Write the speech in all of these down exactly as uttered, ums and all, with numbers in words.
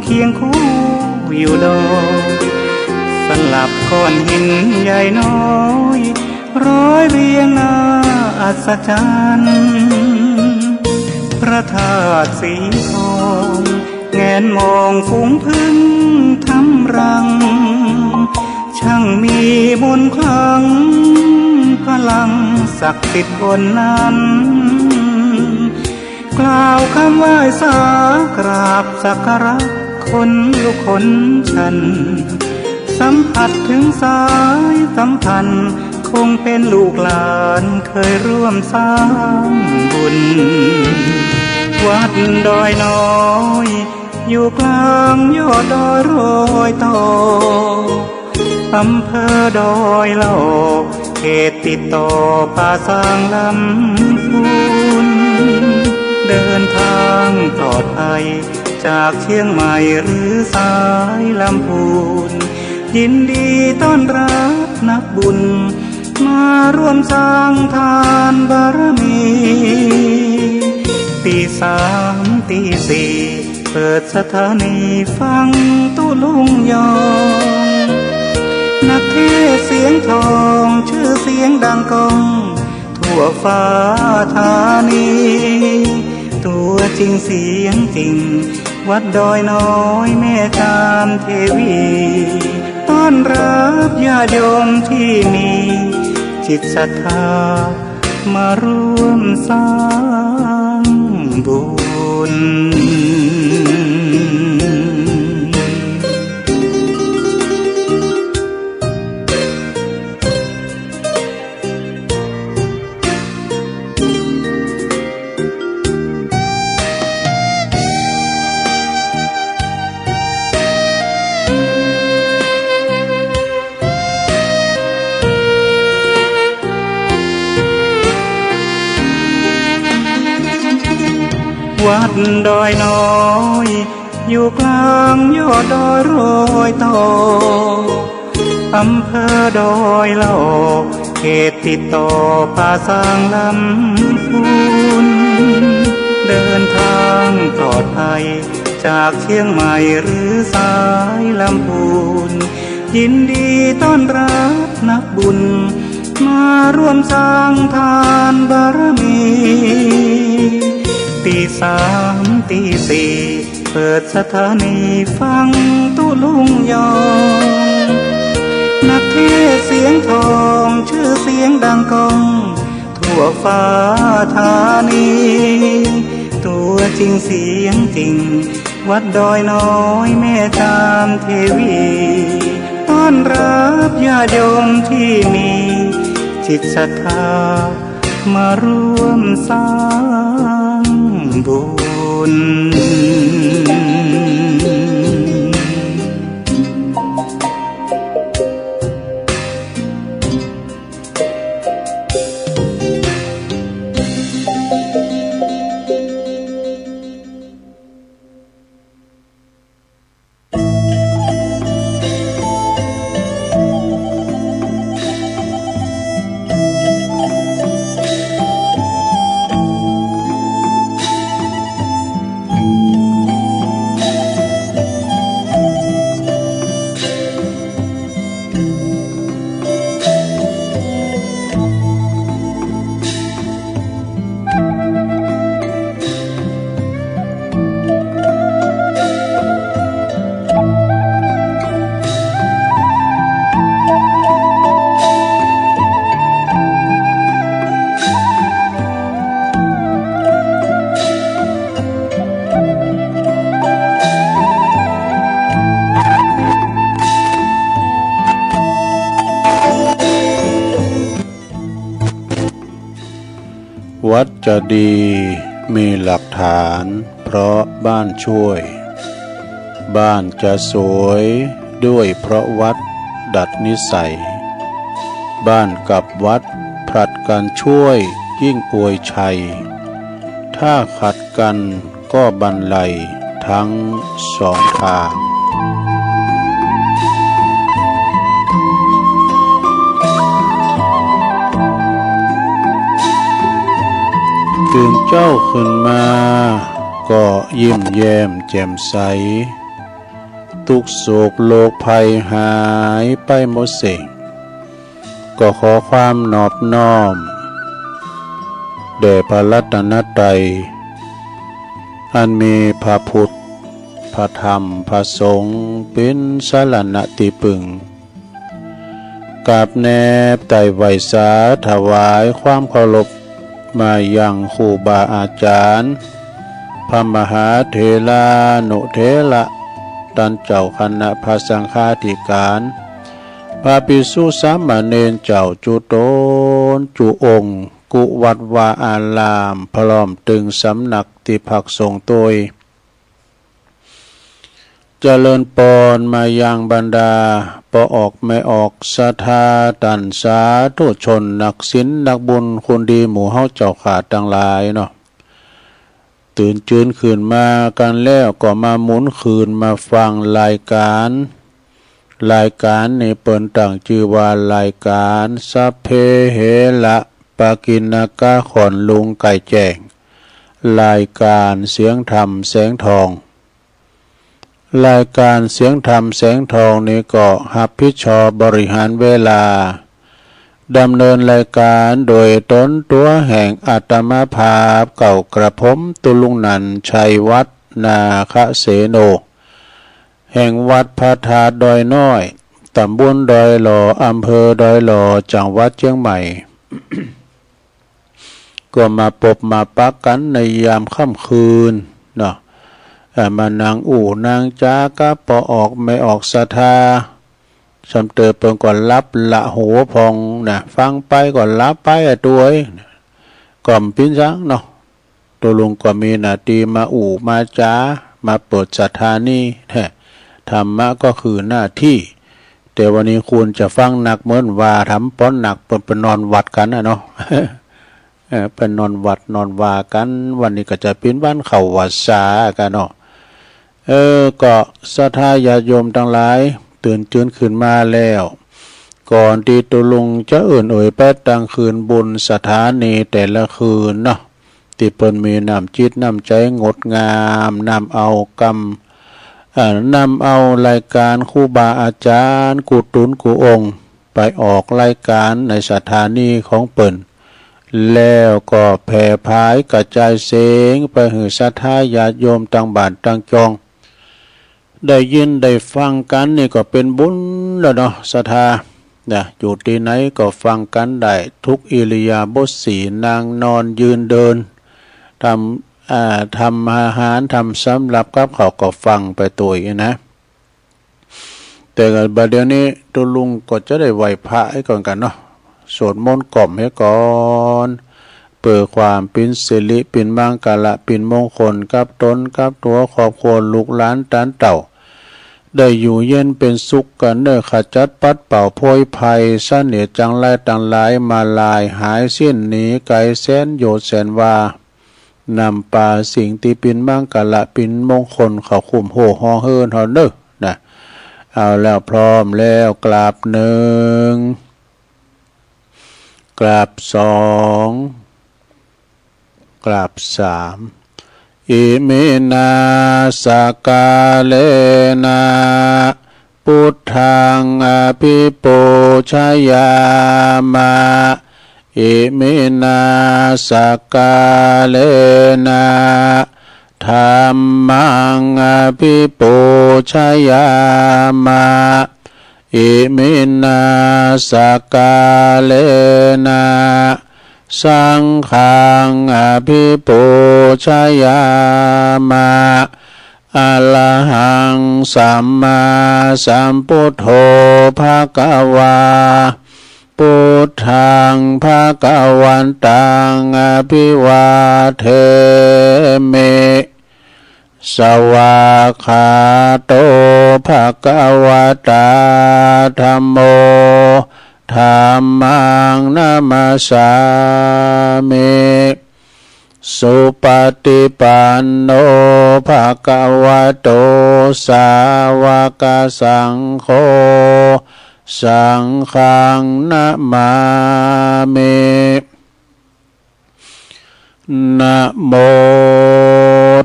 เคียงคู่อยู่ดอย สลับก้อนหินใหญ่น้อย ร้อยเรียงน่าอัศจรรย์ พระธาตุสีทอง แงนมองฝูงผึ้งทำรัง ช่างมีมนต์ขลัง พลังศักดิ์สิทธิ์ล้นนั้น กล่าวคำไหว้สากราบสักการะ ขนลุกขนชัน สัมผัสถึงสายสัมพันธ์ คงเป็นลูกหลานเคยร่วมสร้างบุญ วัดดอยน้อย อยู่กลางยอดดอยรอยต่อ อำเภอดอยหล่อ เขตติดต่อป่าซางลำพูน เดินทางปลอดภัย จากเชียงใหม่หรือสายลำพูน ยินดีต้อนรับนักบุญ มาร่วมสร้างทานบารมี ตีสามตีสี่ เปิดสถานีฟังตุ๊ลุงยอง นักเทศน์เสียงทอง ชื่อเสียงดังก้อง ทั่วฟ้าธานี ตัวจริงเสียงจริง วัดดอยน้อยแม่จามเทวี ต้อนรับญาติโยมที่มีจิตศรัทธา มาร่วมสร้างบุญ วัดดอยน้อย อยู่กลางยอดดอยรอยต่อ อำเภอดอยหล่อ เขตติดต่อป่าซางลำพูน เดินทางปลอดภัย จากเชียงใหม่หรือสายลำพูน ยินดีต้อนรับนักบุญ มาร่วมสร้างทานบารมี ตีสามตีสี่ เปิดสถานีฟังตุ๊ลุงยอง นักเทศน์เสียงทอง ชื่อเสียงดังก้อง ทั่วฟ้าธานี ตัวจริงเสียงจริง วัดดอยน้อยแม่จามเทวี ต้อนรับญาติโยมที่มีจิตศรัทธา มาร่วมสร้างบุญ วัดจะดีมีหลักฐาน เพราะบ้านช่วย บ้านจะสวยด้วยเพราะวัดดัดนิสัย บ้านกับวัดผลัดกันช่วยยิ่งอวยชัย ถ้าขัดกันก็บันไลทั้งสองทาง ตื่นเจ๊าขึ้นมาก็ยิ้มแย้มแจ่มใส ตุ๊กข์โศกโรคภัยหายไปหมดสิ้น ก็ขอความนอบน้อมแด่พระรัตนตรัย อันมีพระพุทธ พระธรรม พระสงฆ์ เป๋นสรณะตี้ปึ้ง กราบแนบไต้ไหว้สาถวายความเคารพ มายังครูบาอาจารย์ พระมหาเถรานุเถระ ต้านเจ้าคณะพระสังฆาธิการ พระภิกษุสามเณรเจ้าจุ๊ต๋นจุ๊องค์ กู้วัดวาอาราม พร้อมตึงสำนักตี้พักสงฆ์ตวย เจริญปอนมายังบรรดาป้อออกแม่ออกศรัทธา ต้านสาธุชน นักศีลนักบุญ คนดีหมู่เฮาเจ้าข้าตังหลายเนาะ ตื่นจื้นขึ้นมากั๋นแล้วก็มาหมุนคืนมาฟังรายก๋าน รายก๋านนี้เปิ้นตั้งจื้อว่ารายก๋านสัพเพเหระ ปกิณณกะ ขอนลุงไก่แจ้ง รายก๋านเสียงธรรมแสงทอง รายก๋านเสียงธรรมแสงทองนี้ก็ฮับผิดชอบบริหารเวลา ดำเนินรายก๋านโดยต๋นตั๋วแห่งอาตมาภาพ เก้ากระผม ตุ๊ลุงนันท์ ชัยวัฒน์ นาคเสโน แห่งวัดพระธาตุดอยน้อย ต๋ำบลดอยหล่อ อำเภอดอยหล่อ จังหวัดเจียงใหม่ ก็มาปบมาปะกั๋นในยามค่ำคืนเนาะ เอ่อ มานั่งอู้นั่งจ๋ากับป้อออกแม่ออกศรัทธา ส่ำเติบเปิ้นก็หลับละหัวพองนะ ฟังไปก็หลับไปอะตวย ก็บ่เป๋นหยังเนาะ ตุ๊ลุงก็มีหน้าตี้มาอู้มาจ๋า มาเปิดศรัทธานี้แท้ ธรรมะก็คือหน้าตี้ แต่วันนี้ควรจะฟังนักเหมือนว่า ถ้าบ่ฟังนักเปิ้นไปนอนวัดกั๋นนะเนาะ เออ ไปนอนวัดนอนวากั๋น วันนี้ก็จะเป๋นวันเข้าวัสสากั๋นเนาะ เออ ก็ศรัทธาญาติโยมตังหลาย ตื่นจื้นขึ้นมาแล้ว ก่อนตี้ตุ๊ลุงจะเอิ้นเอ่ยไปตังคืนบุญศรัทธานี้แต่ละคืนเนาะ ตี้เปิ้นมีน้ำจิตน้ำใจ๋งดงาม นำเอากำ เอ่อ นำเอารายก๋านครูบาอาจ๋ารย์กู้ต๋นกู้องค์ ไปออกรายก๋านในศรัทธานี้ของเปิ้น แล้วก็แผ่ผายกระจายเสียงไปหื้อศรัทธาญาติโยมตังบ้านตังจอง ได้ยินได้ฟังกั๋นนี่ก็เป๋นบุญแล้วเนาะ ศรัทธานะ อยู่ตี้ไหนก็ฟังกั๋นได้ ทุกอิริยาบถสี่ นั่งนอนยืนเดิน ทำ อ่า ทำอาหาร ทำสำรับกับข้าวก็ฟังไปตวยนะ แต่ก็บัดเดี๋ยวนี้ตุ๊ลุงก็จะได้ไหว้พระเหียก่อนกั๋นเนาะ สวดมนต์กล่อมเหียก่อน เปื้อความเป๋นสิริเป๋นมังคละเป๋นมงคลกับต๋นกับตั๋วครอบครัวลูกหลานต้านเต้า ได้อยู่เย็นเป๋นสุขกั๋นเน่อ ขจัดปัดเป่าโพยภัยเสนียดจังไรตังหลาย มาลายหายสิ้นหนีไกลแสนโยชน์แสนวา นำปาสิ่งตี้เป๋นมังคละเป๋นมงคลเข้าคุ้มโฮ่งห่อเหินเฮาเน่อนะ เอาแล้ว พร้อมแล้ว กราบหนึ่ง กราบสอง กราบสาม อิมินา สักกาเลนะ พุทธัง อภิปูชยามะ อิมินา สักกาเลนะ ธัมมัง อภิปูชยามะ อิมินา สักกาเลนะ สังฆัง อภิปูชยามะ อะระหัง สัมมาสัมพุทโธ ภะคะวา พุทธัง ภะคะวันตัง อภิวาเทมิ สวากขาโต ภะคะวะตา ธัมโม ธัมมัง นะมัสสามิ สุปะติปันโน ภะคะวะโต สาวะกะสังโฆ สังฆัง นะมามิ นะโม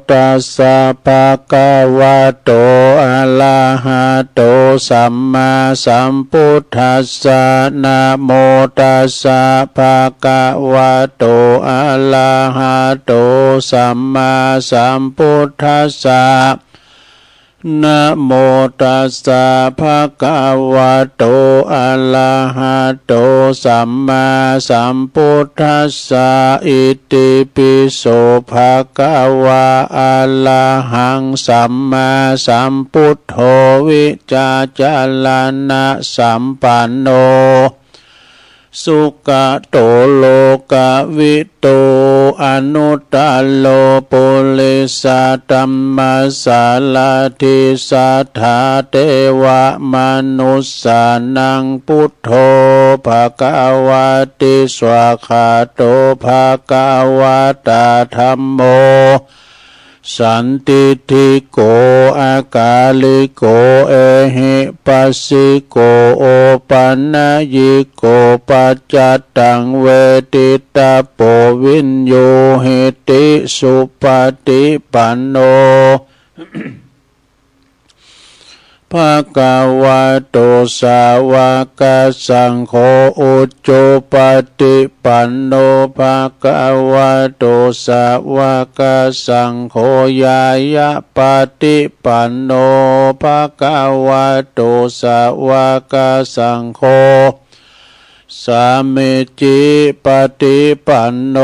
ตัสสะ ภะคะวะโต อะระหะโต สัมมาสัมพุทธัสสะ นะโมตัสสะ ภะคะวะโต อะระหะโต สัมมาสัมพุทธัสสะ นะโมตัสสะ ภะคะวะโต อะระหะโต สัมมาสัมพุทธัสสะ อิติปิโส ภะคะวะ อะระหัง สัมมาสัมพุทโธ วิชาจารณะสัมปันโน สุขะโต โลกะวิทู อนุตตะโร ปุริสะธัมมะสารถิ สัทธาเตวะมนุสสานัง พุทโธ ภะคะวะติ สวากขาโต ภะคะวะตา ธัมโม สันทิฏฐิโก อะกาลิโก เอหิปัสสิโก โอปันนยิโก ปัจจัตตัง เวทิตะโป วิญญูหิติ สุปะฏิปันโน ภะคะวะโต สาวะกะสังโฆ อุจุปะฏิปันโน ภะคะวะโต สาวะกะสังโฆ ญาณะปะฏิปันโน ภะคะวะโต สาวะกะสังโฆ สามีจิปะฏิปันโน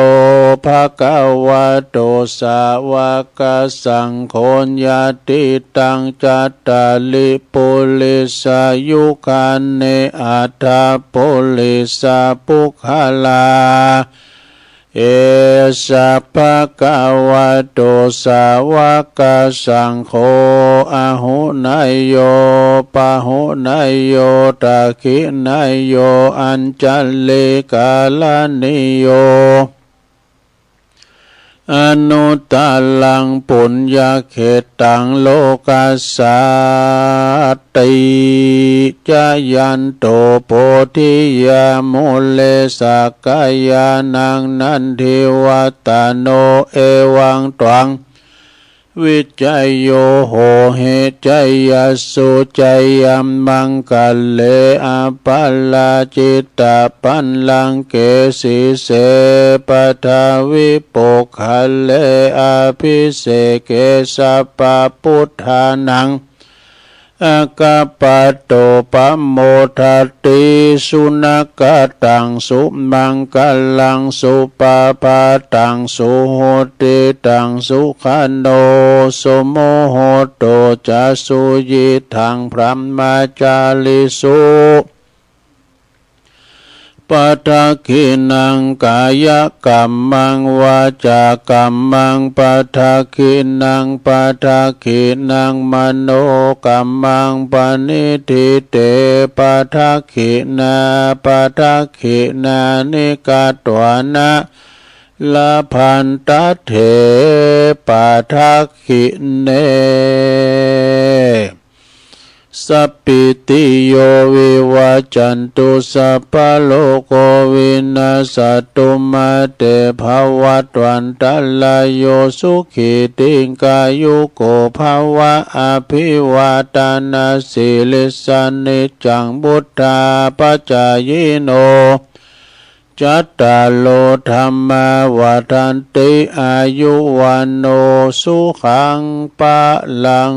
ภะคะวะโต สาวะกะสังโฆ ญาติตัง จัตตาริ ปุริสายุคานิ อัตถะ ปุริสะปุคคลา เอสะ ภะคะวะโต สาวะกะสังโฆ อาหุเนยโย ปาหุเนยโย ทักขิเนยโย อัญชลีกะรณีโย อนุตตะรัง ปุญญะเขตตัง โลกัสสาติ จะยันโต โพธิยา มูเล สักกายานัง นันทิวัฏฏะโน เอวังตวัง วิจโย โหหิ จยัสสุ จยัมมังคะเล อะปะราจิตะปัลลังเก สีเส ปะทาวิปุคคาเล อะภิเสเก สัพพะปุทธานัง อะคัปปะโต ปะโมทะติ สุนะกะตัง สุมังคะลัง สุปะพาตัง สุหุติตัง สุขะโน สุมุหุตโต จะ สุยิตถัง บรหมะจาริสุ ปะทักขิณัง กายะกัมมัง วาจากัมมัง ปะทักขิณัง ปะทักขิณัง มโนกัมมัง ปะนิฏฐิเต ปะทักขิณา ปะทักขิณานิ กัตวานะ ละพันตะเถ ปะทักขิเณ สัพพิติโย วิวัจจันตุ สัพพะโรโค วินัสสะตุ มา เต ภะวัตวันตะราโย สุขี ดีฆายุโก ภะวะ อะภิวาทะนะสีลิสสะ นิจจัง วุฑฒาปะจายิโน จัตตาโร ธัมมา วัฑฒันติ อายุ วัณโณ สุขัง พะลัง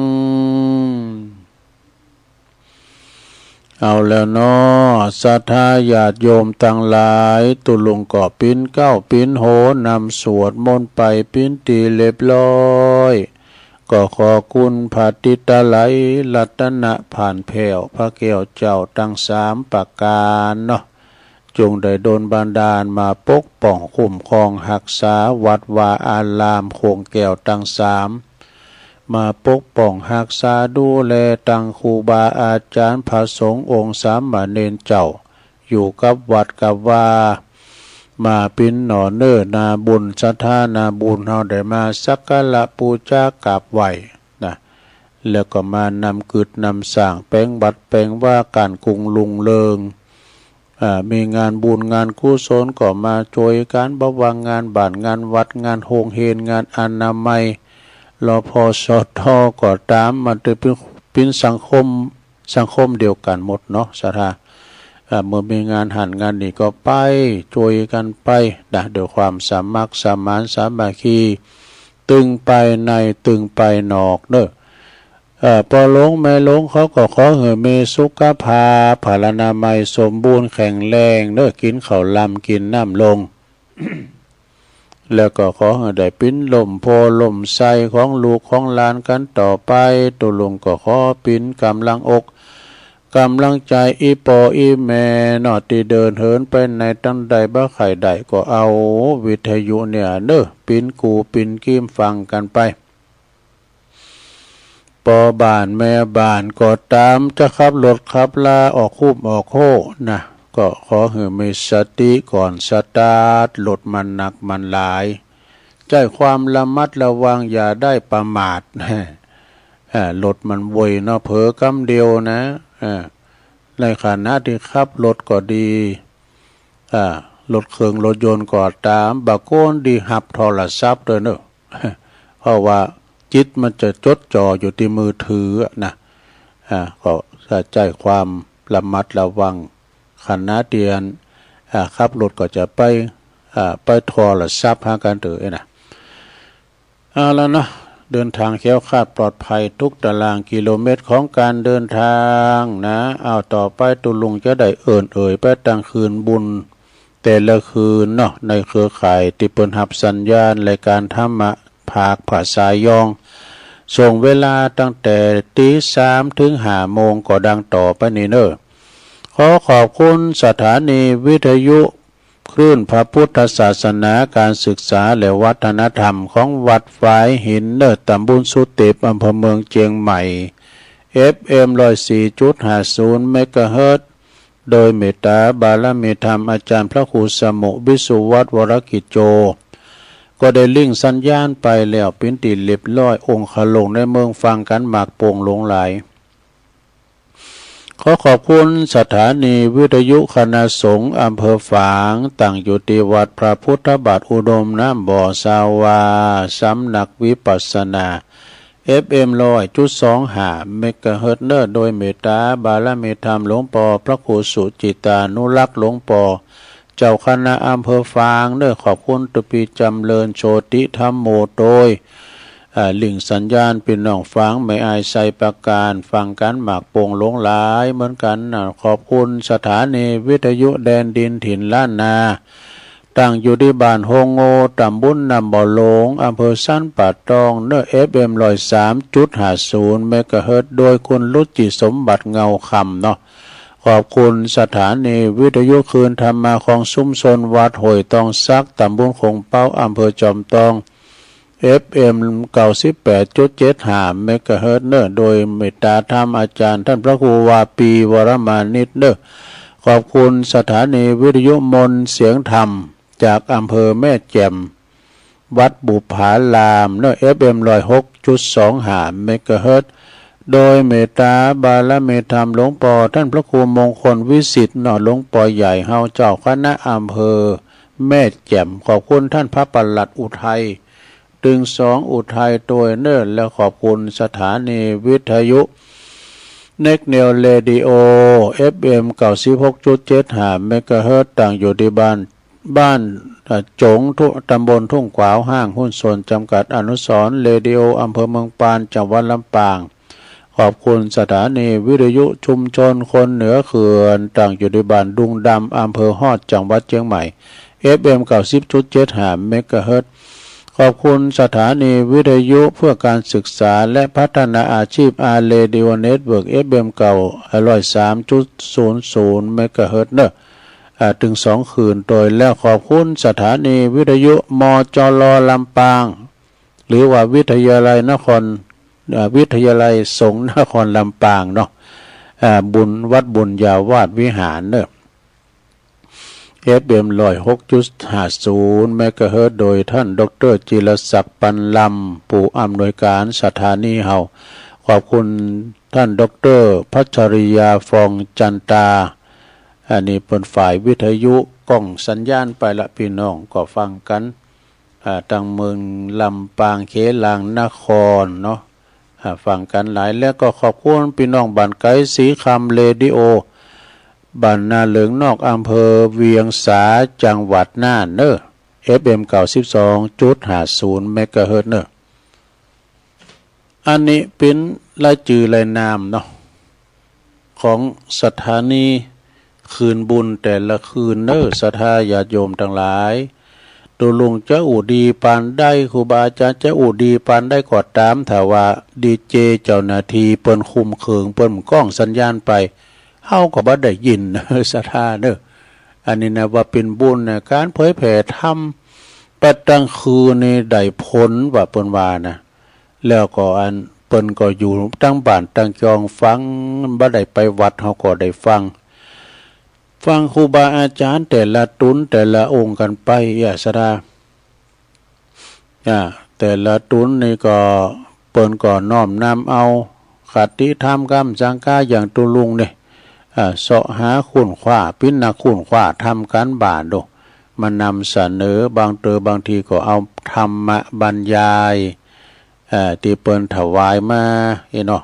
เอาแล้วเนาะ ศรัทธาญาติโยมตังหลาย ตุ๊ลุงก็ปิ๊นเก๊าปิ๊นโห นำสวดมนต์ไปเป๋นตี้เรียบร้อย ก็ขอบคุณพระติตะไล รัตนะผ่านแผ้ว พระแก้วเจ้าตังสามประก๋านเนาะ จงได้ดลบันดาลมาปกป้องคุ้มครองฮักษาวัดวาอารามโขงแก้วตังสาม มาปกป้องฮักษาดูแลตังครูบาอาจ๋ารย์พระสงฆ์องค์สามเณรเจ้า อยู่กับวัดกับวา มาเป๋นหน่อเนื้อนาบุญ ศรัทธานาบุญ เฮาได้มาสักการะปู๋จากราบไหว้นะ แล้วก็มานำกึ๊ดนำสร้าง แป๋งวัดแป๋งวา ก้านกุงรุ่งเรือง อ่า มีงานบุญงานกุศลก็มาจ้วยกั๋น บ่ว่างานบ้านงานวัด งานโฮงเฮียน งานอนามัย รพสต ก็ต๋าม มันจะเป๋น เป๋นสังคม สังคมเดียวกั๋นหมดเนาะ ศรัทธา อ่า เมื่อมีงานหั้นงานนี้ก็ไป จ้วยกั๋นไปนะ ด้วยความสมัครสมานสามัคคี ตึงไปในตึงไปนอกเนาะ เอ่อ ป้อหลวงแม่หลวงเขาก็ขอหื้อมีสุขภาพพลานามัยสมบูรณ์แข็งแรงเนาะ กิ๋นข้าวลำกิ๋นน้ำลง แล้วก็ขอหื้อได้เป๋นล่มโพธิ์ล่มไทรของลูกของหลานกั๋นต่อไป ตุ๊ลุงก็ขอเป๋นก๋ำลังอกก๋ำลังใจ๋ อี่ป้ออี่แม่เนาะ ตี้เดินเหินไปไหนตังใด บ่ใค่ได้ก็เอาวิทยุเนี่ยเนาะ เป๋นกู๋เป๋นกีมฟังกั๋นไป ป้อบ้านแม่บ้านก็ต๋าม จะขับรถขับลาออกฮูบออกโฮ่นะ ก็ขอหื้อมีสติก่อนสตาร์ทรถ มันหนักมันหลาย ใจ๊ความระมัดระวัง อย่าได้ประมาท อ่า รถมันไวเนาะ เผลอกำเดียวนะ อ่า ในขณะตี้ขับรถก็ดี อ่า รถเครื่องรถยนต์ก็ต๋าม บ่ควรตี้ฮับโทรศัพท์ตวยเนาะ เพราะว่าจิตมันจะจดจ่ออยู่ตี้มือถืออะนะ อ่า ก็ใจ๊ความระมัดระวัง ขณะตี้อัน อ่า ขับรถก็จะไป อ่า ไปโทรศัพท์หากั๋นตวยนะ เอาละเนาะ เดินทางแคล้วคลาดปลอดภัยทุกตารางกิโลเมตรของก๋านเดินทางนะ เอาต่อไปตุ๊ลุงจะได้เอิ้นเอ่ยไปตังคืนบุญแต่ละคืนเนาะ ในเครือข่ายตี้เปิ้นฮับสัญญาณรายก๋านธรรมะภาคภาษายอง ส่งเวลาตั้งแต่ตี๋สามเถิงห้าโมงก็ดังต่อไปนี้เนาะ ขอขอบคุณสถานีวิทยุ คลื่นพระพุทธศาสนา ก๋านศึกษาและวัฒนธรรมของวัดฝายหินเนาะ ต๋ำบลสุเต็ป อำเภอเมืองเจียงใหม่ เอฟเอ็ม ร้อยสี่จุดห้าศูนย์ เมกะเฮิรตซ์ โดยเมตต๋าบารมีธรรมอาจ๋ารย์พระครูสมุห์ วิสุวัฒน์ วรกิจโจ ก็ได้ลิงก์สัญญาณไปแล้วเป๋นตี้เรียบร้อย องคลงในเมืองฟังกั๋นมากโป่งหลงหลาย ขอขอบคุณสถานีวิทยุคณะสงฆ์อำเภอฝาง ตั้งอยู่ตี้วัดพระพุทธบาทอุดมน้ำบ่อสาวา สำนักวิปัสสนา เอฟเอ็ม ร้อยจุดสองห้า เมกะเฮิรตซ์เนาะ โดยเมตต๋าบารมีธรรมหลวงป้อพระครูสุจิตตานุรักษ์ หลวงป้อ เจ้าคณะอำเภอฝางเนาะ ขอบคุณตุ๊ปี้จ๋ำเริญโชติธัมโม โตย อ่า ลิงก์สัญญาณปี้น้องฝางแม่อายไชยประการ ฟังกั๋นมากโป่งหลงหลายเหมือนกั๋นนะ ขอบคุณสถานีวิทยุแดนดินถิ่นล้านนา ตั้งอยู่ตี้บ้านโฮงโง่ ต๋ำบลน้ำบ่อหลง อำเภอสันป่าตองเนาะ เอฟเอ็ม ร้อยสามจุดห้าศูนย์ เมกะเฮิรตซ์ โดยคุณรุจิสมบัติเงาคำเนาะ ขอบคุณสถานีวิทยุคลื่นธรรมะของชุมชนวัดห้วยตองสัก ต๋ำบลโขงเป๊า อำเภอจอมตอง เอฟเอ็ม เก้าสิบแปดจุดเจ็ดห้า เมกะเฮิรตซ์เนาะ โดยเมตต๋าธรรมอาจ๋ารย์ต้านพระครูวาปี วรมานิตเนาะ ขอบคุณสถานีวิทยุมนต์เสียงธรรม จากอำเภอแม่แจ่ม วัดบุปผารามเนาะ เอฟเอ็ม ร้อยหกจุดสองห้า เมกะเฮิรตซ์ โดยเมตต๋าบารมีธรรมหลวงป้อต้านพระครูมงคลวิสิทธิ์เนาะ หลวงป้อใหญ่เฮาเจ้าคณะอำเภอแม่แจ่ม ขอบคุณต้านพระปลัดอุทัย ตึงสองอุทัยโตยเนาะ และขอบคุณสถานีวิทยุ Next Neo Radio เอฟเอ็ม เก้าสิบหกจุดเจ็ดห้า เมกะเฮิรตซ์ ตั้งอยู่ตี้บ้าน บ้าน เอ่อ จ๋ง ทุ่ง ต๋ำบลทุ่งขวาว ห้างหุ้นส่วนจ๋ำกัดอนุสรณ์เรดิโอ อำเภอเมืองปาน จังหวัดลำปาง ขอบคุณสถานีวิทยุชุมชนคนเหนือเขื่อน ตั้งอยู่ตี้บ้านดุงดำ อำเภอฮอด จังหวัดเจียงใหม่ เอฟเอ็ม เก้าสิบจุดเจ็ดห้า เมกะเฮิรตซ์ ขอบคุณสถานีวิทยุเพื่อการศึกษาและพัฒนาอาชีพ อาร์ Radio Network เอฟเอ็ม เก้าร้อยสามจุดศูนย์ศูนย์ เมกะเฮิรตซ์เนาะ อ่า ตึงสองคืนโตย และขอบคุณสถานีวิทยุ มจร ลำปาง หรือว่าวิทยาลัยนคร อ่า วิทยาลัยสงฆ์นครลำปางเนาะ อ่า บุญ วัดบุญญาวาสวิหารเนาะ เอฟเอ็ม ร้อยหกจุดห้าศูนย์ เมกะเฮิรตซ์ โดยต้านด็อกเตอร์ จิรศักดิ์ ปันลำ ผู้อำนวยก๋านสถานีเฮา ขอบคุณต้านด็อกเตอร์ พัชริยา ฟองจันตา เอ่อ อันนี้เปิ้นฝ่ายวิทยุก้องสัญญาณไปละ ปี้น้องก็ฟังกั๋น อ่า ตังเมืองลำปาง เขลางนครเนาะ อ่า ฟังกั๋นหลาย แล้วก็ขอบคุณปี้น้องบ้านไก๋สีคำเรดิโอ บ้านนาเหลิงนอก อำเภอเวียงสา จังหวัดน่านเนาะ เอฟเอ็ม เก้าสิบสองจุดห้าศูนย์ เมกะเฮิรตซ์เนาะ อันนี้เป๋นรายจื้อรายนามเนาะ ของสถานีคืนบุญแต่ละคืนเนาะ ศรัทธาญาติโยมตังหลาย ตุ๊ลุงจะอู้ดีปานใด ครูบาอาจ๋ารย์จะอู้ดีปานใดก็ต๋าม ถ้าว่าดีเจเจ้าหน้าตี้เปิ้นคุมเขิง เปิ้นก้องสัญญาณไป เฮาก็บ่ได้ยิน ศรัทธาเนาะ อันนี้นะว่าเป๋นบุญนะ ก๋านเผยแผ่ธรรม ไปตังคืนนี่ได้ผลว่าเปิ้นว่านะ แล้วก็อันเปิ้นก็อยู่ตังบ้านตังจองฟัง บ่ได้ไปวัด เฮาก็ได้ฟัง ฟังครูบาอาจ๋ารย์แต่ละตุ๊นแต่ละองค์กั๋นไป เอี้ย ศรัทธา อ่า แต่ละตุ๊นนี่ก็เปิ้นก็น้อมนำเอาคติธรรมกำสังกา อย่างตุ๊ลุงนี่ อ่า เซาะหาค้นคว้า เป๋นนักค้นคว้า ทำก๋านบ้านดู มานำเสนอ บางเตอ บางทีก็เอาธรรมบรรยาย เอ่อ ตี้เปิ้นถวายมา อี้เนาะ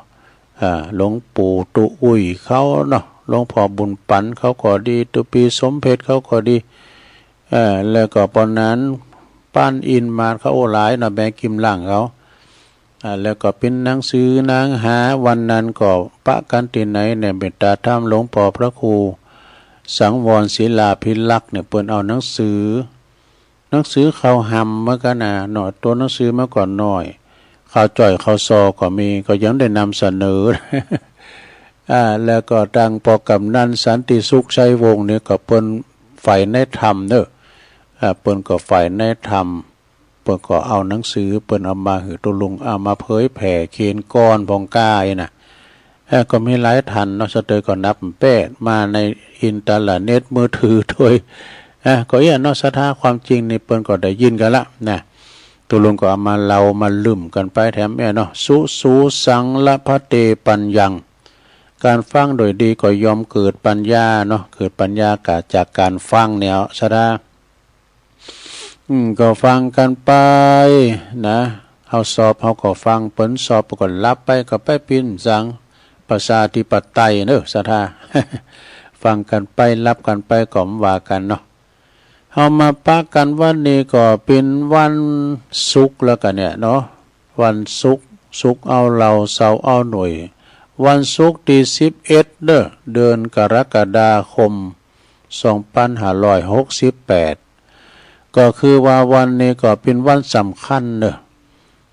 เอ่อ หลวงปู่ตุ๊อุ้ยเขาเนาะ หลวงพ่อบุญปั๋นเขาก็ดี ตุ๊ปี้สมเพชรเขาก็ดี เอ่อ แล้วก็ปอนั้น ป้านอินมาดเขา โอ้ หลายเนาะ แม่กิมหลังเขา อ่า แล้วก็เป๋นหนังสือหนังหา วันนั้นก็ปะกั๋นตี้ไหนเนี่ย เมตตาธรรมหลวงป้อพระครูสังวรศิลาภิรักษ์เนี่ย เปิ้นเอาหนังสือ หนังสือเขาหำเหมือนกั๋นนะเนาะ ตั๋วหนังสือมันก็น้อย ข่าวจ้อยข่าวซอก็มี ก็ยังได้นำเสนอ อ่า แล้วก็ตังป้อกำนันสันติสุขชัยวงศ์เนี่ยก็เปิ้นใฝ่ในธรรมเนาะ อ่า เปิ้นก็ใฝ่ในธรรม เปิ้นก็เอาหนังสือเปิ้นเอามาหื้อตุ๊ลุง เอามาเผยแผ่เขียนกลอนพ่องก้าอี้นะ เอ่อ ก็มีหลายท่านเนาะ สะเตยก็นับแป๊ดมาในอินเทอร์เน็ตมือถือโดย เอ่อ ก็เอี้ยเนาะ ศรัทธา ความจริงนี่เปิ้นก็ได้ยินกั๋นละนะ ตุ๊ลุงก็เอามาเล่ามาลืมกั๋นไปแถมเอี้ยเนาะ สุ สุ สัง ละพะเต ปัญญัง ก๋านฟังโดยดีก็ย่อมเกิดปัญญาเนาะ เกิดปัญญาก็จากก๋านฟังเนี่ย ศรัทธา อืม ก็ฟังกั๋นไปนะ เฮาสอบเฮาก็ฟัง เปิ้นสอบก็หลับไป ก็ไปปิ้นสัง ประชาธิปไตยเนาะ ศรัทธา ฟังกั๋นไป หลับกั๋นไป ก็บ่ว่ากั๋นเนาะ เฮามาปะกั๋นวันนี้ก็เป๋นวันศุกร์แล้วกั๋นเนี่ยเนาะ วันศุกร์ ศุกร์เอาเหล้า เสาร์เอาหน่วย วันศุกร์ตี้สิบเอ็ดเนาะ เดือนกรกฎาคม สองปันห้าร้อยหกสิบแปด ก็คือว่าวันนี้ก็เป๋นวันสำคัญเนาะ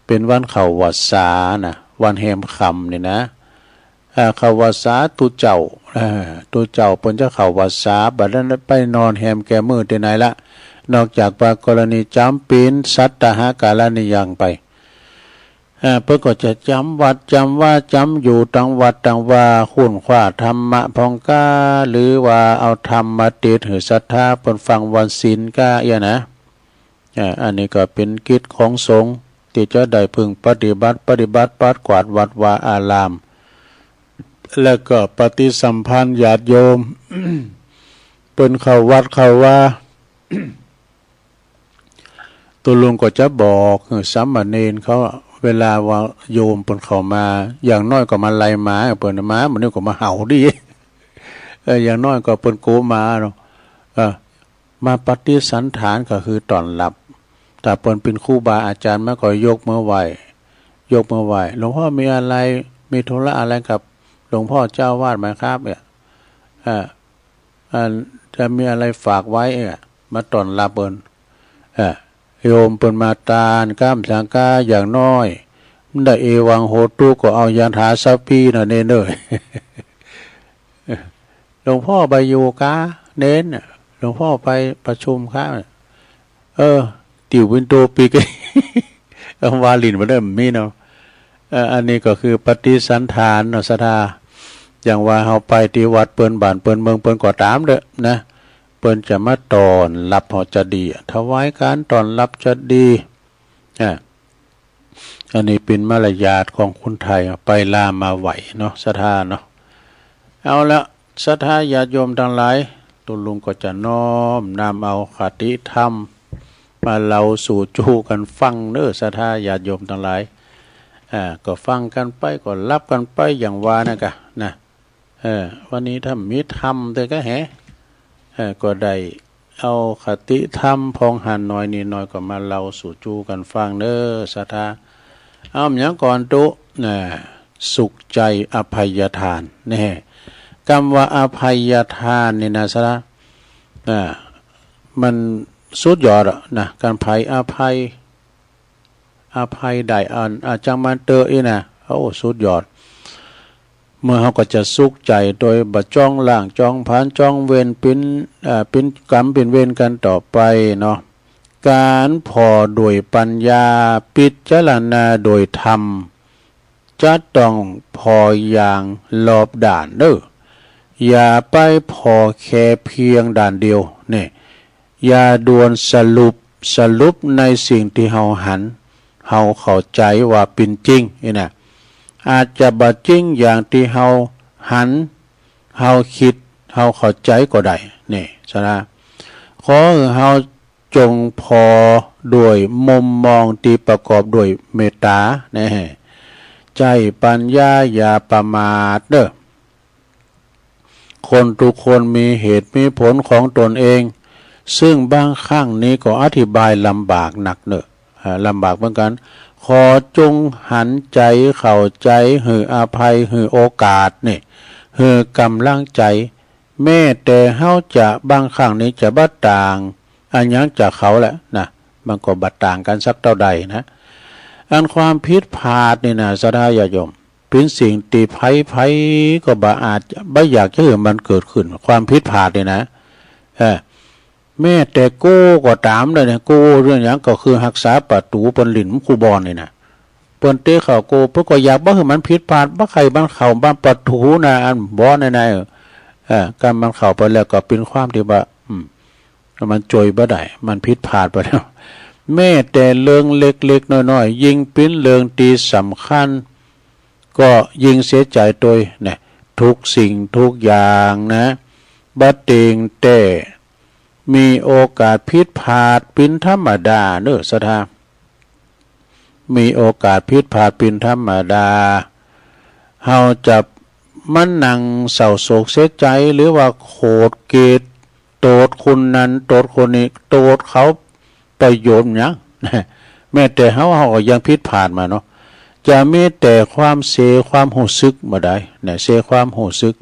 เป๋นวันเข้าวัสสานะ วันแฮมค่ำนี่นะ อ่า เข้าวัสสาตุ๊เจ้า อ่า ตุ๊เจ้าเปิ้นจะเข้าวัสสา บ่ได้ไปนอนแฮมแก่มื้อตี้ไหนละ นอกจากว่ากรณีจ๋ำเป๋นสัตตาหาการะนิยังไป อ่า เปิ้นก็จะจ๋ำวัดจ๋ำวา จ๋ำอยู่ตังวัดตังวา ค้นคว้าธรรมะพ่องก้า หรือว่าเอาธรรมมาเตศน์หื้อศรัทธาเปิ้นฟังวันศีลก้าเอี้ยนะ อ่า อันนี้ก็เป๋นกิจของสงฆ์ตี้จะได้พึงปฏิบัติ ปฏิบัติปัดกวาดวัดวาอาราม แล้วก็ปฏิสัมพันธ์ญาติโยม เปิ้นเข้าวัดเข้าวา ตุ๊ลุงก็จะบอกหื้อสามเณรเขา เวลาว่าโยมเปิ้นเข้ามา อย่างน้อยก็มาไล่หมา เปิ้นมา มื้อนี้ก็มาเห่าดี เออ อย่างน้อยก็เปิ้นกั๋วหมาเนาะ เออ มาปฏิสันถานก็คือต้อนฮับ ถ้าเปิ้นเป๋นครูบาอาจ๋ารย์มาก็ยกมือไหว้ ยกมือไหว้ หลวงพ่อมีอะไร มีธุระอะไรกับหลวงพ่อเจ้าอาวาสไหมครับ เนี่ย อ่า อันจะมีอะไรฝากไว้เอ้ย มาต้อนฮับเปิ้น เอ้ย โยมเปิ้นมาตานกำสังกา อย่างน้อย มันได้เอวังโหตุ ก็เอายะถาสัพพีนะเณรเอ้ย หลวงพ่อบ่อยู่กา เณร หลวงพ่อไปประชุมครับ เออ ติวปินโตปิก เอาว่าหลิ้นบ่ได้มีเนาะ เอ่อ อันนี้ก็คือปฏิสันถานเนาะ ศรัทธา อย่างว่าเฮาไปตี้วัดเปิ้น บ้านเปิ้น เมืองเปิ้นก็ต๋ามเต๊อะนะ เปิ้นจะมาต้อนฮับเฮาจะดี ถวายก๋านต้อนฮับจะดี อ่ะ อันนี้เป๋นมารยาทของคนไทย ไปลามาไหวเนาะ ศรัทธาเนาะ เอาละ ศรัทธาญาติโยมตังหลาย ตุ๊ลุงก็จะน้อมนำเอาคติธรรมมาเล่าสู่จู๋กั๋นฟังเน้อ ศรัทธาญาติโยมตังหลาย อ่า ก็ฟังกั๋นไป ก็หลับกั๋นไป อย่างว่านั่นกะนะ เออ วันนี้ถ้ามีธรรมเตื้อก็แห เออ ก็ได้เอาคติธรรมพองหันน้อยนิดน้อยก็มาเล่าสู่จู๋กั๋นฟังเน้อ ศรัทธา เอาหยังก่อนตุ๊ นะ สุขใจอภัยทาน แน่ กำว่าอภัยทานนี่นะ ศรัทธา อ่า มันสุดยอดอะนะ ก๋านใผอภัย อภัยได้อัน อาจังมันเตอะอี้นะ โอ้ สุดยอด เมื่อเฮาก็จะสุขใจ๋โดยบ่จ้องล้าง จ้องผลาญ จ้องเวร ปิ๋น เอ่อ ปิ๋นกรรม ปิ๋นเวรกั๋นต่อไปเนาะ ก๋านผ่อโดยปัญญา ปิจารณาโดยธรรม จะต้องผ่ออย่างรอบด้านเน้อ อย่าไปผ่อแค่เพียงด้านเดียว นี่ อย่าด่วนสรุป สรุปในสิ่งตี้เฮาหัน เฮาเข้าใจ๋ว่าเป๋นจริง นี่นะ อาจจะบ่จริงอย่างตี้เฮาหัน เฮากึ๊ด เฮาเข้าใจ๋ก็ได้ นี่ ศรัทธา ขอหื้อเฮา จงผ่อด้วยมุมมองตี้ประกอบด้วยเมตต๋า แน่ ใจ๊ปัญญา อย่าประมาทเน้อ คนทุกคนมีเหตุมีผลของตนเอง ซึ่งบางครั้งนี้ก็อธิบายลำบากนักเน้อ อ่า ลำบากเหมือนกั๋น ขอจงหันใจ๋เข้าใจ๋ หื้ออภัย หื้อโอกาส นี่ หื้อก๋ำลังใจ๋ แม้แต่เฮาจะ บางครั้งนี้จะบ่ต่างอะหยังจากเขาแหละนะ มันก็บ่ต่างกั๋นสักเต้าใดนะ อันความผิดพลาดนี่นะ ศรัทธาญาติโยม เป๋นสิ่งตี้ใผๆ ก็บ่อาจ บ่อยากจะหื้อมันเกิดขึ้น ความผิดพลาดนี่นะ เออ แม้แต่โก้ก็ต๋ามเน้อ เนี่ย โก้เรื่องหยัง ก็คือฮักษาประตู๋เปิ้นหลิ้นคู่บ่อนนี่นะ เปิ้นเตะเข้าโก้ เปิ้นก็อยากบ่หื้อมันผิดพลาด บ่ใค่มันเข้าบ้านประตู๋นะ อันบ่อนในๆ เออ เออ กำมันเข้าไปแล้วก็เป๋นความตี้ว่า อืม มันจ้วยบ่ได้ มันผิดพลาดไปแล้ว แม้แต่เรื่องเล็กๆ น้อยๆ ยิ่งเป๋นเรื่องตี้สำคัญ ก็ยิ่งเสียใจ๋ตวย เนี่ย ทุกสิ่งทุกอย่างนะ บ่เตียงแต๊ มีโอกาสผิดพลาดเป๋นธรรมดาเน้อ ศรัทธา มีโอกาสผิดพลาดเป๋นธรรมดา เฮาจะมานั่งเศร้าโศกเสียใจ๋ หรือว่าโขดเกลียด โต้ษคนนั้น โต้ษคนนี้ โต้ษเขาประโยชน์หยัง แม้แต่เฮา เฮาก็ยังผิดพลาดมาเนาะ จะมีแต่ความเสียความฮู้สึกบ่ได้นะ เสียความฮู้สึก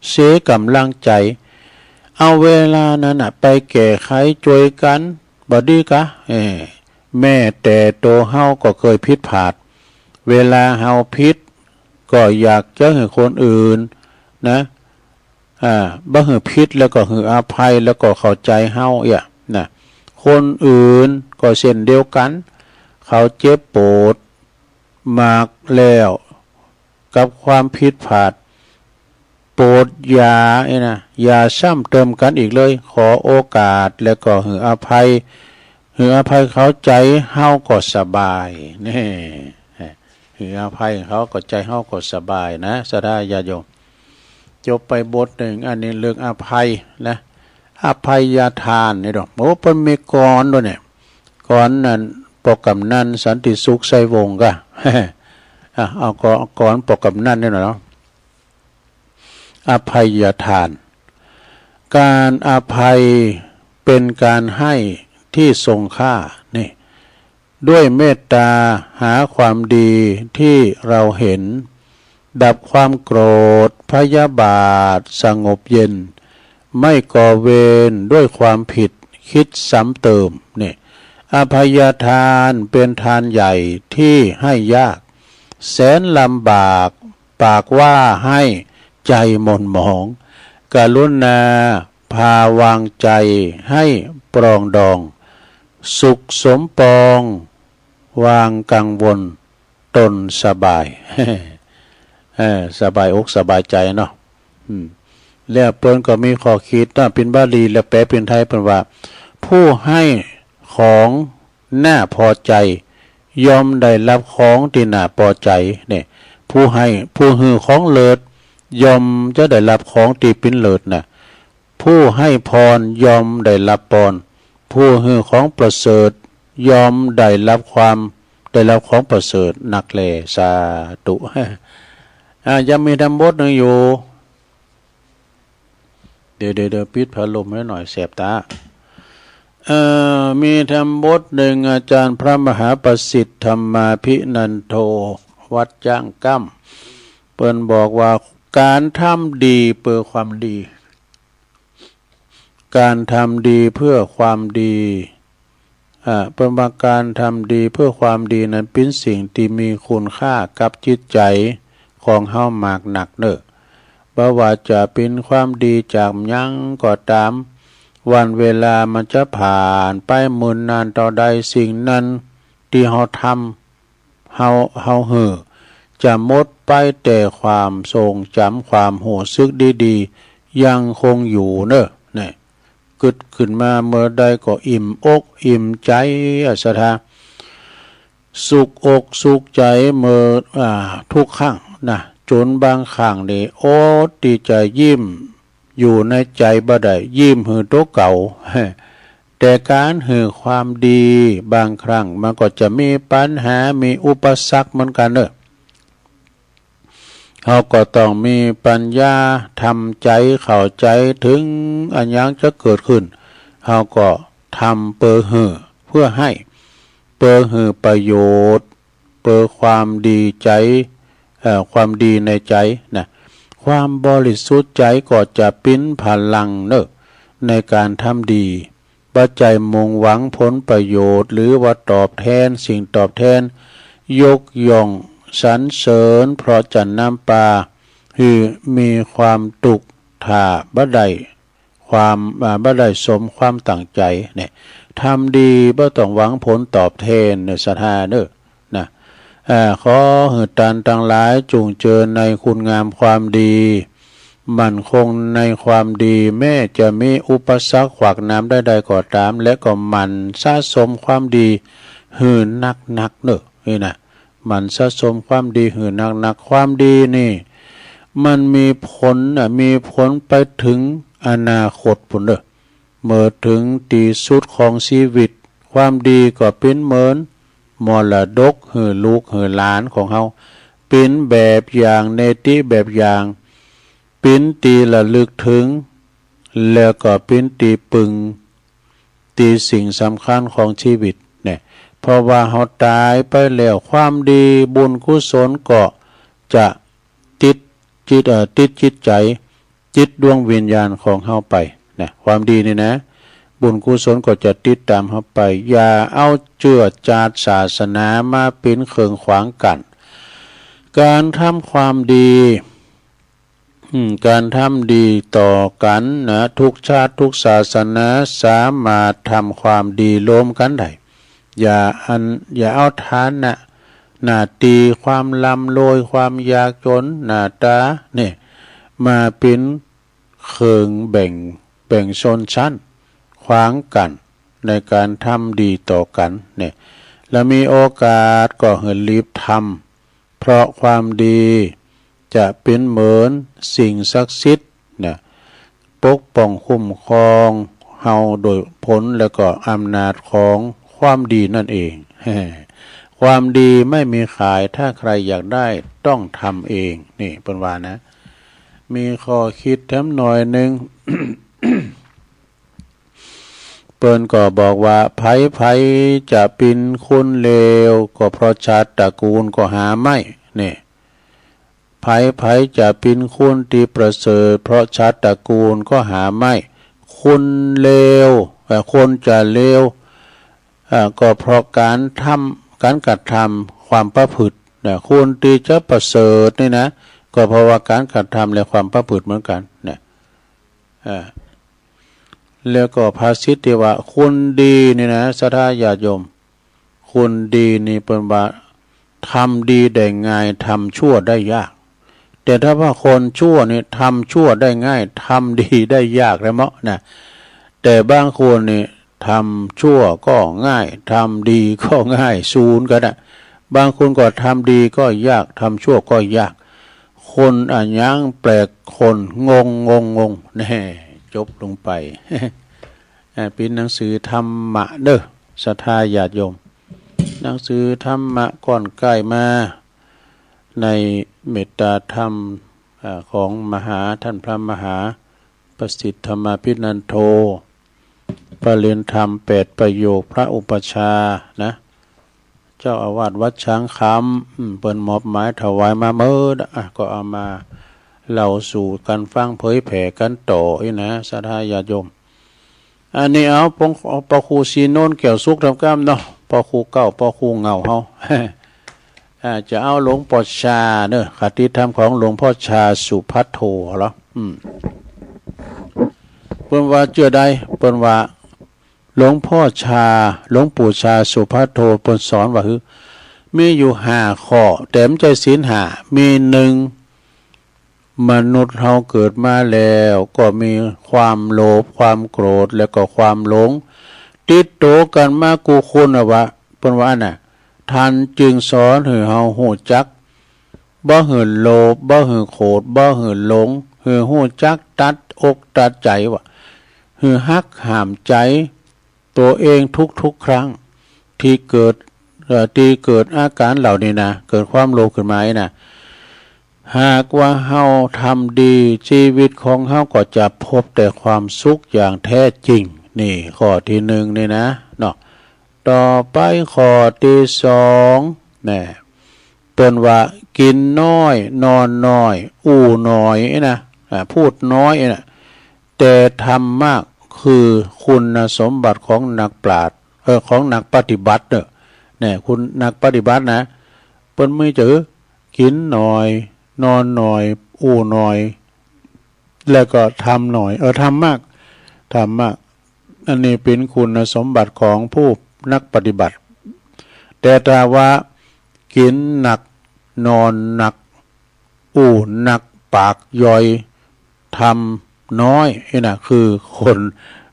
เสียก๋ำลังใจ๋ เอาเวลานั้นน่ะไปแก้ไขจ้วยกั๋น บ่ดีกา เออ แม้แต่ตั๋วเฮาก็เกยผิดพลาด เวลาเฮาผิด ก็อยากจะหื้อคนอื่นนะ อ่า บ่หื้อผิดแล้วก็หื้ออภัย แล้วก็เข้าใจ๋เฮาเอี้ยนะ คนอื่นก็เช่นเดียวกั๋น เขาเจ็บปวดมากแล้วกับความผิดพลาด โปรดอย่าไอ้นะ อย่าซ้ำเติมกั๋นอีกเลย ขอโอกาสแล้วก็หื้ออภัย หื้ออภัยเขา ใจ๋เฮาก็สบาย นี่ หื้ออภัยเขาก็ใจ๋เฮาก็สบายนะ ศรัทธาญาติโยม จบไปบทนึ่ง อันนี้เรื่องอภัยนะ อภัยทานนี่ดอก โอ้ เปิ้นมีกลอนตวยเนี่ย กลอนนั้น ปอกำนันสันติสุขไชยวงศ์กา อ่ะ เอากลอน กลอนปอกำนันนี่หน่อยเนาะ อภัยทาน ก๋านอภัยเป๋นก๋านให้ตี้ทรงค่า นี่ ด้วยเมตต๋าหาความดีตี้เราเห็น ดับความโกรธพยาบาทสงบเย็น ไม่ก่อเวรด้วยความผิดคิดซ้ำเติม นี่ อภัยทานเป๋นทานใหญ่ตี้ให้ยาก แสนลำบาก ปากว่าให้ใจ๋หม่นหมอง กรุณาพาวางใจ๋ให้ปรองดอง สุขสมปอง วางกังวล ตนสบาย เออ สบายอกสบายใจ๋เนาะ อืม แล้วเปิ้นก็มีข้อคิดนะ เป๋นบาลีแล้วแปลเป๋นไทยเปิ้นว่า ผู้ให้ของน่าพอใจ๋ ย่อมได้รับของตี้น่าพอใจ๋ เนี่ย ผู้ให้ ผู้หื้อของเลิศ ย่อมจะได้รับของตี้เป๋นเลิศนะ ผู้ให้พรย่อมได้รับปอน ผู้หื้อของประเสริฐย่อมได้รับความ ได้รับของประเสริฐนักแล สาธุ อ่า ยังมีธรรมบทหนึ่งอยู่ เดี๋ยว เดี๋ยว เดี๋ยว ปิดพัดลมไว้หน่อย แสบต๋า เอ่อ มีธรรมบทหนึ่ง อาจารย์พระมหาประสิทธิ์ธรรมาภินันโท วัดจ้างก้ำ เปิ้นบอกว่า ก๋านทำดีเปื้อความดี ก๋านทำดีเปื้อความดี อ่า เปิ้นว่าก๋านทำดีเปื้อความดีนั้นเป๋นสิ่งตี้มีคุณค่ากับจิตใจ๋ของเฮามากนักเน่อ บ่ว่าจะเป๋นความดีจากหยังก็ต๋าม วันเวลามันจะผ่านไปเมินนานเต้าใด สิ่งนั้นตี้เฮาทำ เฮา เฮาหื้อ จะหมดไป แต่ความทรงจ๋ำ ความฮู้สึกดีๆ ยังคงอยู่เน่อ นี่ กึ๊ดขึ้นมาเมื่อใดก็อิ่มอกอิ่มใจ๋ อะ ศรัทธา สุขอกสุขใจ๋เมื่อ อ่า ทุกครั้งนะ จ๋นบางครั้งนี่อดตี้จะยิ้ม อยู่ในใจ๋บ่ได้ ยิ้มหื้อตั๋วเก่า แต่ก๋านหื้อความดีบางครั้งมันก็จะมีปัญหา มีอุปสรรคเหมือนกั๋นเน่อ เฮาก็ต้องมีปัญญา ทำใจ๋เข้าใจ๋เถิงอะหยังจะเกิดขึ้น เฮาก็ทำเปื้อหื้อ เปื้อหื้อ เปื้อหื้อประโยชน์ เปื้อความดีใจ๋ เอ่อ ความดีในใจ๋นะ ความบริสุทธิ์ใจ๋ก็จะเป๋นพลังเน่อ ในก๋านทำดี บ่ใจ้มุ่งหวังผลประโยชน์หรือว่าตอบแทน สิ่งตอบแทน ยกย่องสรรเสริญ เพราะจะนำปาหื้อมีความตุ๊กข์ ถ้าบ่ได้ ความ อ่า บ่ได้สมความตั้งใจ๋เนี่ย ทำดีบ่ต้องหวังผลตอบแทนเน่อ ศรัทธาเน่อ นะ อ่า ขอหื้อต้านตังหลายจุ่งเจิญในคุณงามความดี มั่นคงในความดี แม้จะมีอุปสรรคขวากหนามใดๆ ก็ต๋าม และก็หมั่นสะสมความดีหื้อนักๆ เน่อ นี่นะ หมั่นสะสมความดีหื้อนักๆ ความดีนี่ มันมีผลน่ะ มีผลไปเถิงอนาคตปู้นเน่อ เมื่อเถิงตี้สุดของชีวิต ความดีก็เป๋นเหมือนมรดกหื้อลูกหื้อหลานของเฮา เป๋นแบบอย่าง เนติแบบอย่าง เป๋นตี้ระลึกเถิง แล้วก็เป๋นตี้ปึง ตี้สิ่งสำคัญของชีวิตเนี่ย เพราะว่าเฮาต๋ายไปแล้ว ความดีบุญกุศลก็จะติดจิต เอ่อ ติดจิตใจ๋ ติดดวงวิญญาณของเฮาไปนะ ความดีนี่นะ บุญกุศลก็จะติดต๋ามเฮาไป อย่าเอาเจื้อจาติศาสนามาเป๋นเครื่องขวางกั้น ก๋านทำความดี อืม ก๋านทำดีต่อกั๋นนะ ทุกชาติทุกศาสนาสามารถทำความดีร่วมกั๋นได้ อย่าอัน อย่าเอาฐานะ หน้าตี้ ความร่ำรวย ความยากจ๋น หน้าต๋า เนี่ย มาเป๋นเครื่องแบ่ง แบ่งชนชั้น ขวางกั้นในก๋านทำดีต่อกั๋นเนี่ย และมีโอกาสก็หื้อรีบทำ เพราะความดีจะเป๋นเหมือนสิ่งศักดิ์สิทธิ์นะ ปกป้องคุ้มครองเฮาโดยผลและก็อำนาจของความดีนั่นเอง ความดีไม่มีขาย ถ้าใครอยากได้ต้องทำเอง นี่เปิ้นว่านะ มีข้อคิดแถมหน่อยหนึ่ง เปิ้นก็บอกว่า ใผๆ จะเป๋นคนเลว ก็เพราะชาติตระกูลก็หาไม่ นี่ ใผๆ จะเป๋นคนตี้ประเสริฐ เพราะชาติตระกูลก็หาไม่ คนเลว เอ่อ คนจะเลว เอ่อ ก็เพราะก๋านทำ ก๋านกระทำ ความประพฤตินะ คนตี้จะประเสริฐนี่นะ ก็เพราะว่าก๋านกระทำและความประพฤติเหมือนกั๋นนะ อ่า แล้วก็ภาษิตตี้ว่า คนดีนี่นะ ศรัทธาญาติโยม คนดีนี่เปิ้นว่า ทำดีได้ง่าย ทำชั่วได้ยาก แต่ถ้าว่าคนชั่วนี่ ทำชั่วได้ง่าย ทำดีได้ยากแลเมาะนะ แต่บางคนนี่ ทำชั่วก็ง่าย ทำดีก็ง่าย สูนกั๋นนะ บางคนก็ทำดีก็ยาก ทำชั่วก็ยาก คนอะหยังแปลก คนงง งง งง แน่ จบลงไป อ่า เป๋นหนังสือธรรมะเด้อ ศรัทธาญาติโยม หนังสือธรรมะก้อนใก้มา ในเมตตาธรรม อ่า ของมหา ท่านพระมหาประสิทธิ์ธรรมาภินันโท ประเรียนธรรมแปดประโยค พระอุปัชฌาย์นะ เจ้าอาวาสวัดช้างคำ อืม เปิ้นมอบหมายถวายมาเมิด อ่ะ ก็เอามาเล่าสู่กั๋นฟัง เผยแผ่กั๋นต่ออี้นะ ศรัทธาญาติโยม อันนี้เอา ปอง เอา ปอครูศรีนนท์ แก้วสุข ทำกล้ามเนาะ ปอครูเก่า ปอครูเหง้าเฮา อ่า จะเอาหลวงปอชาเนาะ คติธรรมของหลวงพ่อชาสุภัทโทเหรอ อืม เปิ้นว่าเจื้อใด เปิ้นว่า หลวงพ่อชา หลวงปู่ชาสุภัทโท เปิ้นสอนว่าหื้อ มีอยู่ห้าข้อ แต่บ่ใจ้ศีลห้า มีหนึ่ง มนุษย์เฮาเกิดมาแล้วก็มีความโลภ ความโกรธ แล้วก็ความหลง ติดตั๋วกั๋นมากู้คนน่ะวะ เปิ้นว่าอั้นน่ะ ท่านจึงสอนหื้อเฮาฮู้จัก บ่หื้อโลภ บ่หื้อโกรธ บ่หื้อหลง หื้อฮู้จักตัดอกตัดใจ๋วะ หื้อหักห้ามใจ๋ตั๋วเองทุกๆ ครั้ง ตี้เกิด เอ่อ ตี้เกิดอาก๋านเหล่านี้นะ เกิดความโลภขึ้นมานี่นะ หากว่าเฮาทำดี ชีวิตของเฮาก็จะพบแต่ความสุขอย่างแท้จริง นี่ข้อตี้หนึ่งนี่นะ เนาะ ต่อไปข้อตี้สอง แน่ เปิ้นว่า กิ๋นน้อย นอนน้อย อู้น้อยนะ อ่า พูดน้อยนะ แต่ทำมาก คือคุณสมบัติของนักปราชญ์ เออ ของนักปฏิบัติเนาะ แน่ คุณนักปฏิบัตินะ เปิ้นมีจื้อ กิ๋นน้อย นอนน้อย อู้น้อย แล้วก็ทำน้อย เออ ทำมาก ทำมาก อันนี้เป๋นคุณสมบัติของผู้นักปฏิบัติ แต่ถ้าว่ากิ๋นหนัก นอนหนัก อู้หนัก ปากย่อย ทำน้อย นี่นะ คือคน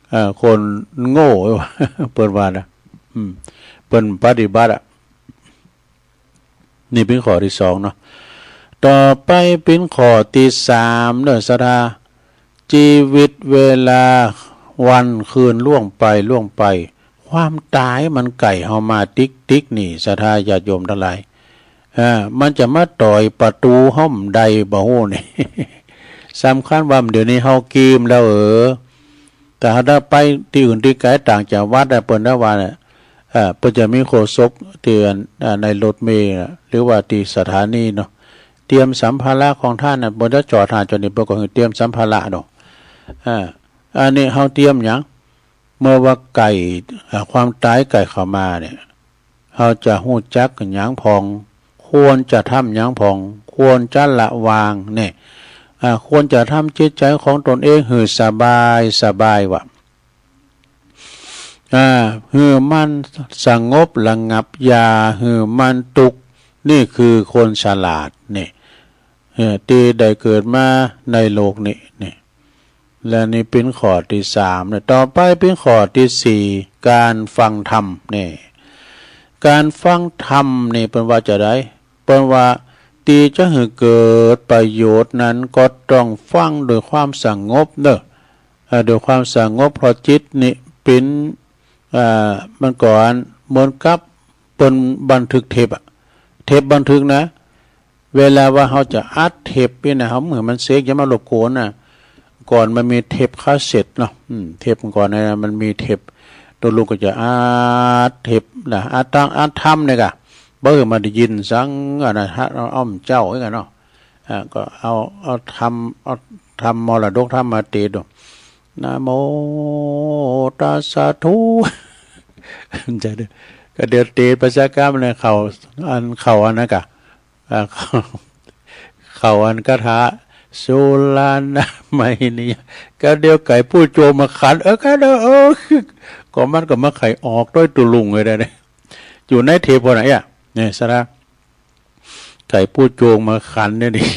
เอ่อ คนโง่ เปิ้นว่านะ อืม เปิ้นปฏิบัติอะ นี่เป๋นข้อตี้สองเนาะ ต่อไปเป๋นข้อตี้สามเนาะ ศรัทธา ชีวิตเวลาวันคืนล่วงไปล่วงไป ความต๋ายมันใก้เฮามาติ๊กๆ นี่ ศรัทธาญาติโยมตังหลาย อ่า มันจะมาต่อยประตู๋เฮาบ่ได้บ่ฮู้นี่ สำคัญว่าเดี๋ยวนี้เฮาแก่แล้ว เออ แต่ถ้าไปตี้อื่นตี้ไก๋ต่างจังหวัดอะ เปิ้นว่าน่ะ เอ่อ เปิ้นจะมีโฆษกตี้ อ่า ในรถเมล์น่ะ หรือว่าตี้สถานีเนาะ เตรียมสัมภาระของต้านน่ะ เปิ้นจะจอดหั้นจอดนี่ เปิ้นก็หื้อเตรียมสัมภาระเนาะ อ่า อันนี้เฮาเตรียมหยัง เมื่อว่าใก้ อ่า ความต๋ายใก้เข้ามาเนี่ย เฮาจะฮู้จักหยังพ่อง ควรจะทำหยังพ่อง ควรจะละวางเนี่ย อ่า ควรจะทำจิตใจ๋ของตนเองหื้อสบายสบายวะ อ่า หื้อมันสงบระงับ อย่าหื้อมันตุ๊กข์ นี่คือคนฉลาดเนี่ย เออ ตี้ได้เกิดมาในโลกนี้เนี่ย และนี่เป๋นข้อตี้สามเนี่ย ต่อไปเป๋นข้อตี้สี่ ก๋านฟังธรรมเนี่ย ก๋านฟังธรรมนี่เปิ้นว่าจาใด เปิ้นว่าตี้จะหื้อเกิดประโยชน์นั้นก็ต้องฟังโดยความสงบเนาะ เอ่อ โดยความสงบ เพราะจิตนี่เป๋น เอ่อ มันก็เหมือนกับเปิ้นบันทึกเทปอะ เทปบันทึกนะ เวลาว่าเฮาจะอัดเทปนี่นะ เฮาบ่หื้อมันเสียงจะมารบกวนน่ะ ก่อนมันมีเทปคาสเซ็ตเนาะ อืม เทปก่อนนะ มันมีเทป ตุ๊ลุงก็จะอัดเทปนะ อัดตัง อัดธรรมเนี่ยก่ะ บ่หื้อมันได้ยินสังอะนะ ฮะ อ้อมเจ้าอี้ก่ะเนาะ อ่า ก็เอา เอาธรรม เอาธรรมมรดกธรรมมาเตสน์ดู นะโมตัสสะ สาธุ จะเดี๋ยว ก็เดี๋ยวเตสน์ไปสักกำเนี่ย เข้าอัน เข้าอันนั้นก่ะ อ่า เข้าอันคาถา สุรานามัยนียะ ก็เดี๋ยวไก่ปูโจงมาขัน เออ ก็เดี๋ยว เออ ก็มันก็มาไขออกด้วยตุ๊ลุงเลยนะเนี่ย อยู่ในเทปพอไหนอะ เนี่ย สาระ ไก่ปูโจงมาขันเนี่ยนี่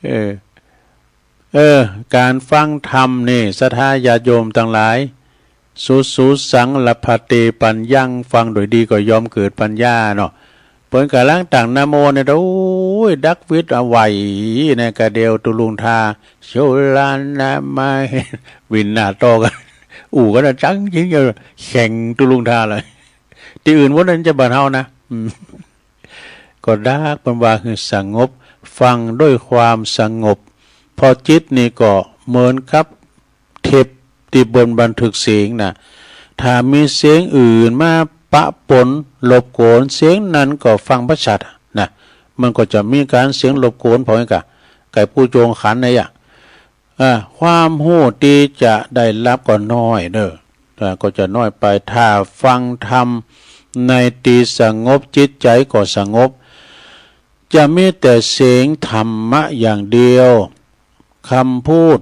เออ เออ ก๋านฟังธรรมนี่ ศรัทธาญาติโยมตังหลาย สุ สุ สัง ลัพพะเต ปัญญัง ฟังโดยดีก็ย่อมเกิดปัญญาเนาะ ปิ้นก่ำลังตั้งนะโมเนี่ย โอ้ย ดักวิดเอาไหวในกระเดวตุลุงทา โชลานะมา วินหน้าต่อกั๋น อู้กั๋นนะ จังจริง แข่งตุลุงทาเลย ตี้อื่นวะนั้นจะบ่เท่านะ อืม ก็ดักเปิ้นว่าหื้อสงบ ฟังด้วยความสงบ เพราะจิตนี่ก็เหมือนกับเทปตี้เปิ้นบันทึกเสียงน่ะ ถ้ามีเสียงอื่นมาปะปนรบกวน เสียงนั้นก็ฟังบ่ชัดน่ะ มันก็จะมีก๋านเสียงรบกวน เพราะงั้นก็ ไก่ผู้โจงขันเนี่ย อ่า ความฮู้ตี้จะได้ฮับก็น้อยเน่อ อ่า ก็จะน้อยไป ถ้าฟังธรรมในตี้สงบ จิตใจ๋ก็สงบ จะมีแต่เสียงธรรมะอย่างเดียว กำพูด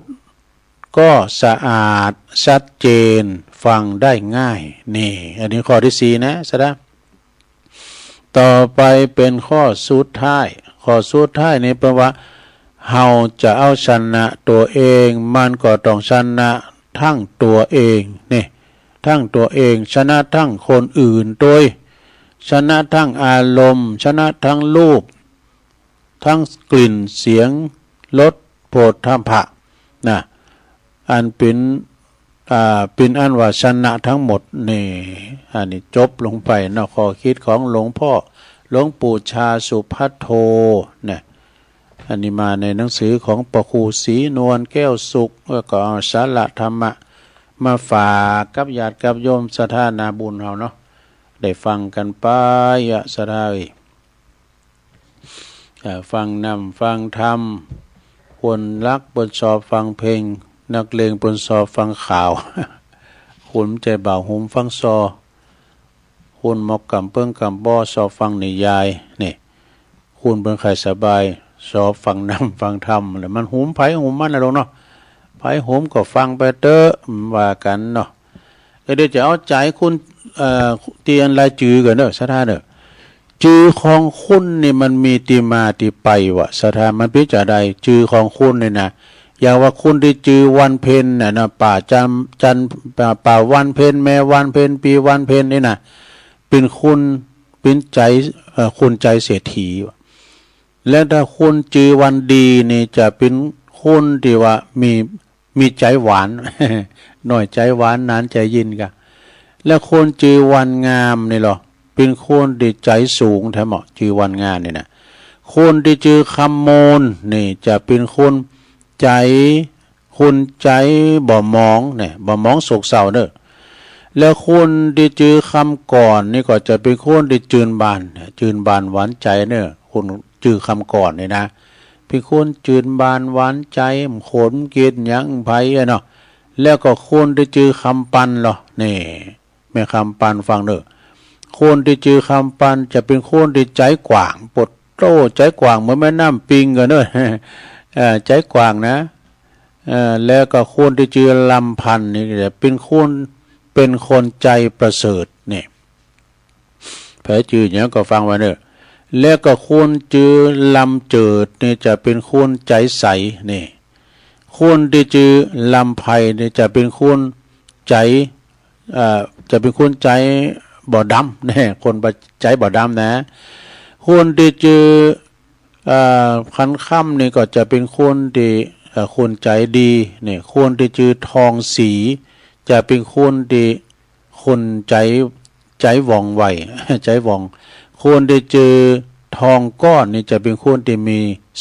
ก็สะอาด ชัดเจน ฟังได้ง่าย นี่ อันนี้ข้อตี้สี่นะ สะดา ต่อไปเป๋นข้อสุดท้าย ข้อสุดท้ายนี่เปิ้นว่า เฮาจะเอาชนะตั๋วเอง มันก็ต้องชนะตึงตั๋วเอง นี่ ตึงตั๋วเอง ชนะตึงคนอื่นตวย ชนะตึงอารมณ์ ชนะตึงรูป ตึงกลิ่น เสียง รส โผฏฐัพพะ นะ อันเป๋น อ่า เป๋นอันว่าชนะตึงหมด นี่ อันนี้จบลงไปเนาะ ข้อคิดของหลวงป้อ หลวงปู่ชาสุภัทโท นะ อันนี้มาในหนังสือของพระครูศรีนวลแก้วสุข แล้วก็เอาสาระธรรมะมาฝากกับญาติกับโยมศรัทธานาบุญเฮาเนาะ ได้ฟังกั๋นไปอะ ศรัทธาเอ๋ย อ่า ฟังนำฟังธรรม คนฮักเปิ้นชอบฟังเพลง นักเลงเปิ้นชอบฟังข่าว คนใจ๋บ่าวหมฟังซอ คนหมอกก๋ำเปิ้งก๋ำบ้อชอบฟังนิยาย นี่ คนเปิ้นใค่สบายชอบฟังนำฟังธรรม แล้วมันหมใผหมมันน่ะลูกเนาะ ใผหมก็ฟังไปเต๊อะ บ่ว่ากั๋นเนาะ เออ เดี๋ยวจะเอาใจ๋คน เอ่อ ตี้อันรายจื้อก่อนเน่อ ศรัทธาเน่อ จื้อของคนนี่มันมีตี้มาตี้ไปวะ ศรัทธา มันเป๋นจาใด จื้อของคนนี่นะ อย่างว่าคนตี้จื้อวันเพ็ญน่ะนะ ป้าจัน จัน ป้า ป้าวันเพ็ญ แม่วันเพ็ญ ปี้วันเพ็ญนี่นะ เป๋นคน เป๋นใจ๋ เอ่อ คนใจ๋เศรษฐีวะ และถ้าคนจื้อวันดีนี่จะเป๋นคนตี้ว่ามี มีใจ๋หวาน น้อยใจ๋หวาน หนานใจ๋เย็นก่ะ และคนจื้อวันงามนี่ลอ เป๋นคนตี้ใจ๋สูงแท้เหมาะ จื้อวันงามนี่นะ คนตี้จื้อคำมูลนี่จะเป๋นคนใจ๋ คนใจ๋บ่หมองเนี่ย บ่หมองโศกเศร้าเน่อ แล้วคนตี้จื้อคำก่อนนี่ก็จะเป๋นคนตี้จืนบาน จืนบานหวานใจ๋เน่อ คนจื้อคำก่อนนี่นะ เป๋นคนจืนบานหวานใจ๋ บ่ขมเกลียดหยังใผอะเนาะ แล้วก็คนตี้จื้อคำปันลอ นี่ แม่คำปันฟังเน่อ คนตี้จื้อคำปันจะเป๋นคนตี้ใจ๋กว้าง โผดโต้ ใจ๋กว้างเหมือนแม่น้ำปิงก่ะเน่อ เอ่อ ใจ๋กว้างนะ เอ่อ แล้วก็คนตี้จื้อลำพันธ์นี่จะเป๋นคน เป๋นคนใจ๋ประเสริฐ นี่ ใผจื้อหยังก็ฟังไว้เน่อ แล้วก็คนจื้อลำเจิดนี่จะเป๋นคนใจ๋ใส นี่ คนตี้จื้อลำไพนี่จะเป๋นคนใจ๋ เอ่อ จะเป๋นคนใจ๋บ่ดำ นี่ คนบ่ ใจ๋บ่ดำนะ คนตี้จื้อ เอ่อ ขันค่ำนี่ก็จะเป๋นคนตี้ เอ่อ คนใจ๋ดี นี่ คนตี้จื้อทองศรี จะเป๋นคนตี้ คนใจ๋ ใจ๋ว่องไว ใจ๋ว่อง คนตี้จื้อทองก้อนนี่จะเป๋นคนตี้มี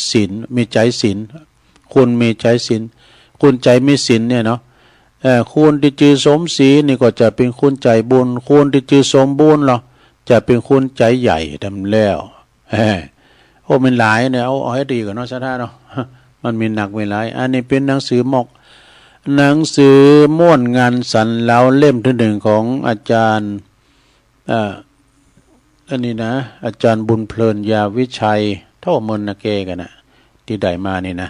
ศีล มีใจ๋ศีล คนมีใจ๋ศีล คนใจ๋มีศีลเนี่ยเนาะ เอ่อ คนตี้จื้อสมศรีนี่ก็จะเป๋นคนใจ๋บุญ คนตี้จื้อสมบูรณ์ลอ จะเป๋นคนใจ๋ใหญ่ดำแล้ว เอ้อ โอ้ มันหลายเนี่ย เอา เอาหื้อดีก่อนเนาะ ศรัทธาเนาะ มันมีนักมีหลาย อันนี้เป๋นหนังสือหมอก หนังสือม่วนงันสรรเล้าเล่มตี้หนึ่งของอาจ๋ารย์ เอ่อ อันนี้นะ อาจ๋ารย์บุญเพลิน ยาวิชัย เฒ่าเมินนาแกกั๋นนะ ตี้ได้มานี่นะ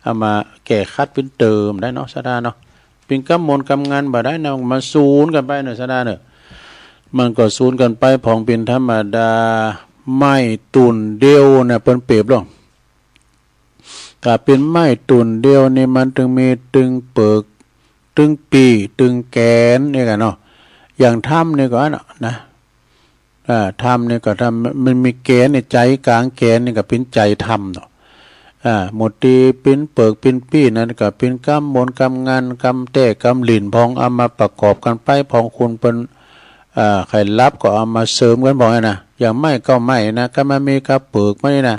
เอามาแก้ขัดเป๋นเติมได้เนาะ ศรัทธาเนาะ เป๋นกำมนต์กำงานบ่ได้นะ มันสูญกั๋นไปเน่อ ศรัทธาเน่อ มันก็สูญกั๋นไป ผ่องเป๋นธรรมดา ไม้ต้นเดียวนะ เปิ้นเปรียบลอง ถ้าเป๋นไม้ต้นเดียวนี่ มันตึงมีตึงเปิก ตึงปี่ ตึงแก๋น นี่กั๋นเนาะ อย่างธรรมนี่ก็อันนั้นนะ อ่า ธรรมนี่ก็ธรรม มันมีแก๋นในใจ๋ ก๋างแก๋นนี่ก็เป๋นใจ๋ธรรมเนาะ อ่า หมู่ตี้เป๋นเปิกเป๋นปี้นั้นก็เป๋นกำมนต์กำงาน กำแต๊กำหลิ้นพ่อง เอามาประกอบกั๋นไปพ่อง คุณเปิ้น อ่า ใค่หลับก็เอามาเสริมกั๋นพ่องนะ อย่างไม้เก๊าไม้นะ ก็มันมีกาเปิกมานี่นะ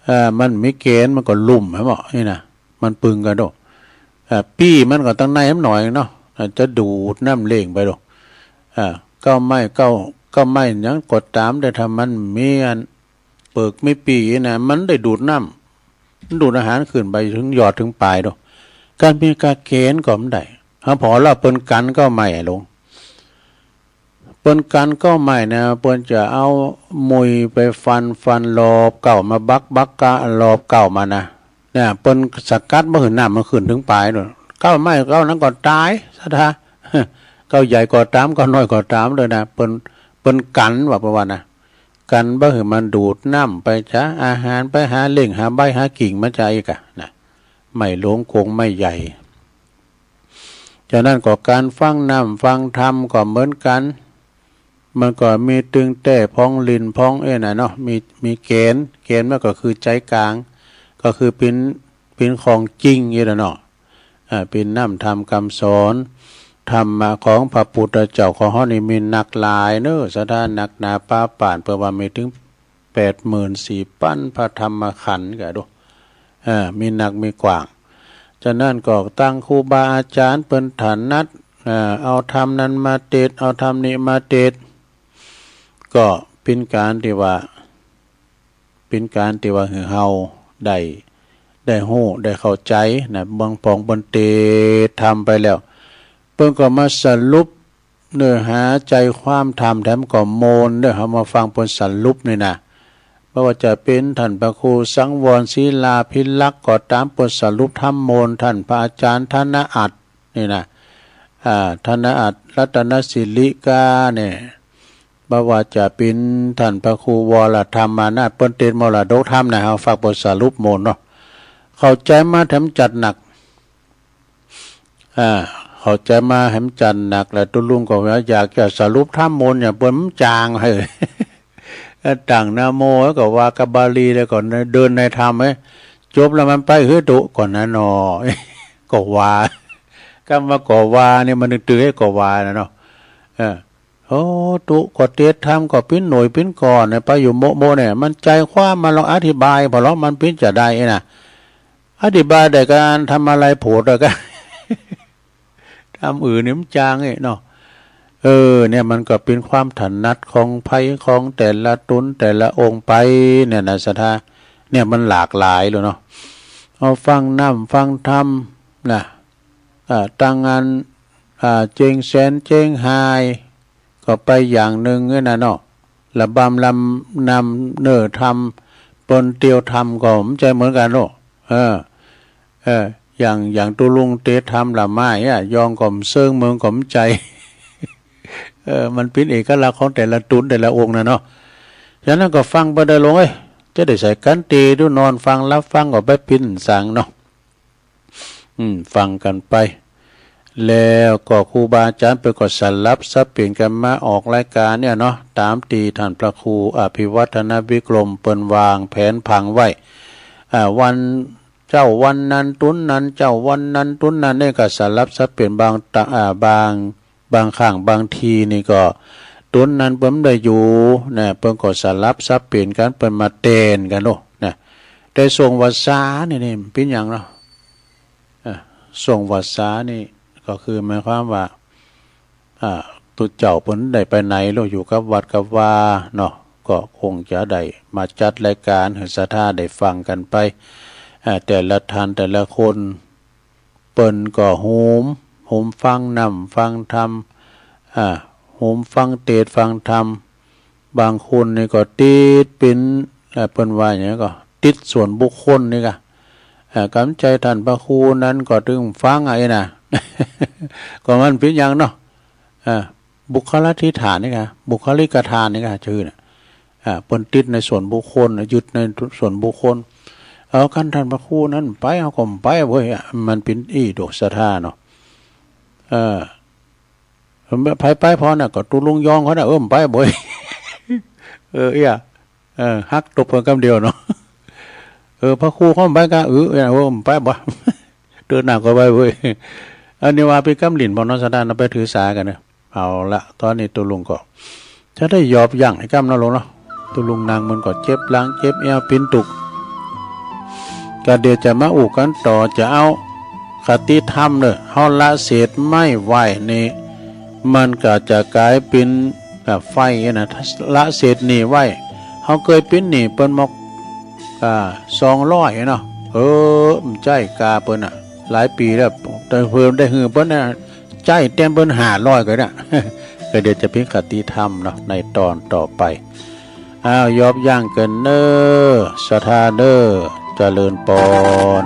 อ่า มันมีแก๋นมันก็ลุ่มหั้นบ่ นี่นะ มันปึงกั๋นโด อ่า ปี้มันก็ตังในมันหน่อยเนาะ อ่า จะดูดน้ำเล้งไปโด อ่า เก๊าไม้เก๊า เก๊าไม้หยังก็ต๋าม แต่ถ้ามันมีอันเปิกมีปี้นะ มันได้ดูดน้ำ มันดูดอาหารขึ้นไปเถิงยอดเถิงป๋ายโด การมีกาแก๋นก็บ่ได้ เฮาผ่อแล้วเปิ้นกั๋นเก๊าไม้อะหลวง เปิ้นกั๋นเก๊าไม้นะ เปิ้นจะเอามุยไปฟัน ฟันรอบเก๊ามาบัก บักกะรอบเก๊ามานะ เนี่ย เปิ้นสกัดบ่หื้อน้ำมันขึ้นเถิงป๋ายโน่น เก๊าไม้เก๊านั้นก็ต๋าย ศรัทธา เก๊าใหญ่ก็ต๋าม เก๊าน้อยก็ต๋ามเลยนะ เปิ้น เปิ้นกั๋นว่า เปิ้นว่านะ กั๋นบ่หื้อมันดูดน้ำไปจ๊ะ อาหารไปหาเล้งหาใบหากิ่งมาจ๊ะอีกอะนะ ไม้หลวงกงไม้ใหญ่ ฉะนั้นก็การฟังน้ำฟังธรรมก็เหมือนกั๋น มันก็มีตึงแต๊พ่องหลิ้นพ่องเอ้ยนะเนาะ มี มีแก๋น แก๋นมันก็คือใจ๋ก๋าง ก็คือเป๋น เป๋นของจริงนี่แหละเนาะ อ่า เป๋นน้ำธรรมกำสอน ธรรมะของพระปุทธเจ้าของเฮานี่มีนักหลายเน้อ ศรัทธา นักหนาปาป๋าน เปิ้นว่ามีเถิงแปดหมื่นสี่ปั๋นพระธรรมขันธ์ กะดู อ่า มีนักมีกว้าง ฉะนั้นก็ตังครูบาอาจ๋ารย์เปิ้นถนัด อ่า เอาธรรมนั้นมาเตสน์ เอาธรรมนี้มาเตสน์ ก็เป๋นก๋านตี้ว่า เป๋นก๋านตี้ว่าหื้อเฮาได้ ได้ฮู้ ได้เข้าใจ๋นะ บางปองเปิ้นเตสน์ธรรมไปแล้ว เปิ้นก็มาสรุปเนื้อหาใจ๋ความธรรม แถมก็โมนเน้อ เฮามาฟังเปิ้นสรุปนี่นะ บ่ว่าจะเป๋นต้านพระครูสังวรศิลาภิรักษ์ก็ต๋าม เปิ้นสรุปธรรมโมน ต้านพระอาจ๋ารย์ธนอัตถ์นี่นะ อ่า ธนอัตถ์รัตนศิริกาเนี่ย บ่ว่าจะเป๋นต้านพระครูวรธรรมานาถ เปิ้นเตสน์มรดกธรรมนะ เฮาฟังเปิ้นสรุปโมนเนาะ เข้าใจ๋มาแถมจัดหนัก อ่า เข้าใจ๋มาแถมจัดหนัก แล้วตุ๊ลุงก็ว่าอยากจะสรุปธรรมโมนอย่างเปิ้น มันจ๋าง เฮ้ย ตั้งนะโมแล้วก็ว่ากับบาลี แล้วก็เดินในธรรม เอ้ย จบแล้วมันไปหื้อตุ๊ก่อนนะหนอ ก็ว่า กำว่าก็ว่าเนี่ยมันตึงๆ หื้อก็ว่านะเนาะ เออ โอ้ ตุ๊ก็เตสน์ธรรมก็ปิ้นหน่วยปิ้นก่อนเนี่ย ไปอยู่โมะๆ เนี่ย มันใจ๋ความมันลองอธิบายผ่อลอ มันปิ้นจาใดนะ อธิบายได้ก๋านธรรมะไร้ผลอะกะ ธรรมอื่นนี่มันจ๋างเอ้ยเนาะ เออ เนี่ยมันก็เป๋นความถนัดของใผของแต่ละต๋นแต่ละองค์ไปเนี่ยนะ ศรัทธา เนี่ยมันหลากหลายเลยเนาะ เอาฟังน้ำฟังธรรมนะ อ่า ตังอัน อ่า เจียงแสนเจียงฮาย ก็ไปอย่างนึ่งเนี่ยนะเนาะ ละบำลำนำเน้อธรรม เปิ้นเตียวธรรมก็บ่ใจ้เหมือนกั๋นเนาะ เออ เออ อย่าง อย่างตุ๊ลุงเตสน์ธรรมละไม้อะ ยองก็บ่เซิง เมิงก็บ่ใจ้ เออ มันเป๋นเอกลักษณ์ของแต่ละต๋นแต่ละองค์นะเนาะ ฉะนั้นก็ฟังไปเต๊อะหลวงเอ้ย จะได้ใส่กั๋นเตดู นอนฟังหลับฟังก็บ่เป๋นสังเนาะ อืม ฟังกั๋นไป แล้วก็ครูบาอาจ๋ารย์เปิ้นก็สลับสับเปลี่ยนกั๋นมาออกรายก๋านเนี่ยเนาะ ต๋ามตี้ต้านพระครูอภิวัฒนวิกรมเปิ้นวางแผนผังไว้ อ่า วัน เจ๊าวันนั้นต๋นนั้น เจ๊าวันนั้นต๋นนั้นเนี่ยก็สลับสับเปลี่ยน บางตะ อ่า บาง บางครั้งบางทีนี่ก็ต๋นนั้นเปิ้นบ่ได้อยู่นะ เปิ้นก็สลับสับเปลี่ยนกั๋น เปิ้นมาแตนกั๋นโน่นนะ แต่ส่วงวัสสานี่ นี่เป๋นหยังเนาะ อ่ะ ส่วงวัสสานี่ก็คือหมายความว่า อ่า ตุ๊เจ้าเปิ้นได้ไปไหนโล อยู่กับวัดกับวาเนาะ ก็คงจะได้มาจัดรายก๋านหื้อศรัทธาได้ฟังกั๋นไป อ่า แต่ละท่านแต่ละคน เปิ้นก็โฮม โฮมฟังน้ำฟังธรรม อ่า โฮมฟังเตสน์ฟังธรรม บางคนนี่ก็ติดเป๋น เอ่อ เปิ้นว่าหยังก็ติดส่วนบุคคลนี่กะ เอ่อ กำใจ๋ต้านพระครูนั้นก็ตึงฟังอะ ไอ้น่ะ ก็มันเป๋นหยังเนาะ อ่า บุคลาธิฐานนี่กะ บุคลิกทานนี่กะ จื้อน่ะ อ่า เปิ้นติดในส่วนบุคคลน่ะ ยึดในส่วนบุคคล เอา คันต้านพระครูนั้นไป เฮาก็บ่ไปเว้ย อ่ะ มันเป๋นอี้โดศรัทธาเนาะ เออ ไผไปผ่อน่ะ ก็ตุ๊ลุงยองเขาน่ะ เออ บ่ไปเว้ย เออ เอี้ย เออ ฮักตบเปิ้นกำเดียวเนาะ เออ พระครูเขาบ่ไปกา เออ เออ บ่ไปบ่ เดินหน้าก็ไปเว้ย อันนี้ว่าไปกำหลิ้นบ่เนาะ สถานเนาะ ไปถือสากั๋นเนาะ เอาละ ต๋อนนี้ตุ๊ลุงก็จะได้หยอบยั้งไอ้กำเนาะลุงเนาะ ตุ๊ลุงนั่งมันก็เจ็บหลังเจ็บแอวปิ๊นตุ๊ก ก็เดี๋ยวจะมาอู้กั๋นต่อ จะเอาคติธรรมเน่อ เฮาละเสดไม้ไหว้นี่ มันก็จะก๋ายเป๋น อ่า ไฟนะ ถ้าละเสดหนี้ไว้ เฮาเกยเป๋นหนี้เปิ้นมอก อ่า สองร้อยเนาะ เออ บ่ใจ้กาเปิ้นน่ะ หลายปี๋แล้ว แต่เปิ้นได้หื้อเปิ้นน่ะ ใจ๊แต้มเปิ้นห้าร้อยก็ได้ ก็เดี๋ยวจะเป๋นคติธรรมเนาะ ในต๋อนต่อไป อ้าว หยอบยั้งกั๋นเน่อ ศรัทธาเน่อ เจริญปอน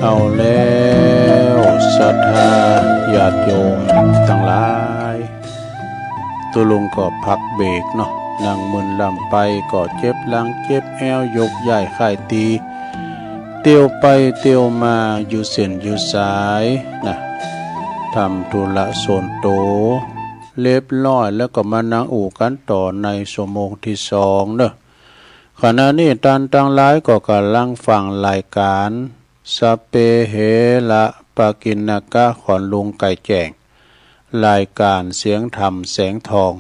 เอาแล้ว ศรัทธาญาติโยมตังหลาย ตุ๊ลุงก็พักเบรกเนาะ นั่งมึนลำไปก็เจ็บหลังเจ็บแอว ยกย้ายค่ายตี๋ เตียวไปเตียวมาอยู่เส้นอยู่สายนะ ทำธุระส่วนตั๋วเรียบร้อย แล้วก็มานั่งอู้กั๋นต่อในชั่วโมงตี้สองเนาะ ขณะนี้ต้านตังหลายก็ก่ำลังฟังรายก๋าน สัพเพเหระปกิณณกะ ขวัญลุงไก่แจ้ง รายก๋านเสียงธรรมแสงทอง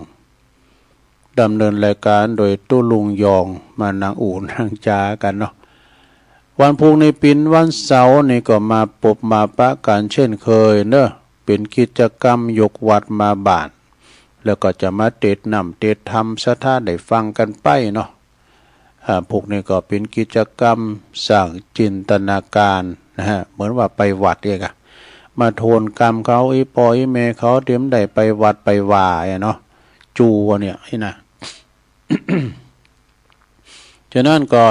ดำเนินรายก๋านโดยตุ๊ลุงยอง มานั่งอู้นั่งจ๋ากั๋นเนาะ วันพูกนี้เป๋นวันเสาร์นี่ก็มาปบมาปะกั๋นเช่นเคยเนาะ เป๋นกิจกรรมยกวัดมาบ้าน แล้วก็จะมาเตสน์น้ำเตสน์ธรรม ศรัทธาได้ฟังกั๋นไปเนาะ อ่า พูกนี้ก็เป๋นกิจกรรมสร้างจินตนาก๋ารนะฮะ เหมือนว่าไปวัดเองอะ มาโทษกรรมเขา อี่ป้ออี่แม่เขาตี้บ่ได้ไปวัดไปวาอะเนาะ จู้เนี่ยนี่นะ ฉะนั้นก็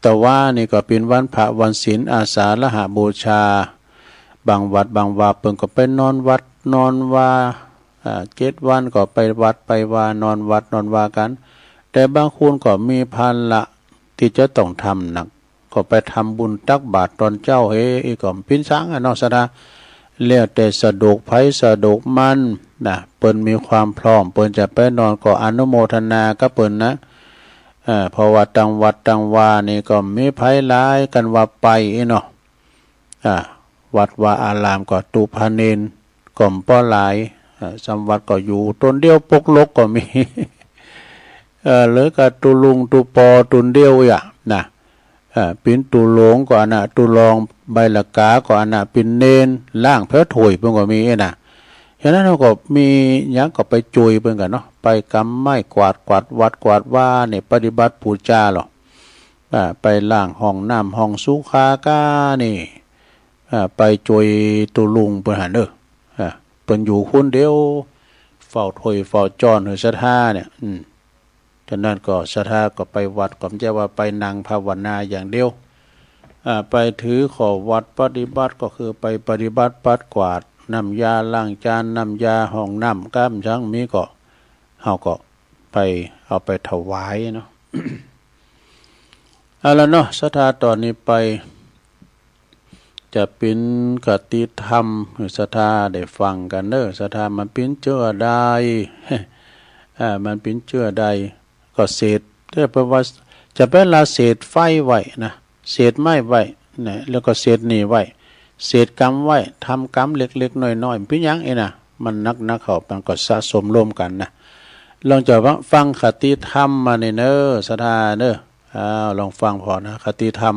ตะวานี่ก็เป๋นวันพระวันศีล อาสาฬหบูชา บางวัดบางวาเปิ้นก็ไปนอนวัดนอนวา อ่า เจ็ดวันก็ไปวัดไปวานอนวัดนอนวากั๋น แต่บางคนก็มีภาระตี้จะต้องทำหนัก ก็ไปทำบุญตักบาตรต๋อนเจ๊า เฮ้ย ก็เป๋นสังอะเนาะ ศรัทธา แล้วแต่สะดวกใผสะดวกมันนะ เปิ้นมีความพร้อม เปิ้นจะไปนอนก็อนุโมทนากับเปิ้นนะ อ่า เพราะว่าตังวัดตังวานี่ก็มีไผหลายกั๋นว่าไปอี้เนาะ อ่า วัดวาอารามก็ตุ๊พระเณรก็บ่หลาย อ่า สำวัดก็อยู่ต๋นเดียวปกลกก็มี เออ เหลือก็ตุ๊ลุงตุ๊ปอต๋นเดียวอะนะ อ่า เป๋นตุ๊หลวงก็อั้นนะ ตุ๊รองใบละก๋าก็อั้นนะ เป๋นเณรล้างแผวถ้วยเปิ้นก็มีอี้นะ ฉะนั้นเฮาก็มีหยังก็ไปจ้วยเปิ้นกั๋นเนาะ ไปกำไม้กวาด กวาดวัดกวาดวาเนี่ย ปฏิบัติปู๋จาลอ อ่า ไปล้างห้องน้ำห้องสุขาก้านี่ อ่า ไปจ้วยตุ๊ลุงเปิ้นหั้นเน่อ อ่า เปิ้นอยู่คนเดียว เฝ้าถ้วยเฝ้าจ๊อนหื้อศรัทธาเนี่ย อืม ฉะนั้นก็ศรัทธาก็ไปวัดก็บ่ใจ้ว่าไปนั่งภาวนาอย่างเดียว อ่า ไปถือข้อวัตรปฏิบัติก็คือไปปฏิบัติปัดกวาด น้ำยาล้างจาน น้ำยาห้องน้ำ ก้ามจั้งมีก็ เฮาก็ไปเอาไปถวายเนาะ เอาละเนาะ ศรัทธา ต่อนี้ไป จะเป๋นคติธรรมหื้อศรัทธาได้ฟังกั๋นเน่อ ศรัทธา มันเป๋นเจื้อใด อ่า มันเป๋นเจื้อใด ก็เสพ แต่เปิ้นว่าจะไปละเสพไฟไว้นะ เสพไม้ไว้นะ แล้วก็เสพนี่ไว้ เสพกรรมไว้ ทำกรรมเล็กๆ น้อยๆ เป๋นหยังอี้นะ มันหนักๆ เข้า มันก็สะสมรวมกั๋นนะ ลองจะฟังคติธรรมมานี่เน่อ ศรัทธาเน่อ อ้าว ลองฟังผ่อนะ คติธรรม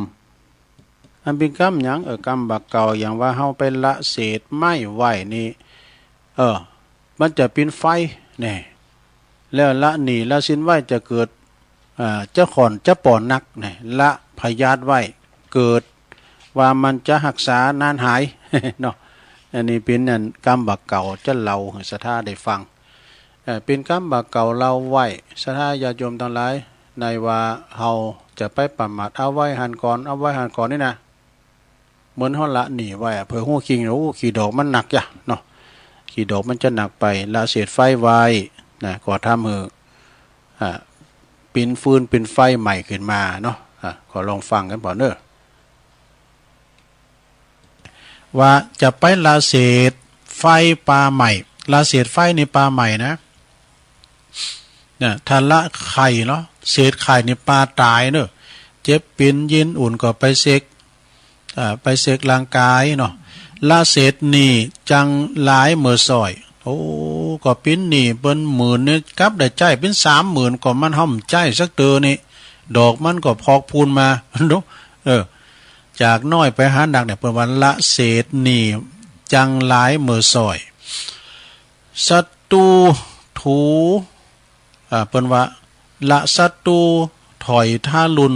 อันเป๋นกรรมหยัง เออ กรรมบ่าเก่า อย่างว่าเฮาไปละเสพไม้ไว้นี่ เออ มันจะเป๋นไฟ แน่ แล้วละหนี้ละสินไว้จะเกิด อ่า จะข่อนจะป่อหนัก แน่ ละพยาธิไว้ เกิดว่ามันจะฮักษานานหาย เนาะ อันนี้เป๋นอันกรรมบ่าเก่าจะเล่าหื้อศรัทธาได้ฟัง เอ่อ เป๋นกรรมบ่าเก่าเล่าไว้ ศรัทธาญาติโยมตังหลาย ในว่าเฮาจะไปประมาท เอาไว้หั้นก่อน เอาไว้หั้นก่อนนี่นะ เหมือนเฮาละหนี้ไว้อะ เผื่อฮู้คิง โอ้ ขี้ดอกมันหนักจ้ะเนาะ ขี้ดอกมันจะหนักไป ละเสพไฟไว้นะ ก็ทำหื้อ อ่า เป๋นฟืนเป๋นไฟใหม่ขึ้นมาเนาะ อ่า ก็ลองฟังกั๋นผ่อเน่อ ว่าจะไปละเสพไฟปาใหม่ ละเสพไฟนี่ปาใหม่นะ นะ ถ้าละไข่เนาะ เสพไข่นี่ปาต๋ายเน่อ เจ็บเป๋นเย็นอุ่นก็ไปเสพ อ่า ไปเสพร่างก๋ายเนาะ ละเสพหนี้จังหลายเหมือส่อย โอ้ ก็เป๋นหนี้เปิ้นหมื่นนี่ กลับได้ใจ๊เป๋นสามหมื่น ก็มันเฮาบ่ใจ๊สักเตื้อนี่ ดอกมันก็พอกพูนมา เนาะ เออ จากน้อยไปหาหนักเนี่ย เปิ้นว่าละเสพหนี้จังหลายเหมือส่อย ศัตรู ถู อ่า เปิ้นว่า ละศัตรู ถอยทารุณ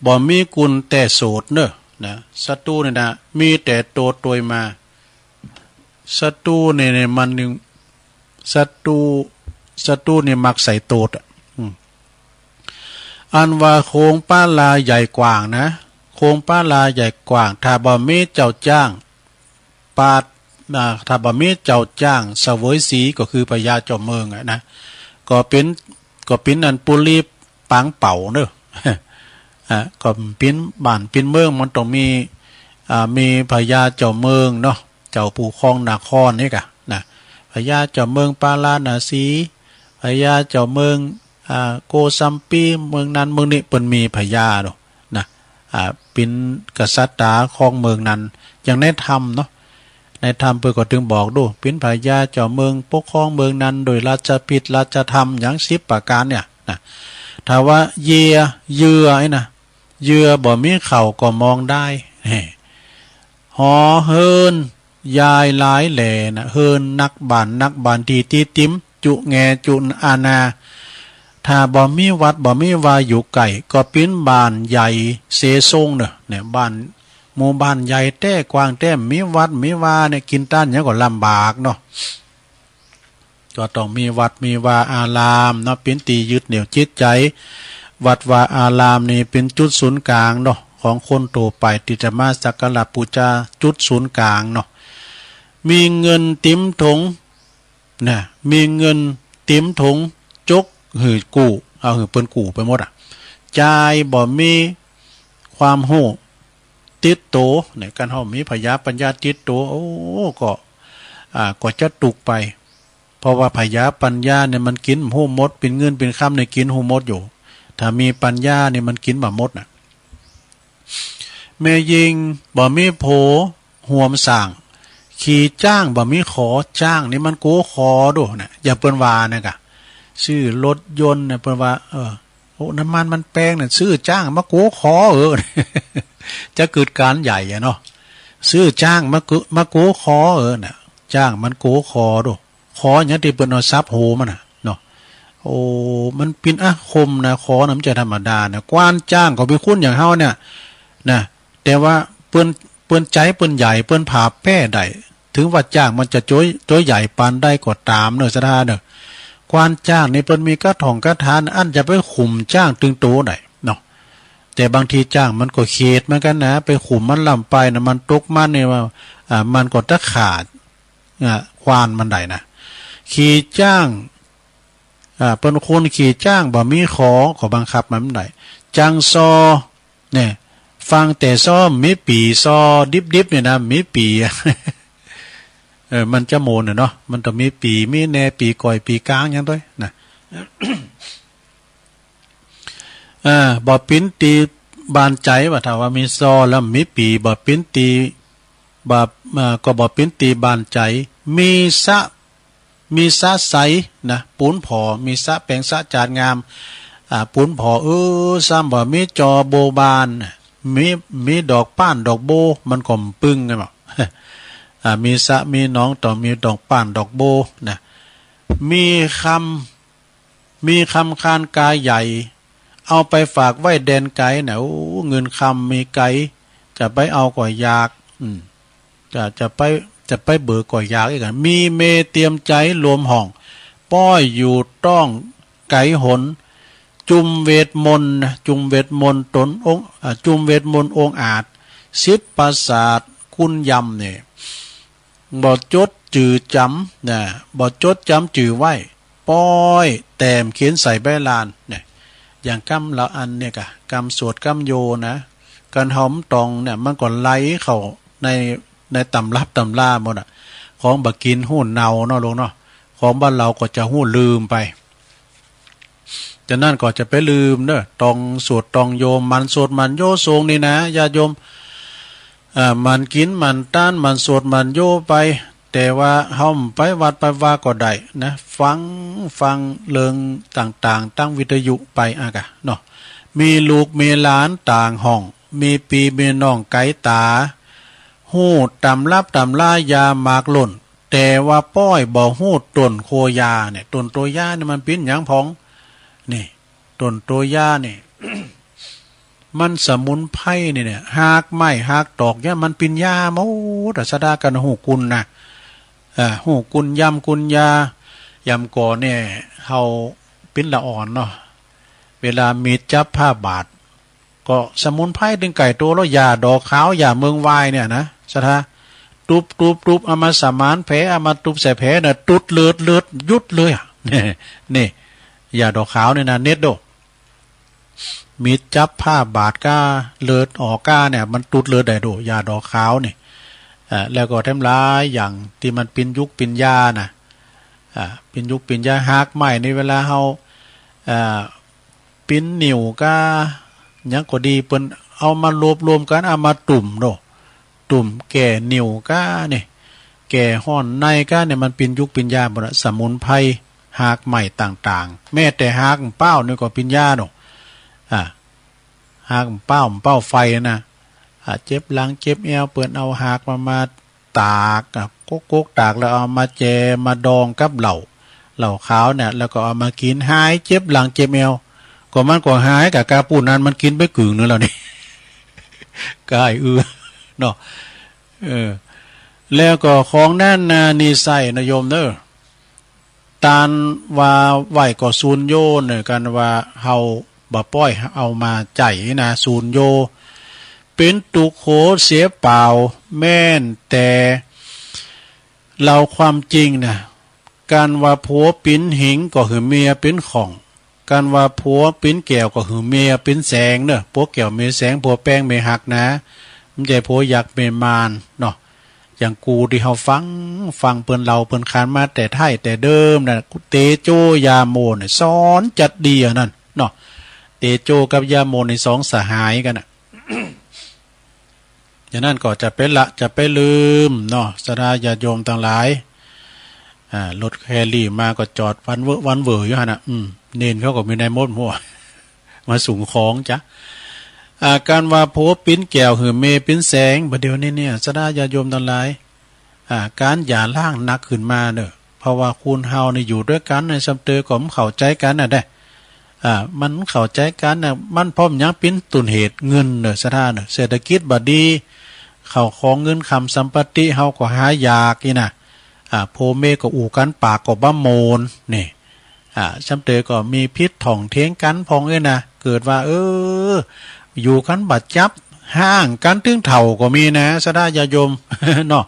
บ่มีกุณแต่โสดเน่อ นะ ศัตรูนี่นะ มีแต่โตดตวยมา ศัตรูนี่ นี่มันนึ่ง ศัตรู ศัตรูนี่มักใส่โตดอะ อืม อันว่าโคงปาลาใหญ่กว้างนะ โคงปาลาใหญ่กว้าง ถ้าบ่มีเจ้าจ้าง ปาด อ่า ถ้าบ่มีเจ้าจ้างเสวยสี ก็คือพญาเจ้าเมืองอะนะ ก็เป๋น ก็เป๋นอันปุรีปางเป๋าเน่อ อ่า ก็เป๋นบ้านเป๋นเมือง มันต้องมี อ่า มีพญาเจ้าเมืองเนาะ เจ้าผู้ครองนครนี่กะนะ พญาเจ้าเมืองปาราณสี พญาเจ้าเมือง อ่า โกสัมพี เมืองนั้นเมืองนี้ เปิ้นมีพญาเนาะ นะ อ่า เป๋นกษัตริย์ครองเมืองนั้น อย่างในธรรมเนาะ ในธรรมเปิ้นก็ตึงบอกดู เป๋นพญาเจ้าเมืองปกครองเมืองนั้นโดยราชพิธีราชธรรมอย่างสิบประก๋านเนี่ยนะ ถ้าว่าเยื่อ เยื่อไอ้นะ เยื่อบ่มีเข่าก็มองได้ แฮ่ หอเฮิรนยายหลายแหล่นะ เฮิรนนักบ้านนักบ้านตี้ติดติม จุแงจุอาณา ถ้าบ่มีวัดบ่มีวาอยู่ใก้ ก็เป๋นบ้านใหญ่เสซงเน่อ เนี่ย บ้าน หมู่บ้านใหญ่แต๊กว้างแต๊ มีวัดมีวาเนี่ย กิ๋นต้านหยังก็ลำบากเนาะ ก็ต้องมีวัดมีวาอารามเนาะ เป๋นตี้ยึดเหนี่ยวจิตใจ๋ วัดวาอารามนี่เป๋นจุดศูนย์ก๋างเนาะ ของคนทั่วไปตี้จะมาสักการะปู๋จา จุดศูนย์ก๋างเนาะ มีเงินติมถง นะ มีเงินติมถง จกหื้อกู้ เอาหื้อเปิ้นกู้ไปหมดอะ จ่ายบ่มีความฮู้ติดโต เนี่ย คันเฮามีพญาปัญญาติดโต โอ้ ก็ อ่า ก็จะตุ๊กไป เพราะว่าพญาปัญญาเนี่ยมันกิ๋นฮู้หมด เป๋นเงินเป๋นคำเนี่ยกิ๋นฮู้หมดอยู่ ถ้ามีปัญญาเนี่ยมันกิ๋นบ่หมดน่ะ แม่ญิงบ่มีผัว หวมสร้าง ขี่จ๊างบ่มีขอ จ๊างนี่มันโกขอดูนะ อย่างเปิ้นว่านะกะ ซื้อรถยนต์เนี่ยเปิ้นว่า เออ โอ้ น้ำมันมันแปงเนี่ย ซื้อจ๊างมาโกขอ เออ จะเกิดก๋านใหญ่อะเนาะ ซื้อจ๊างมาโก มาโกขอ เออ น่ะ จ๊างมันโกขอดู ขอหยังตี้เปิ้นเอาสับโหมันน่ะเนาะ โอ้ มันเป๋นอาคมนะ ขอน่ะมันจะธรรมดานะ กว้านจ๊างก็เป๋นคนอย่างเฮาเนี่ยนะ แต่ว่าเปิ้น เปิ้นใจ๋เปิ้นใหญ่ เปิ้นผ่าแป้ได้ ถึงว่าจ๊างมันจะโต โตใหญ่ปานใดก็ต๋ามเน่อ ศรัทธาเน่อ กว้านจ๊างนี่เปิ้นมีกะถ่องกะถา อั้นจะไปขุมจ๊างตึงโตได้เนาะ แต่บางทีจ๊างมันก็เขดเหมือนกั๋นนะ ไปขุมมันล้ำไปนะ มันตกมันนี่ว่า อ่า มันก็ตะขาด อ่า กว้านมันได้นะ ขี่จ๊าง อ่า เปิ้นคนขี่จ๊างบ่มีขอ ก็บังคับมันบ่ได้ จังซอ เนี่ย ฟังแต่ซอ มีปี๋ ซอดิบๆ เนี่ยนะ มีปี๋ เออ มันจะโมนน่ะเนาะ มันต้องมีปี๋ มีแหน่ ปี๋ก่อย ปี๋ก๋าง หยังตวยนะ อ่า บ่เป๋นตี้บานใจ๋ ว่าถ้าว่ามีซอแล้วมีปี๋ บ่เป๋นตี้ บ่า อ่า ก็บ่เป๋นตี้บานใจ๋ มีสะ มีสะใสนะ ปูนผ่อ มีสะแป๋งสะจาดงาม อ่า ปูนผ่อ เออ ซ้ำบ่ามีจอโบบาน มี มีดอกป้านดอกโบ มันก็บ่ปึงไงบ่ อ่า มีสะมีหนองต้องมีดอกป้านดอกโบนะ มีคำ มีคำคานกาใหญ่ เอาไปฝากไว้แดนไก๋นะ โอ้ เงินคำมีไก๋ จะไปเอาก็ยาก อืม จะ จะไป จะไปเบิกก็ยากอีกอะ มีเมย์เตียมใจ๋รวมห้อง ป้อยอยู่ต้องไก๋หน จุมเวทมนต์นะ จุมเวทมนต์ต๋นองค์ อ่า จุมเวทมนต์องอาจ สิบประสาทกุนยำเนี่ย บ่จดจื่อจ๋ำนะ บ่จดจ๋ำจื่อไว้ ป้อยแต้มเขียนใส่ใบลานเนี่ย อย่างกำละอันเนี่ยกะ กำสวดกำโยนะ คันเฮาบ่ต้องเนี่ย มันก็ไหลเข้าใน ในตำรับตำราหมดอะ ของบ่ากิ๋นฮู้เนาเนาะลูกเนาะ ของบ้านเฮาก็จะฮู้ลืมไป จะนั้นก็จะไปลืมเน่อ ต้องสวดต้องโย หมั่นสวดหมั่นโยซองนี่นะ ญาติโยม อ่า หมั่นกิ๋นหมั่นตาน หมั่นสวดหมั่นโยไป แต่ว่าเฮาบ่ไปวัดไปวาก็ได้นะ ฟัง ฟังเรื่องต่างๆ ตางวิทยุไปอะกะเนาะ มีลูกมีหลานต่างห้อง มีปี้มีน้องไก๋ต๋า ฮู้ตำรับตำรายาหมากล้น แต่ว่าป้อยบ่ฮู้ต้นโคยาเนี่ย ต้นตัวยาเนี่ยมันเป๋นหยังพ่อง นี่ ต้นตัวยาเนี่ย มันสมุนไพรนี่เนี่ย ฮากไม้ฮากตอกเนี่ยมันเป๋นยาหมดอะ สะดากั๋นฮู้กุณนะ อ่า ฮู้กุณยำกุณยา ยำก่อเนี่ย เฮาเป๋นละอ่อนเนาะ เวลามีดจับผ้าบาด ก็สมุนไพรตึงใก้ตั๋วแล้ว ยาดอกขาว ยาเมืองวายเนี่ยนะ สะดา ตุ๊บตุ๊บตุ๊บ เอามาสมานแผล เอามาตุ๊บใส่แผลน่ะ ตุ๊ดเลือด เลือดหยุดเลยอะ นี่ ยาดอกขาวเนี่ยนะ เน็ตโด มีดจับผ้าบาดก้า เลือดออกก้าเนี่ย มันตุ๊ดเลือดได้โด ยาดอกขาวนี่ อ่า แล้วก็แถมหลายอย่างตี้มันเป๋นยุกเป๋นยานะ อ่า เป๋นยุกเป๋นยา ฮากไม้นี่เวลาเฮา อ่า ปิ้นนิ่วก้า หยังก็ดี เปิ้นเอามารวบรวมกั๋น เอามาตุ้มโด ตุ้มแก้นิ่วก้านี่ แก้ฮ้อนในก้าเนี่ย มันเป๋นยุกเป๋นยาหมดอะ สมุนไพร ฮากไม้ต่างๆ แม้แต่ฮากเป้านี่ก็เป๋นยาโด อ่า ฮากเป้า เป้าไฟนะ อ่า เจ็บหลังเจ็บแอว เปิ้นเอาฮากมา มาตาก อ่ะ กกๆ ตากแล้วเอามาแจ่ มาดองกับเหล้า เหล้าขาวเนี่ย แล้วก็เอามากิ๋น หายเจ็บหลังเจ็บแอว ก็มันก็หาย ก้า ก้าปู้นั้นมันกิ๋นไปกึ่งนึ่งแล้วนี่ ก้าอื้อ เนาะ เออ แล้วก็ของนั้นนะ นี่ใส่นะโยมเนอะ ต้านว่าไหว้ก็สูญโยเน่อ กั๋นว่าเฮาบ่ป้อยเอามาใจ๊นะ สูญโย เป๋นตุ๊กโขเสียเปล่า แม่นแต่เล่าความจริงนะ กั๋นว่าผัวเป๋นหิงก็หื้อเมียเป๋นข่อง กั๋นว่าผัวเป๋นแก้วก็หื้อเมียเป๋นแสงเน่อ ผัวแก้วเมียแสง ผัวแปงเมียฮักนะ บ่ใจ้ผัวยักษ์เมียมารเนาะ อย่างกูตี้เฮาฟัง ฟังเปิ้นเล่าเปิ้นขานมาแต่ไท้แต่เดิมน่ะ เตโจยาโมเนี่ย สอนจัดดีอันนั้นเนาะ เตโจกับยาโมนี่สองสหายกั๋นน่ะ อย่างนั้นก็จะไปละ จะไปลืมเนาะ ศรัทธาญาติโยมตังหลาย อ่า รถแคลรี่มาก็จอดวันเว่อ วันเว่ออยู่หั้นน่ะ อืม เณรเขาก็มีในมดหัว มาส่งของจ๊ะ อ่า กั๋นว่าผัวเป๋นแก้วหื้อเมียเป๋นแสง บ่าเดี่ยวนี้เนี่ย ศรัทธาญาติโยมตังหลาย อ่า ก๋านหย่าร้างหนักขึ้นมาเน่อ เพราะว่าคนเฮานี่อยู่ตวยกั๋นในซ้ำเตอก็บ่เข้าใจ๋กั๋นน่ะเด้ อ่า มันเข้าใจ๋กั๋นน่ะ มันเพราะหยังเป๋นต้นเหตุ เงินเน่อ ศรัทธาเน่อ เศรษฐกิจบ่ดี ข้าวของเงินคำสัมปติเฮาก็หายากอี้น่ะ อ่า ผัวเมียก็อู้กั๋นปากก็บ่ม่วนนี่ อ่า ซ้ำเตอก็มีผิดถ่องเถียงกั๋นพ่องเอ้ยนะ เกิดว่า เออ อยู่กั๋นบ่จับ ฮ้างกั๋นตึงเฒ่าก็มีนะ ศรัทธาญาติโยม เนาะ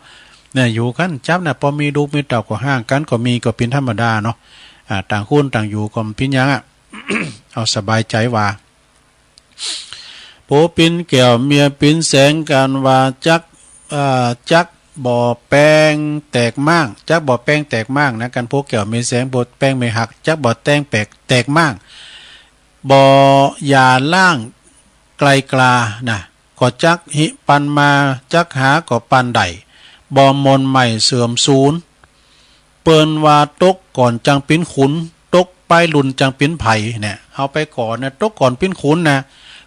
เนี่ย อยู่กั๋นจับนะ ปอมีลูกมีเต้าก็ฮ้างกั๋นก็มี ก็เป๋นธรรมดาเนาะ อ่า ต่างคนต่างอยู่ก็บ่เป๋นหยังอะ เอาสบายใจ๋ว่า ผัวเป๋นแก้วเมียเป๋นแสง กั๋นว่าจัก อ่า จักบ่แปงแตกม้าง จักบ่แปงแตกม้างนะ กั๋นผัวแก้วเมียแสง ผัวแปงเมียฮัก จักบ่แตงแปก แตกม้าง บ่หย่าร้างไกลกลานะ ก็จักหิปันมา จักหาก็ปานใด บ่หม่นไหม้เสื่อมสูญ เปิ้นว่าตกก่อนจักเป๋นขุน ตกไปลุ่นจักเป๋นไผเนี่ย เฮาไปก่อนนะ ตกก่อนเป๋นขุนนะ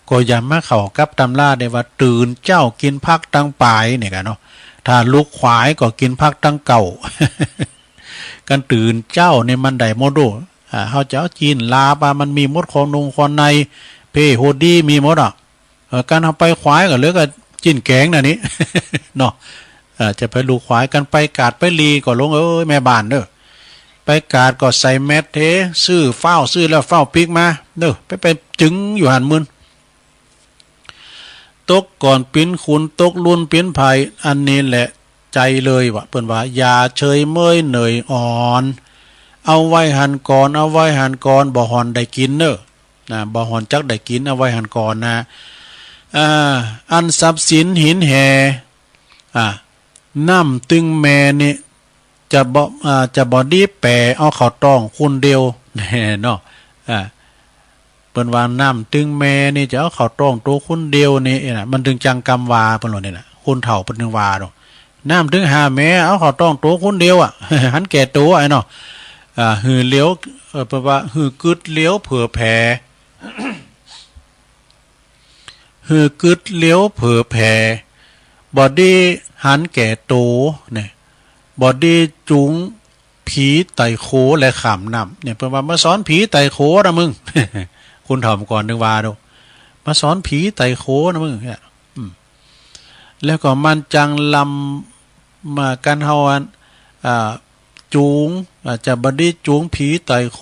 ก็อย่ามาเข้ากับตำราได้ว่าตื่นเจ๊ากิ๋นผักตังป๋ายเนี่ยกั๋นเนาะ ถ้าลุกขวายก็กิ๋นผักตังเก๊า กั๋นตื่นเจ๊าเนี่ยมันได้หมดโด้ อ่า เฮาจะเอาจีนลาบอะ มันมีหมด ของนงของใน เพโฮดีมีหมดอะ เออ กั๋นเฮาไปขวายก็เหลือก็จีนแก๋งน่ะนี่ เนาะ เออ จะไปลุกขวาย กั๋นไปกาดไปลีก็ลงเอ้ยแม่บ้านเน่อ ไปกาดก็ใส่แมสเท ซื้อฟ้าว ซื้อแล้วฟ้าวปิ๊กมาเน่อ ไป ไปจึงอยู่หั้นมึน ตกก่อนเป๋นขุน ตกลุ่นเป๋นไผ อันนี้แหละใจ๋เลยว่ะ เปิ้นว่า อย่าเฉยเมยเหน่อยอ่อน เอาไว้หั้นก่อน เอาไว้หั้นก่อน บ่ห่อนได้กิ๋นเน่อ นะ บ่ห่อนจักได้กิ๋น เอาไว้หั้นก่อนนะ อ่า อันทรัพย์สินหินแห่ อ่า น้ำตึงแม่นี่ จะบ่ อ่า จะบ่ดีแป๋เอาเข้าต๊องคนเดียว แน่เนาะ อ่า เปิ้นว่าน้ำตึงแม่นี่จะเอาเข้าต๊องตั๋วคนเดียวนี่นะ มันตึงจังกำว่า เปิ้นว่านี่นะ คนเฒ่าเปิ้นตึงว่าเนาะ น้ำตึงห้าแม่เอาเข้าต๊องตั๋วคนเดียวอะ หันแก่ตั๋วไอ้เนาะ อ่า หื้อเหลียว เอ่อ เปิ้นว่าหื้อกึ๊ดเหลียวเผื่อแผ่ หื้อกึ๊ดเหลียวเผื่อแผ่ บ่ดีหันแก่ตั๋วเนี่ย บ่ดีจูงผีไต่โขและข้ามน้ำ เนี่ย เปิ้นว่า มาสอนผีไต่โขนะมึง คนเฒ่าก่อนนึกว่าดู มาสอนผีไต่โขนะมึง เนี่ย อืม แล้วก็มันจังลำ มากันเฮาอัน อ่า จูง อ่า จะบ่ดีจูงผีไต่โข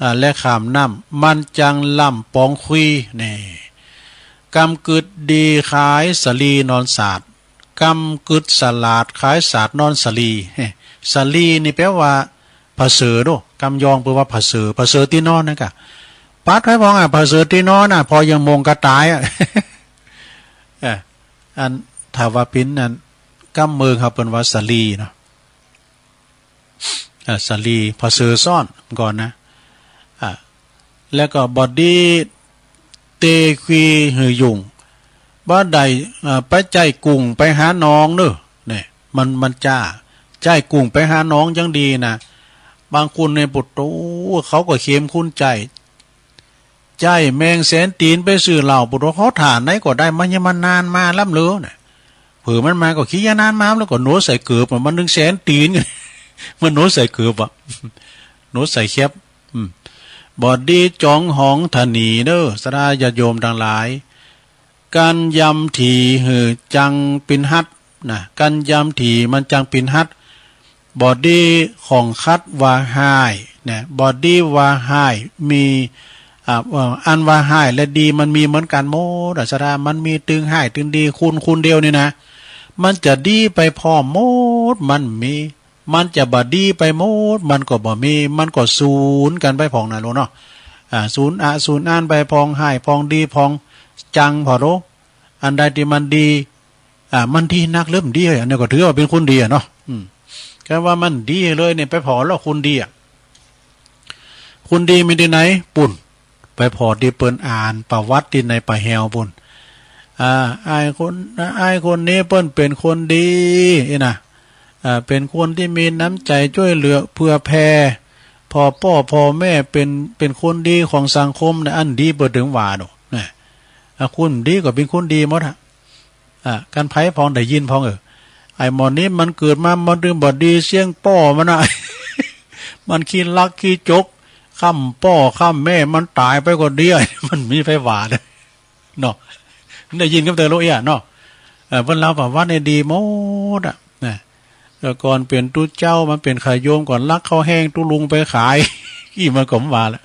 อ่า และข้ามน้ำ มันจังลำป๋องคุย นี่ กำกึดดีคล้ายสาลีนอนสาด กำกึดสลาดคล้ายสาดนอนสาลี สาลีนี่แปลว่าผะเสริญเนาะ กำยองแปลว่าผะเสริญ ผะเสริญตี้นอนนั่นกะ ปัดไว้พองอะ ผะเสริญตี้นอนอะ ผ่อยังมงกะต๋ายอะ เอ่อ อัน ถ้าว่าเป๋นอัน กำเมืองเฮาเปิ้นว่าสาลีเนาะ อ่า สาลี ผะเสริญซ้อนก่อนนะ อ่า แล้วก็บ่ดีเตคุยหื้อยุ่ง บ่ได้ อ่า ไปใจ๊กุ้งไปหาหนองเนาะ เนี่ย มัน มันจ้า ใจ๊กุ้งไปหาหนองจังดีนะ บางคนเนี่ย ปุโต เขาก็เข็มคุณใจ๊ ใจ๊แมงแสนตี๋นไปซื้อเหล้า ปุโต เขาถ่าไหนก็ได้ มันยังมานานมาล้ำเลือน่ะ เผื่อมันมาก็ขี้ยานานมา แล้วก็หนวดใส่เกิบอะ มันนึ่งแสนตี๋น มันหนวดใส่เกิบอะ หนวดใส่แคป อืม บ่ดีจ๋องหองถะหนีเนาะ ศรัทธาญาติโยมตังหลาย กั๋นยำถี่หื้อจังเป๋นฮัดนะ กั๋นยำถี่มันจังเป๋นฮัด บ่ดีของขัดว่าฮ้ายนะ บ่ดีว่าฮ้ายมี อ่า เอ่อ อันว่าฮ้ายและดีมันมีเหมือนกั๋นหมดอะ ศรัทธา มันมีตึงฮ้ายตึงดี คนคนเดียวนี่นะ มันจะดีไปพร้อมหมด มันมี มันจะบ่ดีไปหมด มันก็บ่มี มันก็สูญกั๋นไปพ่องนะลูกเนาะ อ่า สูญอะสูญอันไปพ่อง ฮ้ายพ่องดีพ่องจังผ่อโล อันใดตี้มันดี อ่า มันดีนักหรือมันดี อันนี้ก็ถือว่าเป๋นคนดีอะเนาะ อืม ก็ว่ามันดีเลยเนี่ย ไปผ่อแล้วคนดีอะ คนดีมีตี้ไหน ปุ้น ไปผ่อตี้เปิ้นอ่านประวัติตี้ในป่าแฮวปุ้น อ่า อ้ายคน อ้ายคนนี้เปิ้นเป๋นคนดี อี้นะ อ่า เป๋นคนตี้มีน้ำใจ๋จ้วยเหลือเผื่อแผ่ ผ่อป้อผ่อแม่ เป๋น เป๋นคนดีของสังคมนะ อันดีเปิ้นตึงว่าเนาะ นะ อ่า คนดีก็เป๋นคนดีหมดอะ อ่า กั๋นใผพ่องได้ยินพ่อง เออ ไอ้หม่อนี้มันเกิดมามันตึงบ่ดีเสี้ยงป้อมันนะ มันขี้ลักขี้จก ค่ำป้อค่ำแม่มันต๋ายไปก็ดี มันมีใผว่าเนาะ เนาะ ได้ยินกับเตอโลเอะเนาะ เออ เปิ้นเล่าประวัติเนี่ยดีหมดอะ นะ แต่ก่อนเป๋นตุ๊เจ้า มันเป๋นข้าโยม ก่อนลักข้าวแห้งตุ๊ลุงไปขาย อี้มันก็บ่ว่าละ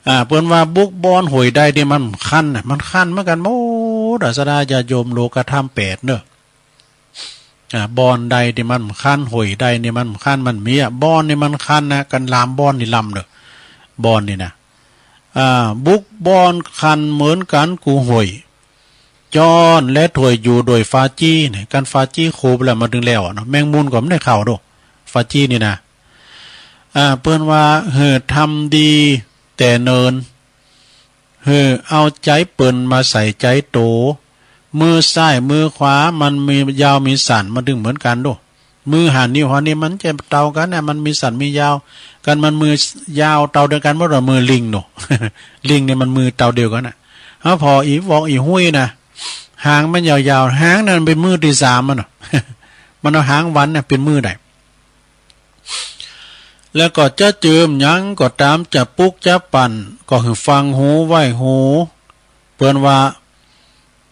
อ่า เปิ้นว่าบุกบ่อนห้วยใดตี้มันคันน่ะ มันคันเหมือนกั๋นหมดอะ ศรัทธาญาติโยม โลกธรรมแปดเนาะ อ่า บ่อนใดตี้มันคัน ห้วยใดนี่มันคัน มันมีอะ บ่อนนี่มันคันนะ กั๋นลามบ่อนนี่ลำเนาะ บ่อนนี่นะ อ่า บุกบ่อนคันเหมือนกั๋นกู้ห้วย จ้อนและถ้วยอยู่โดยฟาจี้เนี่ย กั๋นฟาจี้โคบแล้วมันตึงแล้วอะเนาะ แมงมุมก็บ่ได้เข้าโด ฟาจี้นี่นะ อ่า เปิ้นว่าหื้อทำดีแต่เนิน หื้อเอาใจ๋เปิ้นมาใส่ใจ๋โต มือซ้ายมือขวามันมียาวมีสั้น มันตึงเหมือนกั๋นโด มือห้านิ้วห้านิ้วมันจะเต้ากั๋นนะ มันมีสั้นมียาว กั๋นมันมือยาวเต้าเดียวกั๋นหมดว่ามือลิงเนาะ ลิงเนี่ยมันมือเต้าเดียวกั๋นน่ะ เฮาผ่ออี่วอกอี่ฮุยนะ หางมันยาวๆ หางนั้นเป๋นมือตี้สามมันเนาะ มันเอาหางวันน่ะเป๋นมือได้ แล้วก็จะเจิมหยังก็ต๋าม จะปลุกจะปั่น ก็หื้อฟังหูไว้หู เปิ้นว่า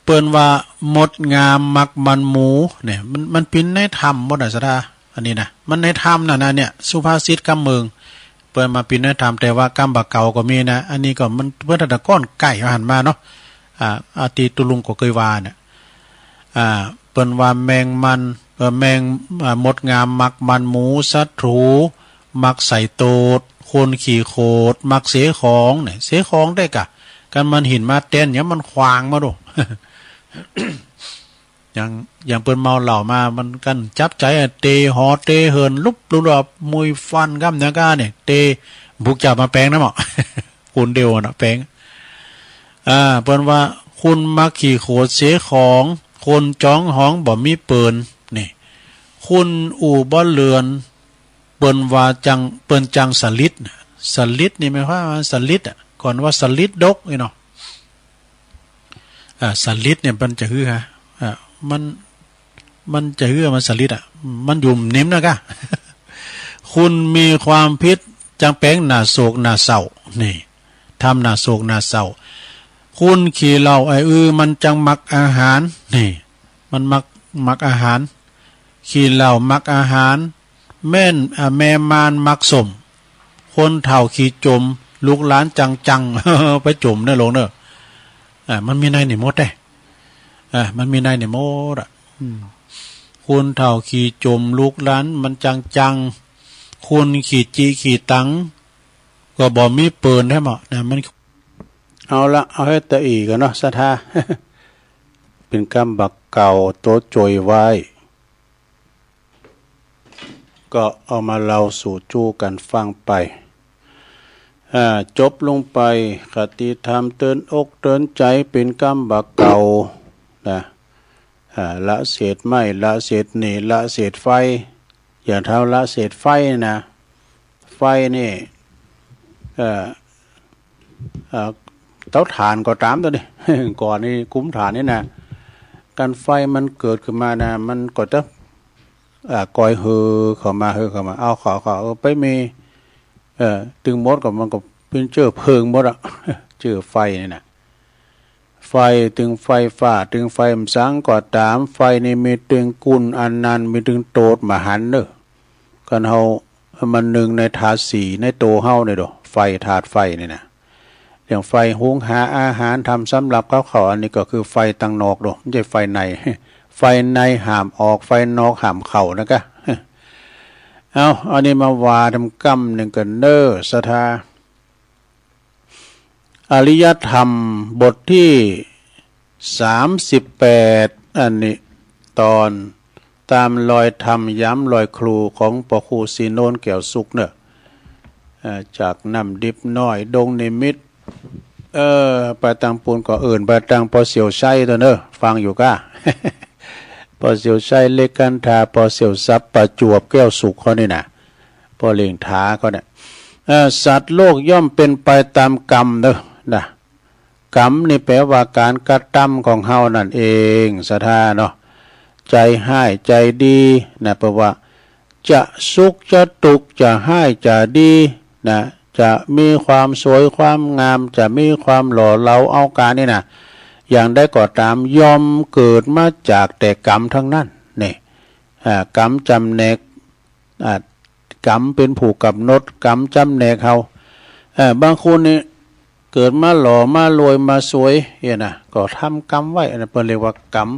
เปิ้นว่ามดงามมักมันหมูเนี่ย มัน มันเป๋นในธรรมหมดอะ ศรัทธา อันนี้นะ มันในธรรมน่ะนะ เนี่ย สุภาษิตกำเมือง เปิ้นมาเป๋นในธรรม แต่ว่ากำบ่าเก่าก็มีนะ อันนี้ก็มัน เปิ้นตะก้อนไก่เอาหันมาเนาะ อ่า อาตี้ตุ๊ลุงก็เกยว่าเนี่ย อ่า เปิ้นว่าแมงมัน เอ่อ แมง อ่า มดงามมักมันหมู ศัตรู๋มักใส่โตด คนขี้โขดมักเสียของเนี่ย เสียของได้กะ กั๋นมันหินมาแตนหยังมันขว้างมาโด อย่าง อย่างเปิ้นเมาเหล้ามา มันกั๋นจับใจ๋อะ เตะหอเตะเหิน ลุบลุบลุบ มุยฟันก้ำหยังก้าเนี่ย เตะ บุกจับมาแป๋งนะหมอ คนเดียวน่ะแป๋ง อ่า เปิ้นว่าคนมักขี้โขดเสียของ คนจ๋องหองบ่มีเปิ้น นี่ คนอู้บ่เลือน เปิ้นว่าจัง เปิ้นจังสลิดน่ะ สลิดนี่หมายความว่าสลิดอะ ก่อนว่าสลิดดกนี่เนาะ อ่า สลิดเนี่ยมันจะหื้อฮะ อ่า มัน มันจะเหื้อมันสะหลิดอะ มันอยู่นิ่มนะกะ คุณมีความผิด จังแป๋งหน้าโศกหน้าเศร้า นี่ ทำหน้าโศกหน้าเศร้า คุณขี้เหล้าไอ้อือ มันจังมักอาหาร นี่ มันมัก มักอาหาร ขี้เหล้ามักอาหาร แม่น อ่า แม่มานมักส้ม คนเฒ่าขี้จม ลูกหลานจังจัง ไปจมเน่อโลงเน่อ อ่า มันมีในนี่หมดเด้ อ่า มันมีในนี่หมดอะ อืม คนเฒ่าขี้จม ลูกหลานมันจังจัง คนขี้จิขี้ตัง ก็บ่มีเปิ้นแท้หมอนะ มัน เอาละ เอาหื้อตะอี้ก่อเนาะ ศรัทธา เป๋นกำบ่าเก่า โตโจยไว้ ก็เอามาเล่าสู่จู้กั๋นฟังไป อ่า จบลงไป คติธรรมเตือนอกเตือนใจ๋ เป๋นกำบ่าเก่า นะ อ่า ละเสดไหม้ ละเสดหนี่ ละเสดไฟ อย่างเฮาละเสดไฟนะ ไฟนี่ เอ่อ เอ่อ เต๋าถ่านก็ต๋ามโตนี้ ก่อนนี้กุมถ่านนี่นะ กั๋นไฟมันเกิดขึ้นมานะ มันก็จะ อ่า ก่อยเห่อเข้ามา เห่อเข้ามา เอาเข้า เข้า เออ ไปมี เอ่อ ตึงหมดก็มันก็เป๋นเจื้อเพลิงหมดอะ เจื้อไฟนี่นะ ไฟตึงไฟฟ้า ตึงไฟหยังสังก็ต๋าม ไฟนี่มีตึงกุณอันนันต์ มีตึงโตษมหันต์เน่อ กั๋นเฮามันนึ่งในธาตุสี่ในโตเฮานี่โด ไฟ ธาตุไฟนี่นะ อย่างไฟหุงหาอาหาร ทำสำรับกับข้าว อันนี้ก็คือไฟตังนอกโด บ่ใจ้ไฟใน ไฟในห้ามออก ไฟนอกห้ามเข้านะกะ เอา อันนี้มาว่าทำกำนึ่งกั๋นเน่อ ศรัทธา อริยธรรมบทตี้สามสิบแปด อันนี้ตอนต๋ามรอยธรรม ยามรอยครูของป้อครูศรีโนน แก้วสุขเน่อ เอ่อ จากน้ำดิบน้อย ดงนิมิตร เออ ไปตางปูนก็เอิ้นไปตางป้อเสี่ยวชัยโตเน่อ ฟังอยู่ก้า ป้อเสี่ยวชัย เล็กกันทา ป้อเสี่ยวทรัพย์ ประจวบ แก้วสุขเขานี่นะ ป้อเล็งถาเขาเนี่ย เอ่อ สัตว์โลกย่อมเป๋นไปต๋ามกรรมเน่อ นะ กรรมนี่แป๋ว่าก๋านกระตำของเฮานั่นเอง ศรัทธาเนาะ ใจ๋ฮ้ายใจ๋ดีนะ แป๋ว่าจะสุขจะตุ๊กข์ จะฮ้ายจะดีนะ จะมีความสวยความงาม จะมีความหล่อเหลา เอาก๋านนี่นะ อย่างใดก็ต๋าม ย่อมเกิดมาจากแต่กรรมตังนั้น นี่ อ่า กรรมจ๋ำแหนก อ่า กรรมเป๋นผู้ก๋ำหนด กรรมจ๋ำแหนกเฮา เอ่อ บางคนนี่เกิดมาหล่อ มารวย มาสวย เนี่ยนะ ก็ทำกรรมไว้ อันนั้นเปิ้นเรียกว่ากรรม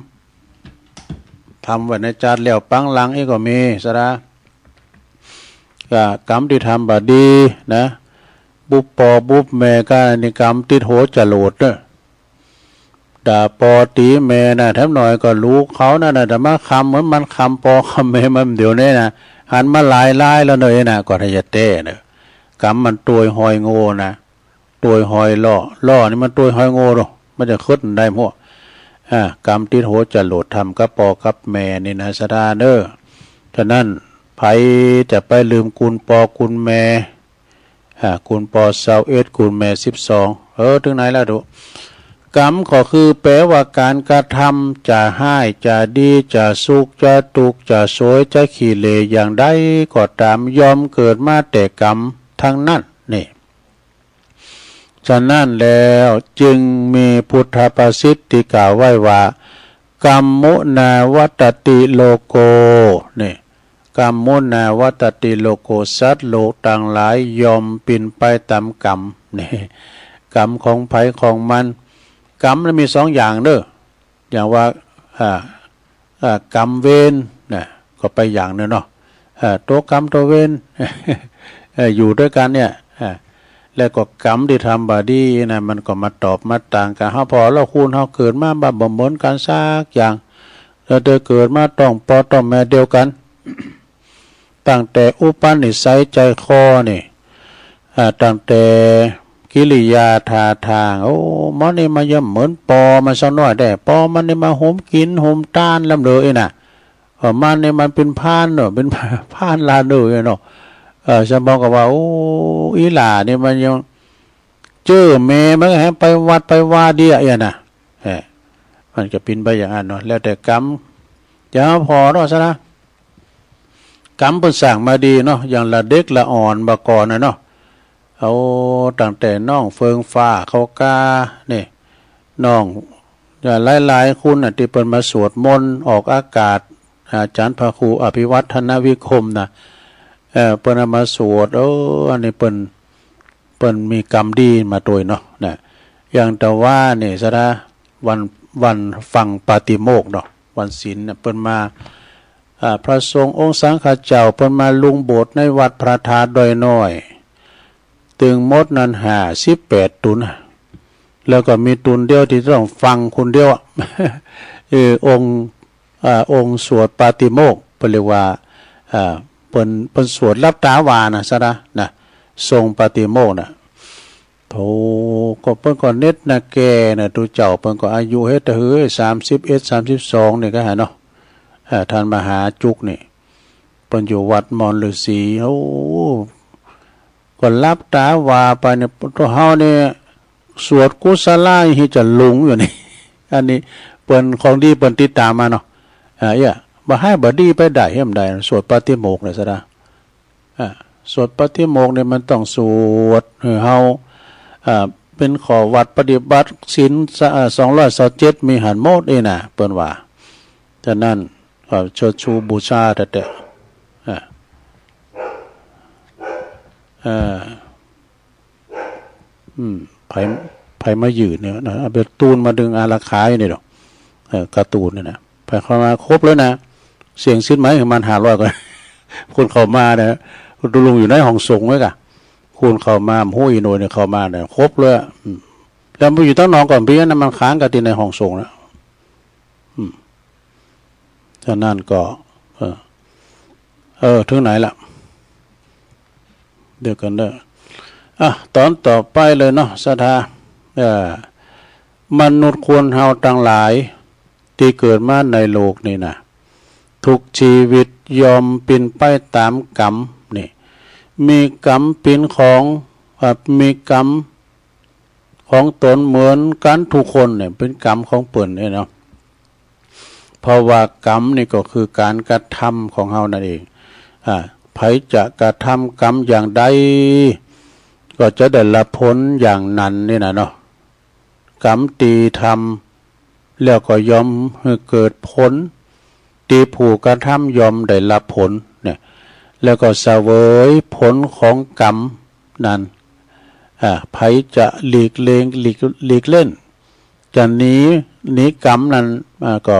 ทำไว้ในจาติแล้วปางหลังอี้ก็มี ศรัทธา ก็กรรมตี้ทำบ่ดีนะ บุบป้อบุบแม่ก็ อันนี้กรรมติดหัวจ๋รวดเน่อ ด่าป้อตี๋แม่นะ แถมหน่อยก็ลูกเขานั่นนะ จะมาคำเหมือนมันคำป้อคำแม่มันเดี๋ยวนี้นะ หันมาหลายรายแล้วเน่อนะ ก็ถ้าจะแต๊เน่อ กรรมมันตวยฮอยโง่นะ ตวยฮอยล่อ ล่อนี่มันตวยฮอยโง่โด มันจะขึ้นได้มั่ว อ่า กรรมติดหัวจ๋รวด ทำกับป้อกับแม่นี่นะ ศรัทธาเน่อ ฉะนั้นใผจะไปลืมกุณป้อกุณแม่ อ่า กุณป้อซาวเอ็ด กุณแม่สิบสอง เออ เถิงไหนแล้วดู กรรมก็คือแป๋ว่าก๋านกระตำ จะฮ้ายจะดี จะสุขจะตุ๊กข์ จะสวยจะขี้เหร่ อย่างใดก็ต๋าม ย่อมเกิดมาแต่กรรมตังนั้น นี่ ฉะนั้นแล้วจึงมีพุทธภาษิตตี้กล่าวไว้ว่า กัมมุนาวัตตติโลโก นี่ กัมมุนาวัตตติโลโก สัตว์โลกตังหลายย่อมเป๋นไปต๋ามกรรม นี่ กรรมของใผของมัน กรรมมันมีสองอย่างเน่อ อย่างว่า อ่า อ่า กรรมเวรนะ ก็ไปอย่างเน่อเนาะ อ่า ตั๋วกรรมตั๋วเวร เอ่อ อยู่ตวยกั๋นเนี่ย อ่า แล้วก็กรรมตี้ทำบ่ดีนะ มันก็มาตอบมาต่างกั๋น เฮาผ่อเฮาคูณ เฮาเกิดมาบ่ บ่เหมือนกั๋นสักอย่าง แล้วแต่เกิดมาต้องป้อต้องแม่เดียวกั๋น ตั้งแต่อุปนิสัยใจ๋คอนี่ อ่า ตั้งแต่กิริยาท่าตาง โอ้ มันนี่มันยังเหมือนป้อมันสักหน้อยแต๊ ป้อมันนี่มันหุมกิ๋นหุมตานลำเลินอี้นะ เออ มันนี่มันเป๋นพรานเนาะ เป๋นพรานลาเนินเนาะ เออ สมปองก็ว่า โอ้ อี่หล้านี่มันยัง เจ้อแม่มันก็แหมไปวัดไปวาเดียอี้นะ เออ มันก็เป๋นไปอย่างนั้นเนาะ แล้วแต่กรรม จะผ่อเนาะซะนะ ก๋ำเปิ้นสร้างมาดีเนาะ อย่างละเด็กละอ่อนบ่าก่อนน่ะเนาะ เอาตั้งแต่น้องเฟืองฟ้าเขากานี่ น้องหลายๆ คนน่ะ ตี้เปิ้นมาสวดมนต์ออกอากาศ อาจ๋ารย์พระครูอภิวัฒนวิคมน่ะ เอ่อ เปิ้นเอามาสวด เออ อันนี้เปิ้น เปิ้นมีก๋รรมดีมาตวยเนาะ นะ อย่างตะวานี่ซะนะ วัน วันฟังปาติโมกข์เนาะ วันศีลน่ะ เปิ้นมา อ่า พระสงฆ์องค์สังฆเจ้า เปิ้นมาลุงโบสถ์ในวัดพระธาตุดอยน้อย ตึงหมดนั้นห้าสิบแปดตุ๊น แล้วก็มีตุ๊นเดียวตี้ต้องฟังคนเดียวอะ เออ องค์ อ่า องค์สวดปาติโมกข์ เปิ้นเรียกว่า อ่า เปิ้น เปิ้นสวดหลับตาว่านะ ซะนะ นะ ทรงปาติโมกข์นะ โถ ก็เปิ้นก็เน็ดนาแก่นะ ตุ๊เจ้า เปิ้นก็อายุเฮ็ดตะหือ สามสิบเอ็ด สามสิบสอง นี่ก็หาเนาะ อ่า ท่านมหาจุกนี่ เปิ้นอยู่วัดมอนฤๅษี โอ้ ก็หลับตาว่าไปเนี่ย ตัวเฮาเนี่ย สวดกุศลาหิจะหลงอยู่นี่ อันนี้เปิ้นของดีเปิ้นติดต๋ามมาเนาะ อ่า เอี้ย บ่าฮ้ายบ่าดีไปได้ เหียมได้ สวดปาติโมกข์เนี่ยซะนะ อ่า สวดปาติโมกข์เนี่ยมันต้องสวดหื้อเฮา อ่า เป๋นข้อวัดปฏิบัติศีล อ่า สองร้อยซาวเจ็ด มีหั้นหมดเอ้ยนะ เปิ้นว่า ฉะนั้นก็เชิดชูบูชาแต๊ๆ อ่า อ่า อืม ใผ ใผมายื่นเนี่ยนะ เอาไปตูนมาดึงอาราขาอยู่นี่ดอก เออ การ์ตูนเนี่ยนะ ใผเข้ามาครบแล้วนะ เสี่ยงสิทธิ์ไหม ประมาณห้าร้อยกว่า คนเข้ามานะ ตุ๊ลุงอยู่ในห้องส่งไว้กะ คนเข้ามา โอ้โห อีโหน่วยเนี่ยเข้ามาเนี่ย ครบเลยอะ อืม แล้วมันอยู่ตั้งนอกก่อน เปียะนะ มันค้างกันตี้ในห้องส่งนะ อืม ฉะนั้นก็ เออ เออ ถึงไหนละ เดี๋ยวก่อนเด้อ อ่ะ ตอนต่อไปเลยเนาะ ศรัทธา เอ่อ มนุษย์คนเฮาตังหลาย ตี้เกิดมาในโลกนี่นะ ทุกชีวิตย่อมเป๋นไปต๋ามกรรมนี่ มีกรรมเป๋นของ อ่า มีกรรมของตนเหมือนกั๋นทุกคนเนี่ย เป๋นกรรมของเปิ้นเนี่ยเนาะ เพราะว่ากรรมนี่ก็คือก๋านกระทำของเฮานั่นเอง อ่า ใผจะกระทำกรรมอย่างใด ก็จะได้รับผลอย่างนั้นนี่นะเนาะ กรรมตี้ทำ แล้วก็ย่อมหื้อเกิดผล ตี้ผู้กระทำย่อมได้รับผลเนี่ย แล้วก็เสวยผลของกรรมนั้น อ่า ใผจะหลีกเล่ง หลีก หลีกเล่น จะหนี หนีกรรมนั้น อ่า ก็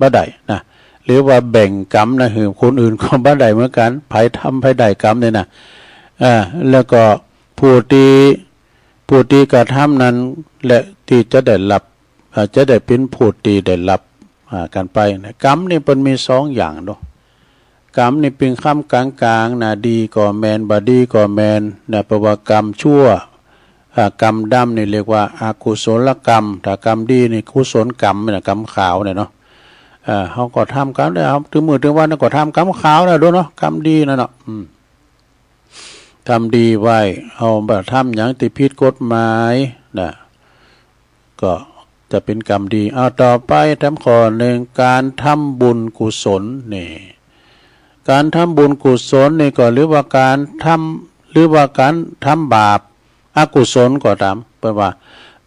บ่ได้นะ หรือว่าแบ่งกรรมนั้นหื้อคนอื่นก็บ่ได้เหมือนกั๋น ใผทำใผได้กรรมเนี่ยนะ อ่า แล้วก็ผู้ตี้ ผู้ตี้กระทำนั้นแหละตี้จะได้รับ อ่า จะได้เป๋นผู้ตี้ได้รับ อ่า กั๋นไปนะ กรรมนี่เปิ้นมีสองอย่างเนาะ กรรมนี่เป๋นกำก๋างๆ นะ ดีก็แม่น บ่ดีก็แม่นนะ แปลว่ากรรมชั่ว อ่า กรรมดำนี่เรียกว่าอกุศลกรรม ถ้ากรรมดีนี่กุศลกรรมนะ กรรมขาวเนี่ยเนาะ อ่า เฮาก็ทำกรรมได้ เฮาตึงมื้อตึงวันก็ทำกรรมขาวนะ ดูเนาะ กรรมดีนั่นเนาะ อืม ทำดีไว้ เฮาบ่ทำหยังตี้ผิดกฎหมายนะ ก็จะเป๋นกรรมดี เอาต่อไปถามข้อนึ่ง ก๋านทำบุญกุศลนี่ ก๋านทำบุญกุศลนี่ก็หรือว่าก๋านทำ หรือว่าก๋านทำบาปอกุศลก็ต๋าม เปิ้นว่า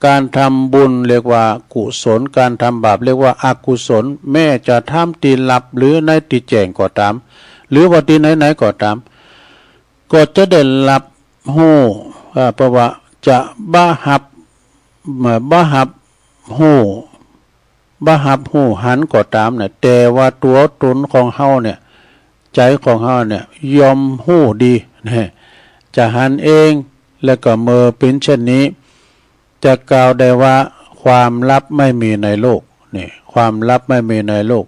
ก๋านทำบุญเรียกว่ากุศล ก๋านทำบาปเรียกว่าอกุศล แม้จะทำตี้ลับหรือในตี้แจ้งก็ต๋าม หรือว่าตี้ไหนๆ ก็ต๋าม ก็จะได้รับฮู้ อ่า แปลว่าจะบ่ฮับ อ่า บ่ฮับฮู้ บ่ฮับฮู้หันก็ต๋ามเนี่ย แต่ว่าตั๋วตนของเฮาเนี่ย ใจ๋ของเฮาเนี่ย ย่อมฮู้ดีนะ จะหันเอง แล้วก็เมื่อเป๋นเช่นนี้ จะกล่าวได้ว่าความลับไม่มีในโลก นี่ ความลับไม่มีในโลก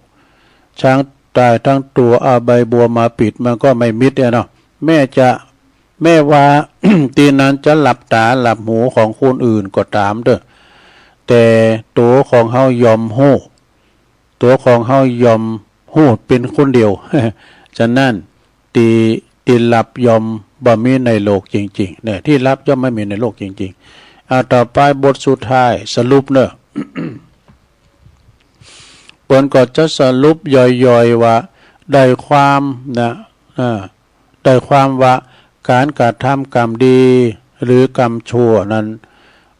ช้างต๋ายตังตั๋ว เอาใบบัวมาปิดมันก็ไม่มิดเนี่ยเนาะ แม้จะ แม้ว่า ตี้นั้นจะหลับต๋าหลับหูของคนอื่นก็ต๋ามเต๊อะ แต่ตั๋วของเฮาย่อมฮู้ ตั๋วของเฮาย่อมฮู้เป๋นคนเดียว ฉะนั้นตี้ ตี้ลับย่อมบ่มีในโลกจริงๆ เนี่ย ตี้ลับย่อมไม่มีในโลกจริงๆ อ่า ต่อไปบทสุดท้ายสรุปเนาะ เปิ้นก็จะสรุปย่อยๆ ว่า ได้ความนะ อ่า ได้ความว่าก๋านกระทำกรรมดีหรือกรรมชั่วนั้น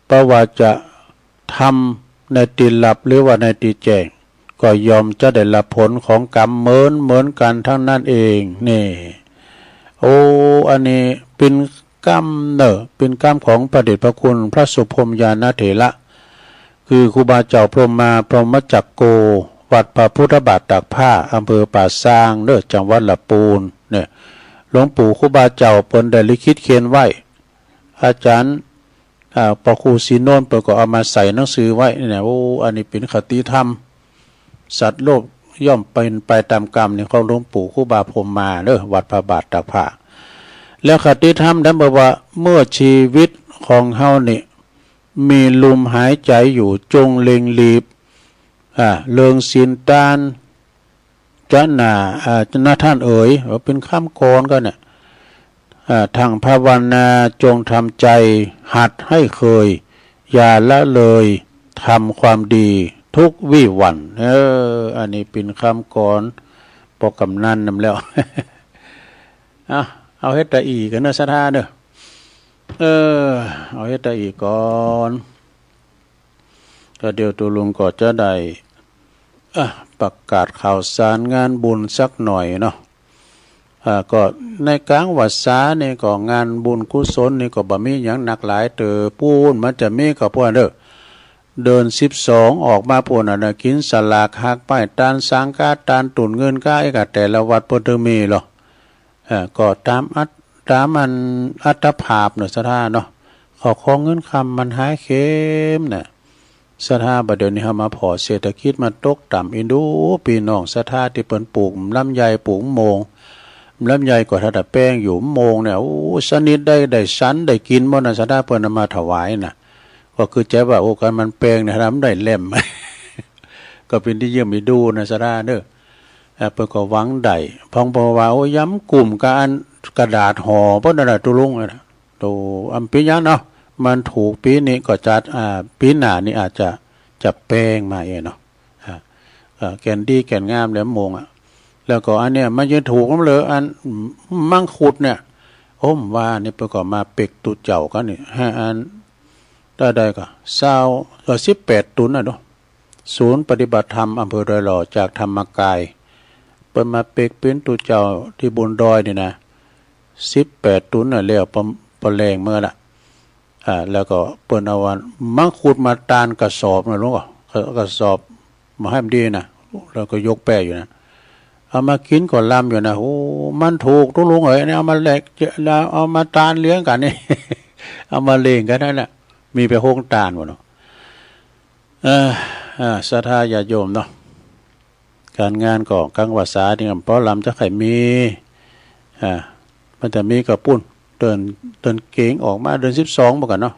บ่ว่าจะทำในตี้ลับหรือว่าในตี้แจ้ง ก็ย่อมจะได้ฮับผลของกรรมเหมือนๆ กั๋นตังนั้นเอง นี่ โอ้ อันนี้เป๋นกำเนาะ เป๋นกำของพระเดชพระคุณพระสุพรหมญาณเถระ คือครูบาเจ้าพรหมมา พรหมจักโก วัดพระพุทธบาทตากผ้า อำเภอป่าซางเนาะ จังหวัดละปูนเนี่ย หลวงปู่ครูบาเจ้าเปิ้นได้ลิขิตเขียนไว้ อาจ๋ารย์ อ่า ปอครูศรีโนนท์เปิ้นก็เอามาใส่หนังสือไว้เนี่ย โอ้ อันนี้เป๋นคติธรรม สัตว์โลกย่อมเป๋นไปต๋ามกรรมนี่ ของหลวงปู่ครูบาพรหมมาเนาะ วัดพระบาทตากผ้า แล้วคติธรรมนั้นบอกว่า เมื่อชีวิตของเฮานี่มีลมหายใจ๋อยู่ จงเร่งรีบ อ่า เริงศีลตาน จะหนา อ่า นะต้านเอ๋ย ว่าเป๋นกำกลอนกั๋นเนี่ย อ่า ทั้งภาวนาจงทำใจ๋ หัดให้เคย อย่าละเลย ทำความดีทุกวิวัน เออ อันนี้เป๋นกำกลอน ปอกำนันนำแล้ว เอา เอาเฮ็ดตะอี้กั๋นเนาะ ศรัทธาเนาะ เออ เอาเฮ็ดตะอี้ก่อน ก็เดี๋ยวตุ๊ลุงก็จะได้ อ่ะ ประกาศข่าวสารงานบุญสักหน่อยเนาะ อ่า ก็ในกลางพรรษานี่ก็งานบุญกุศลนี่ก็บ่มีหยังนักหลายเต๋อ ปู๊นมันจะมีก็ปู๊นเนาะ เดือนสิบสองออกมาปู๊นน่ะนะ กิ๋นสลาก หักไม้ตานสังฆาตาน ตุ๊นเงินก้า ไอ้กะแต่ละวัดเปิ้นเถิงมีลอ เอ่อ ก็ต๋ามอัต ต๋ามอันอัตภาพเนาะ ศรัทธาเนาะ ข้าวของเงินคำมันหายเข็มน่ะ ศรัทธา บ่าเดี่ยวนี้เฮามาผ่อเศรษฐกิจมันตกต่ำ อินดูปี้น้องศรัทธาตี้เปิ้นปลูกลำไย ปลูกมะม่วง ลำไยก็ทันได้แปงอยู่ มะม่วงเนี่ย โอ้ สนิทได้ ได้ฉันได้กิ๋นหมดน่ะ ศรัทธา เปิ้นเอามาถวายน่ะ ก็คือใจ๋ว่า โอ้ คันมันแปงเนี่ย ทำได้แหลม ก็เป๋นตี้เยี่ยมอินดูน่ะ ศรัทธาเนาะ อ่า เปิ้นก็หวังได้ พองเปิ้นว่า โอ้ ยำกุ้มกับอันกระดาษห่อเปิ้นนั่นน่ะ ตุ๊ลุงน่ะ โต อันปี้หยังเนาะ มันถูกปี้นี้ก็จะ อ่า ปี้หน้านี้อาจจะ จะแปงมาเองเนาะ อ่า อ่า แก่นดีแก่นงามแหลมมงอะ แล้วก็อันเนี้ยมันจะถูกนำเลย อันมังคุดเนี่ย โอ้ ว่านี่เปิ้นก็มาเป๊กตุ๊เจ้ากั๋นนี่ ฮะ อัน ได้ ได้ก็ซาว เอ่อ สิบแปดตุ๊นน่ะเนาะ ศูนย์ปฏิบัติธรรมอำเภอดอยหล่อจากธรรมกาย เปิ้นมาเป๊กเป๋นตุ๊เจ้าตี้บนดอยนี่นะ สิบแปดตุ๊นน่ะ แล้วปะ ปะแลงเมื่อละ อ่า แล้วก็เปิ้นเอาอันมังคุดมาตานกระสอบน่ะ ลุงก็ กระสอบมาหื้อมันดีนะ แล้วก็ยกแป้อยู่นะ เอามากิ๋นก็ลำอยู่นะ โอ้ มันถูกตุ๊ลุงเอ๋ย เนี่ย เอามาแลก เอามาตานเลี้ยงกั๋นนี่ เอามาเล่งกั๋นนั่นแหละ มีไปโฮงตานหมดเนาะ เออ อ่า ศรัทธาญาติโยมเนาะ ก๋านงานก็กลางพรรษานี่ก็ปอลำจะใค่มี อ่า มันจะมีก็ปู๊น เดือน เดือนเก๋งออกมา เดือนสิบสองเหมือนกั๋นเนาะ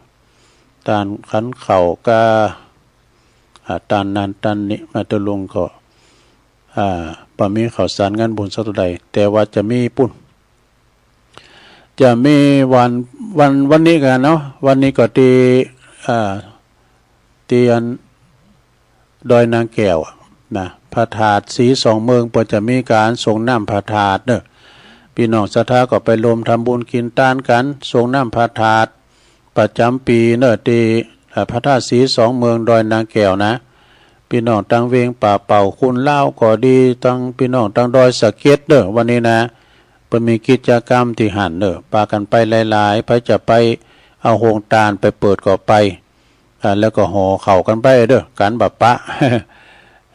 ตานขันข้าวกา อ่า ตานนั้นตานนี้มา ตุ๊ลุงก็ อ่า บ่มีข่าวสารงานบุญสักเต้าใด แต่ว่าจะมีปู๊น จะมีวัน วัน วันนี้กั๋นเนาะ วันนี้ก็ตี้ อ่า ตี้อันดอยนางแก้วอะนะ พระธาตุศรีสองเมือง เปิ้นจะมีก๋านสรงน้ำพระธาตุเนาะ ปี้น้องศรัทธาก็ไปรวมทำบุญกิ๋นตานกั๋น สรงน้ำพระธาตุประจ๋ำปี๋เนาะ ตี้ อ่า พระธาตุศรีสองเมืองดอยนางแก้วนะ ปี้น้องตังเวียงป่าเป่า ขุนลาวก็ดี ตังปี้น้องตังดอยสะเก็ดเนาะ วันนี้นะ เปิ้นมีกิจกรรมตี้หั้นเนาะ ปากั๋นไปหลายๆ ใผจะไปเอาโฮงตานไปเปิดก็ไป อ่า แล้วก็ห่อข้าวกั๋นไปเนาะ กั๋นบ่ปะ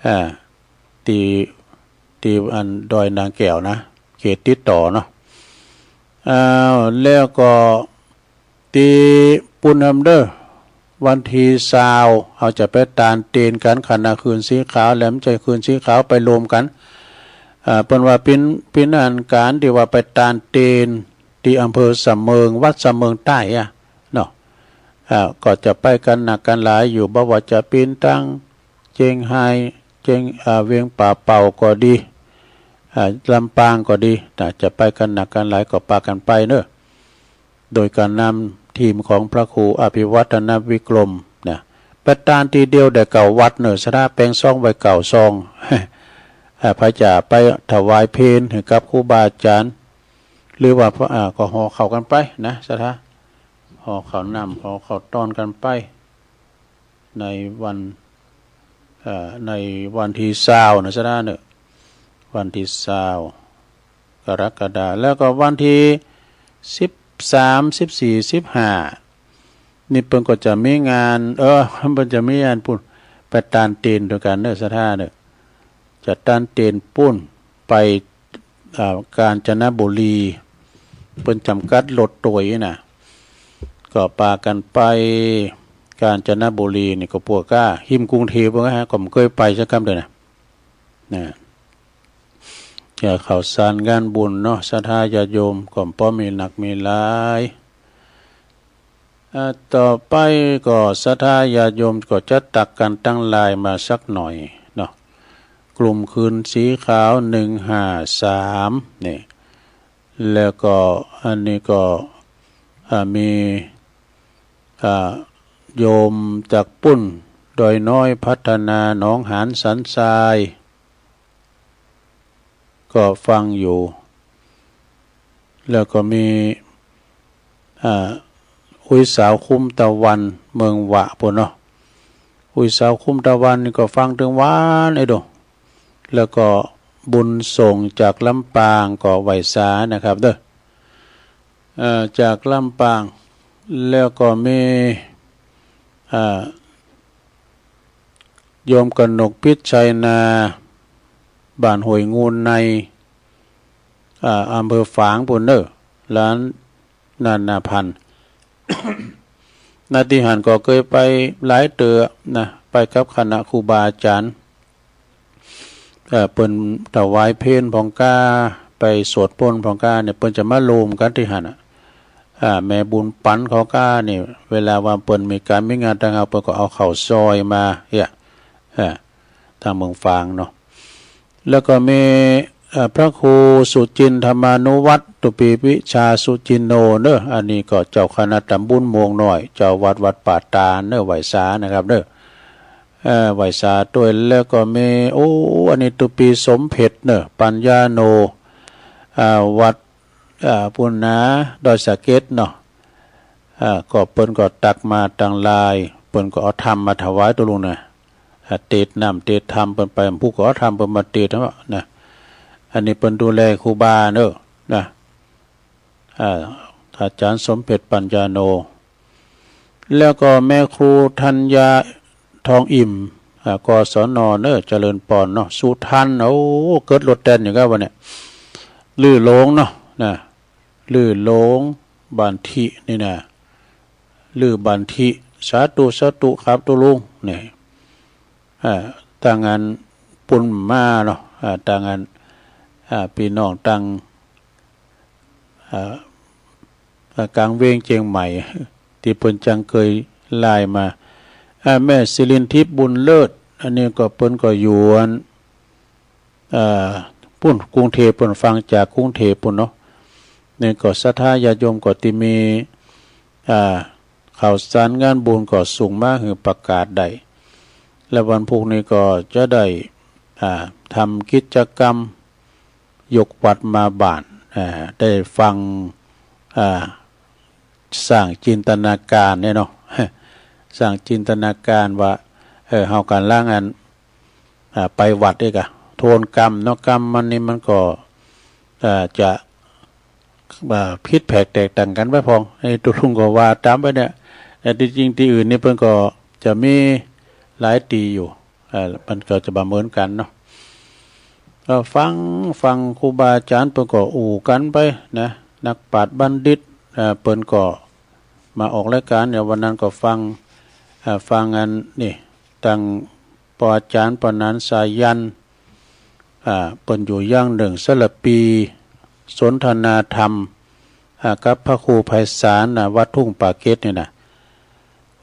อ่า ตี้ ตี้อันดอยนางแก้วนะ เขตติดต่อเนาะ อ้าว แล้วก็ตี้ปู๊นนำเนาะ วันตี้ซาว เฮาจะไปตานเตียนกั๋น ขณะคืนสีขาว แหลมใจ๋คืนสีขาวไปรวมกั๋น อ่า เปิ้นว่าเป๋น เป๋นอันก๋านตี้ว่าไปตานเตียนตี้อำเภอสะเมิง วัดสะเมิงใต้อะเนาะ อ่า ก็จะไปกั๋นนักกั๋นหลายอยู่ บ่ว่าจะเป๋นตังเจียงฮาย เจียง อ่า เวียงป่าเป่าก็ดี อ่า ลำปางก็ดีนะ จะไปกั๋นนักกั๋นหลายก็ปากั๋นไปเนาะ โดยก๋านนำทีมของพระครูอภิวัฒนวิกรมนะ ตานทีเดียวได้เก้าวัดเน่อ ศรัทธาแป๋งซองไว้เก้าซอง อ่า ใผจะไปถวายเพลหื้อกับครูบาอาจ๋ารย์ หรือว่า อ่า ก็ห่อข้าวกั๋นไปนะ ศรัทธา ห่อข้าวน้ำ ห่อข้าวตอนกั๋นไป ในวัน เอ่อ ในวันตี้ซาวเน่อ ศรัทธาเน่อ วันตี้ซาว กรกฎา แล้วก็วันตี้สิบสาม สิบสี่ สิบห้า นี่เปิ้นก็จะมีงาน เออ เปิ้นจะมีงานปุ้น ไปตานเตนตวยกั๋นเน่อ ศรัทธาเน่อ จะตานเตนปุ้น ไป อ่า กาญจนบุรี เปิ้นจ๋ำกัดรถตวยน่ะ ก็ปากั๋นไปกาญจนบุรีนี่ก็ปวดก้า ฮิมกรุงเทพฯ ปวดก้า ก็บ่เกยไปสักกำเตื้อน่ะ นะ จะข่าวสารงานบุญเนาะ ศรัทธาญาติโยมก็บ่มีนักมีหลาย อ่า ต่อไปก็ศรัทธาญาติโยมก็จะตักกั๋นตังหลายมาสักหน่อยเนาะ กลุ่มคืนสีขาว หนึ่งห้าสาม นี่ แล้วก็อันนี้ก็ อ่า มี อ่า โยมจากปุ้น ดอยน้อยพัฒนา หนองหานสันทราย ก็ฟังอยู่ แล้วก็มี อ่า อุ๊ยสาวคุ้มตะวัน เมืองหวะปุ้นเนาะ อุ๊ยสาวคุ้มตะวันนี่ก็ฟังตึงวานไอ้ดู แล้วก็บุญส่งจากลำปางก็ไหว้สานะครับเด้อ เอ่อ จากลำปาง แล้วก็มี อ่า โยมกนกพิชัยนา บ้านห้วยงูใน อ่า อำเภอฝางปุ้นเน่อ หลานนานาพันธ์ นาติหันก็เกยไปหลายเตื้อนะ ไปกับคณะครูบาอาจ๋ารย์ เอ่อ เปิ้นถวายเพลพ่องก้า ไปสวดมนต์พ่องก้าเนี่ย เปิ้นจะมาโฮมกั๋นตี้หั้นน่ะ อ่า แม่บุญปั๋นเขาก้านี่ เวลาว่าเปิ้นมีก๋านมีงานตางหาก เปิ้นก็เอาข้าวซอยมา เนี่ย อ่า ตางเมืองฝางเนาะ แล้วก็มี เอ่อ พระครูสุจินทมานุวัตร ตุปีวิชาสุจินโนเน่อ อันนี้ก็เจ้าคณะตำบลม่วงน้อย เจ้าวัดวัดป่าตาดเน่อ ไหว้สานะครับเน่อ เอ่อ ไหว้สาตวย แล้วก็มี โอ้ อันนี้ตุปีสมเพ็จเน่อ ปัญญาโน อ่า วัด อ่า ปุ้นนา ดอยสะเก็ดเนาะ อ่า ก็เปิ้นก็ตักมาตังหลาย เปิ้นก็เอาธรรมมาถวายตวยลุงนะ อ่า เตศน้ำเตศธรรมเปิ้นไป ผู้ก็เอาธรรมเปิ้นมาเตศน์เนาะนะ อันนี้เปิ้นดูแลครูบาเน่อนะ อ่า อาจ๋ารย์สมเพ็จปัญญาโน แล้วก็แม่ครูธัญญาทองอิ่ม อ่า กศน เน่อ เจริญปอนเนาะ สุทัณฑ์ โอ้ เกิดรถแตนอยู่ก้าวันเนี่ย ลื่อโลงเนาะ นะ ลื่อโลง บันทินี่นะ ลื่อบันทิ สาธุ สาธุครับตวยลุง นี่ อ่า ตางอันปุ้นมาเนาะ อ่า ตางอัน อ่า ปี้น้องตาง อ่า อ่า ก๋างเวียงเจียงใหม่ ตี้เปิ้นจังเกยไลน์มา อ่า แม่สิรินทิพย์บุญเลิศ อันนี้ก็เปิ้นก็อยู่อัน เอ่อ ปุ้นกรุงเทพฯ ปุ้นฟังจากกรุงเทพฯ ปุ้นเนาะ นี่ก็ศรัทธาญาติโยมก็ตี้มี อ่า ข่าวสารงานบุญก็ส่งมาหื้อประกาศได้ และวันพุธนี้ก็จะได้ อ่า ทำกิจกรรมยกวัดมาบ้าน อ่า ได้ฟัง อ่า สร้างจินตนาการเนี่ยเนาะ สร้างจินตนาการว่า เออ เฮาก๋ำลังอัน อ่า ไปวัดเอกอะ ทวนกรรมเนาะ กรรมมันนี่มันก็ อ่า จะ อ่า ผิดแผกแตกต่างกั๋นไปพ่อง ไอ้ตวยลุงก็ว่าต๋ามไปเนี่ย แต่ตี้จริงตี้อื่นนี่เปิ้นก็จะมีหลายตี้อยู่ เอ่อ มันก็จะบ่เหมือนกั๋นเนาะ ก็ฟัง ฟังครูบาอาจ๋ารย์เปิ้นก็อู้กั๋นไปนะ นักปราชญ์บัณฑิต เอ่อ เปิ้นก็มาออกรายก๋าน อย่างวันนั้นก็ฟัง เอ่อ ฟังอันนี่ ตางปออาจ๋ารย์ปอหนานสายัณ อ่า เปิ้นอยู่ย่างเหนิงสระปี สนทนาธรรม อ่า กับพระครูไพศาลน่ะ วัดทุ่งป่าเก็ดนี่นะ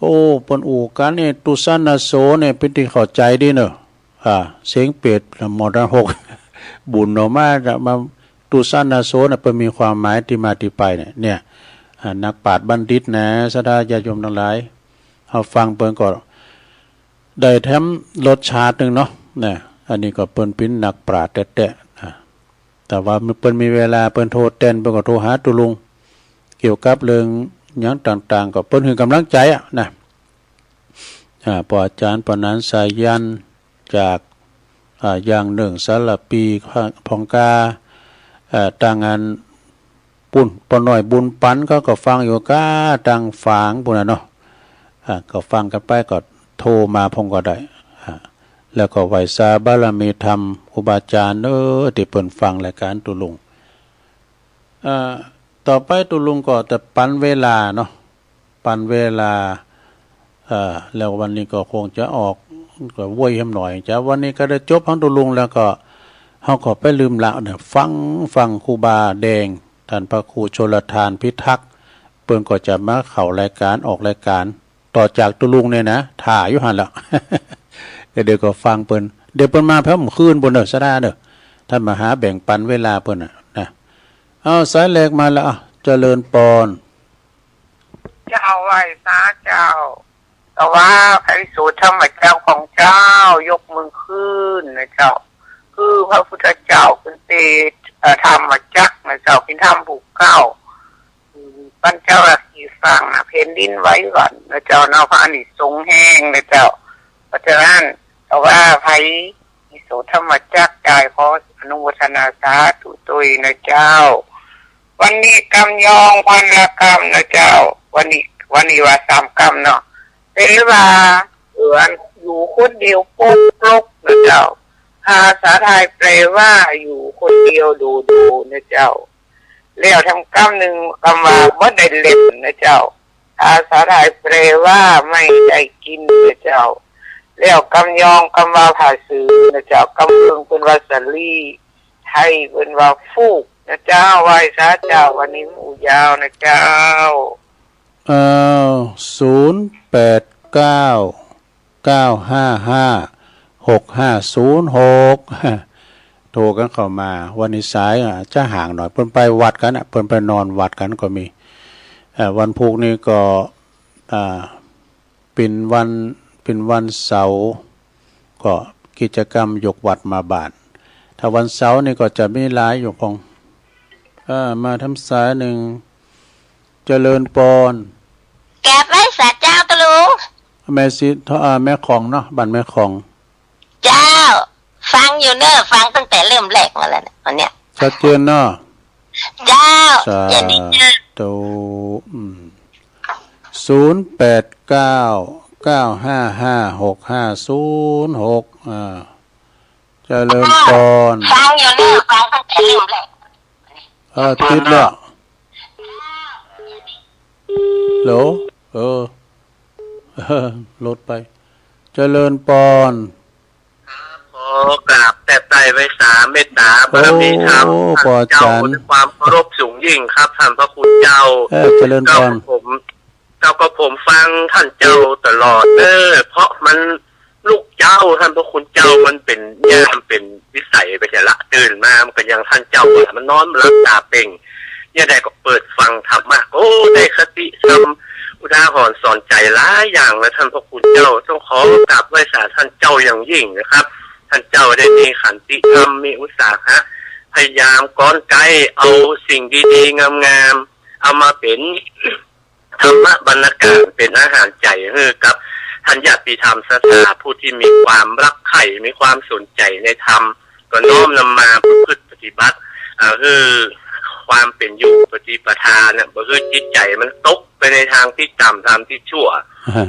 โอ้ เปิ้นอู้กั๋นนี่ ตุสานาโสนี่เป๋นตี้เข้าใจ๋ดีเน่อ อ่า เสียงเปรตหมอดหก บุญออกมาจะมา ตุสานาโสน่ะ เปิ้นมีความหมายตี้มาตี้ไปเนี่ย เนี่ย อ่า นักปราชญ์บัณฑิตนะ ศรัทธาญาติโยมตังหลาย เฮาฟังเปิ้นก็ ได้แถมรสชาตินึ่งเนาะ นะ อันนี้ก็เปิ้นเป๋นนักปราชญ์แต๊ๆ นะ แต่ว่าเปิ้นมีเวลา เปิ้นโทรแต๊น เปิ้นก็โทรหาตุ๊ลุง เกี่ยวกับเรื่องหยังต่างๆ ก็เปิ้นหื้อก๋ำลังใจ๋อะนะ อ่า ป้ออาจ๋ารย์ ป้อหนานสายัณ จาก อ่า อย่างนึ่ง สารภี ผ่องกา เอ่อ ตางอัน ปุ้น ป้อน้อยบุญปัน เขาก็ฟังอยู่ก้าตางฝางปู้นน่ะเนาะ อ่า ก็ฟังกั๋นไป ก็โทรมาพ่องก็ได้ อ่า แล้วก็ไหว้สาบารมีธรรมครูบาอาจ๋ารย์เอ้อ ตี้เปิ้นฟังรายก๋านตุ๊ลุง อ่า ต่อไปตุ๊ลุงก็จะปั๋นเวลาเนาะ ปั๋นเวลา เอ่อ แล้ววันนี้ก็คงจะออก ก็ว้วยแหมหน่อย จะวันนี้ก็ได้จบของตุ๊ลุงแล้วก็ เฮาก็ไปลืมละเนี่ย ฟัง ฟังครูบาแดง ต้านพระครูชลทานพิทักษ์ เปิ้นก็จะมาเข้ารายก๋าน ออกรายก๋าน ต่อจากตุ๊ลุงเนี่ยนะ ถ่าอยู่หั้นแหละ เดี๋ยวก็ฟังเปิ้น เดี๋ยวเปิ้นมาแผวค่ำคืนปู้นเน่อ สะดาเน่อ ต้านมาหาแบ่งปั๋นเวลาเปิ้นน่ะนะ เอา สายแรกมาแล้ว อ่ะ เจริญปอน เจ้า ไหว้สาเจ้า แต่ว่าพระอิโสธรรมจักรของเจ้า ยกมือขึ้นนะเจ้า คือพระพุทธเจ้าขึ้นเต เอ่อ ธรรมจักรนะเจ้า เป๋นธรรมผู้เก๊า อืม ปั๋นเจ้าราคีฟังนะ แผ่นดินไหวหวั่นนะเจ้าเนาะ พระอานิสงส์แฮงนะเจ้า เพราะฉะนั้น แต่ว่าพระอิโสธรรมจักรได้ ขออนุโมทนาสาธุตวยนะเจ้า วันนี้กำยองวันละกำนะเจ้า วันนี้ วันนี้ว่าสามกำเนาะ แปลว่า เอือน อยู่คนเดียวโป๊กๆ นะเจ้า ภาษาไทยแปลว่า อยู่คนเดียวโดดๆ นะเจ้า แล้วแถมกำนึ่ง กำว่า บ่ได้เล่นนะเจ้า ภาษาไทยแปลว่า ไม่ได้กินนะเจ้า แล้วกำยอง กำว่า ผาสือนะเจ้า กำเมืองเปิ้นว่าสาลี ไทยเปิ้นว่าฟูกนะเจ้า ไหว้สาเจ้า วันนี้หมู่ยาวนะเจ้า อ้าว ศูนย์แปดเก้า เก้าห้าห้า หกห้าศูนย์หก โทรกั๋นเข้ามา วันนี้สาย อ่ะ จะห่างหน่อย เปิ้นไปวัดกั๋นน่ะ เปิ้นไปนอนวัดกั๋นก็มี เอ่อ วันพูกนี้ก็ อ่า เป๋นวัน เป๋นวันเสาร์ ก็กิจกรรมยกวัตรมาบาตร ถ้าวันเสาร์นี่ก็จะมีหลายอยู่พ่อง เอ่อ มาแถมสายนึ่ง เจริญปอน กราบไหว้สาเจ้าตุ๊ลุง แม่สี เอ่อ แม่ของเนาะ บ้านแม่ของ เจ้า ฟังอยู่เน่อ ฟังตั้งแต่เริ่มแรกมาแล้วเนี่ย วันเนี้ย ชัดเจนเนาะ เจ้า สาธุ อย่าดีนะ อืม ศูนย์แปดเก้า เก้าห้าห้า หกห้าศูนย์หก อ่า เจริญปอน ฟังอยู่เน่อ ฟังตั้งแต่เริ่มแรก เออ ติดแล้ว ฮัลโหล เออ เออ หลุดไป เจริญปอน ครับ ขอกราบแตบไตร่ไหว้สาเมตตาบารมีธรรม โอ้ ท่านเจ้า ป้ออาจ๋ารย์ ด้วยความเคารพสูงยิ่งครับ ท่านพระคุณเจ้า เออ เจริญปอน เจ้ากับผม เจ้ากับผมฟังท่านเจ้าตลอดเน่อ เพราะมัน ลูกเจ้า ท่านพระคุณเจ้า มันเป๋น เนี่ย มันเป๋นวิสัยไปเสียละ ตื่นมามันก็ยังท่านเจ้าอะ มันนอนมันหลับต๋าเป่ง ยามใดก็เปิดฟังธรรมะ โอ้ ได้คติธรรม อุทาหรณ์สอนใจ๋หลายอย่างนะ ท่านพระคุณเจ้า ต้องขอกราบไหว้สาท่านเจ้าอย่างยิ่งนะครับ ท่านเจ้าได้มีขันติธรรม มีอุตสาหะ พยายามก๊อนไก๊เอาสิ่งดีๆ งามๆ เอามาเป๋น ธรรมะบรรณาการเป๋นอาหารใจ๋หื้อกับท่านญาติธรรมศรัทธาผู้ตี้มีความรักใค่ มีความสนใจ๋ในธรรม ก็น้อมนำมาประพฤติปฏิบัติ อ่า หื้อความเป๋นอยู่ปฏิปทาเนี่ย บ่หื้อจิตใจ๋มันตกไปในตางตี้ต่ำ ตางตี้ชั่ว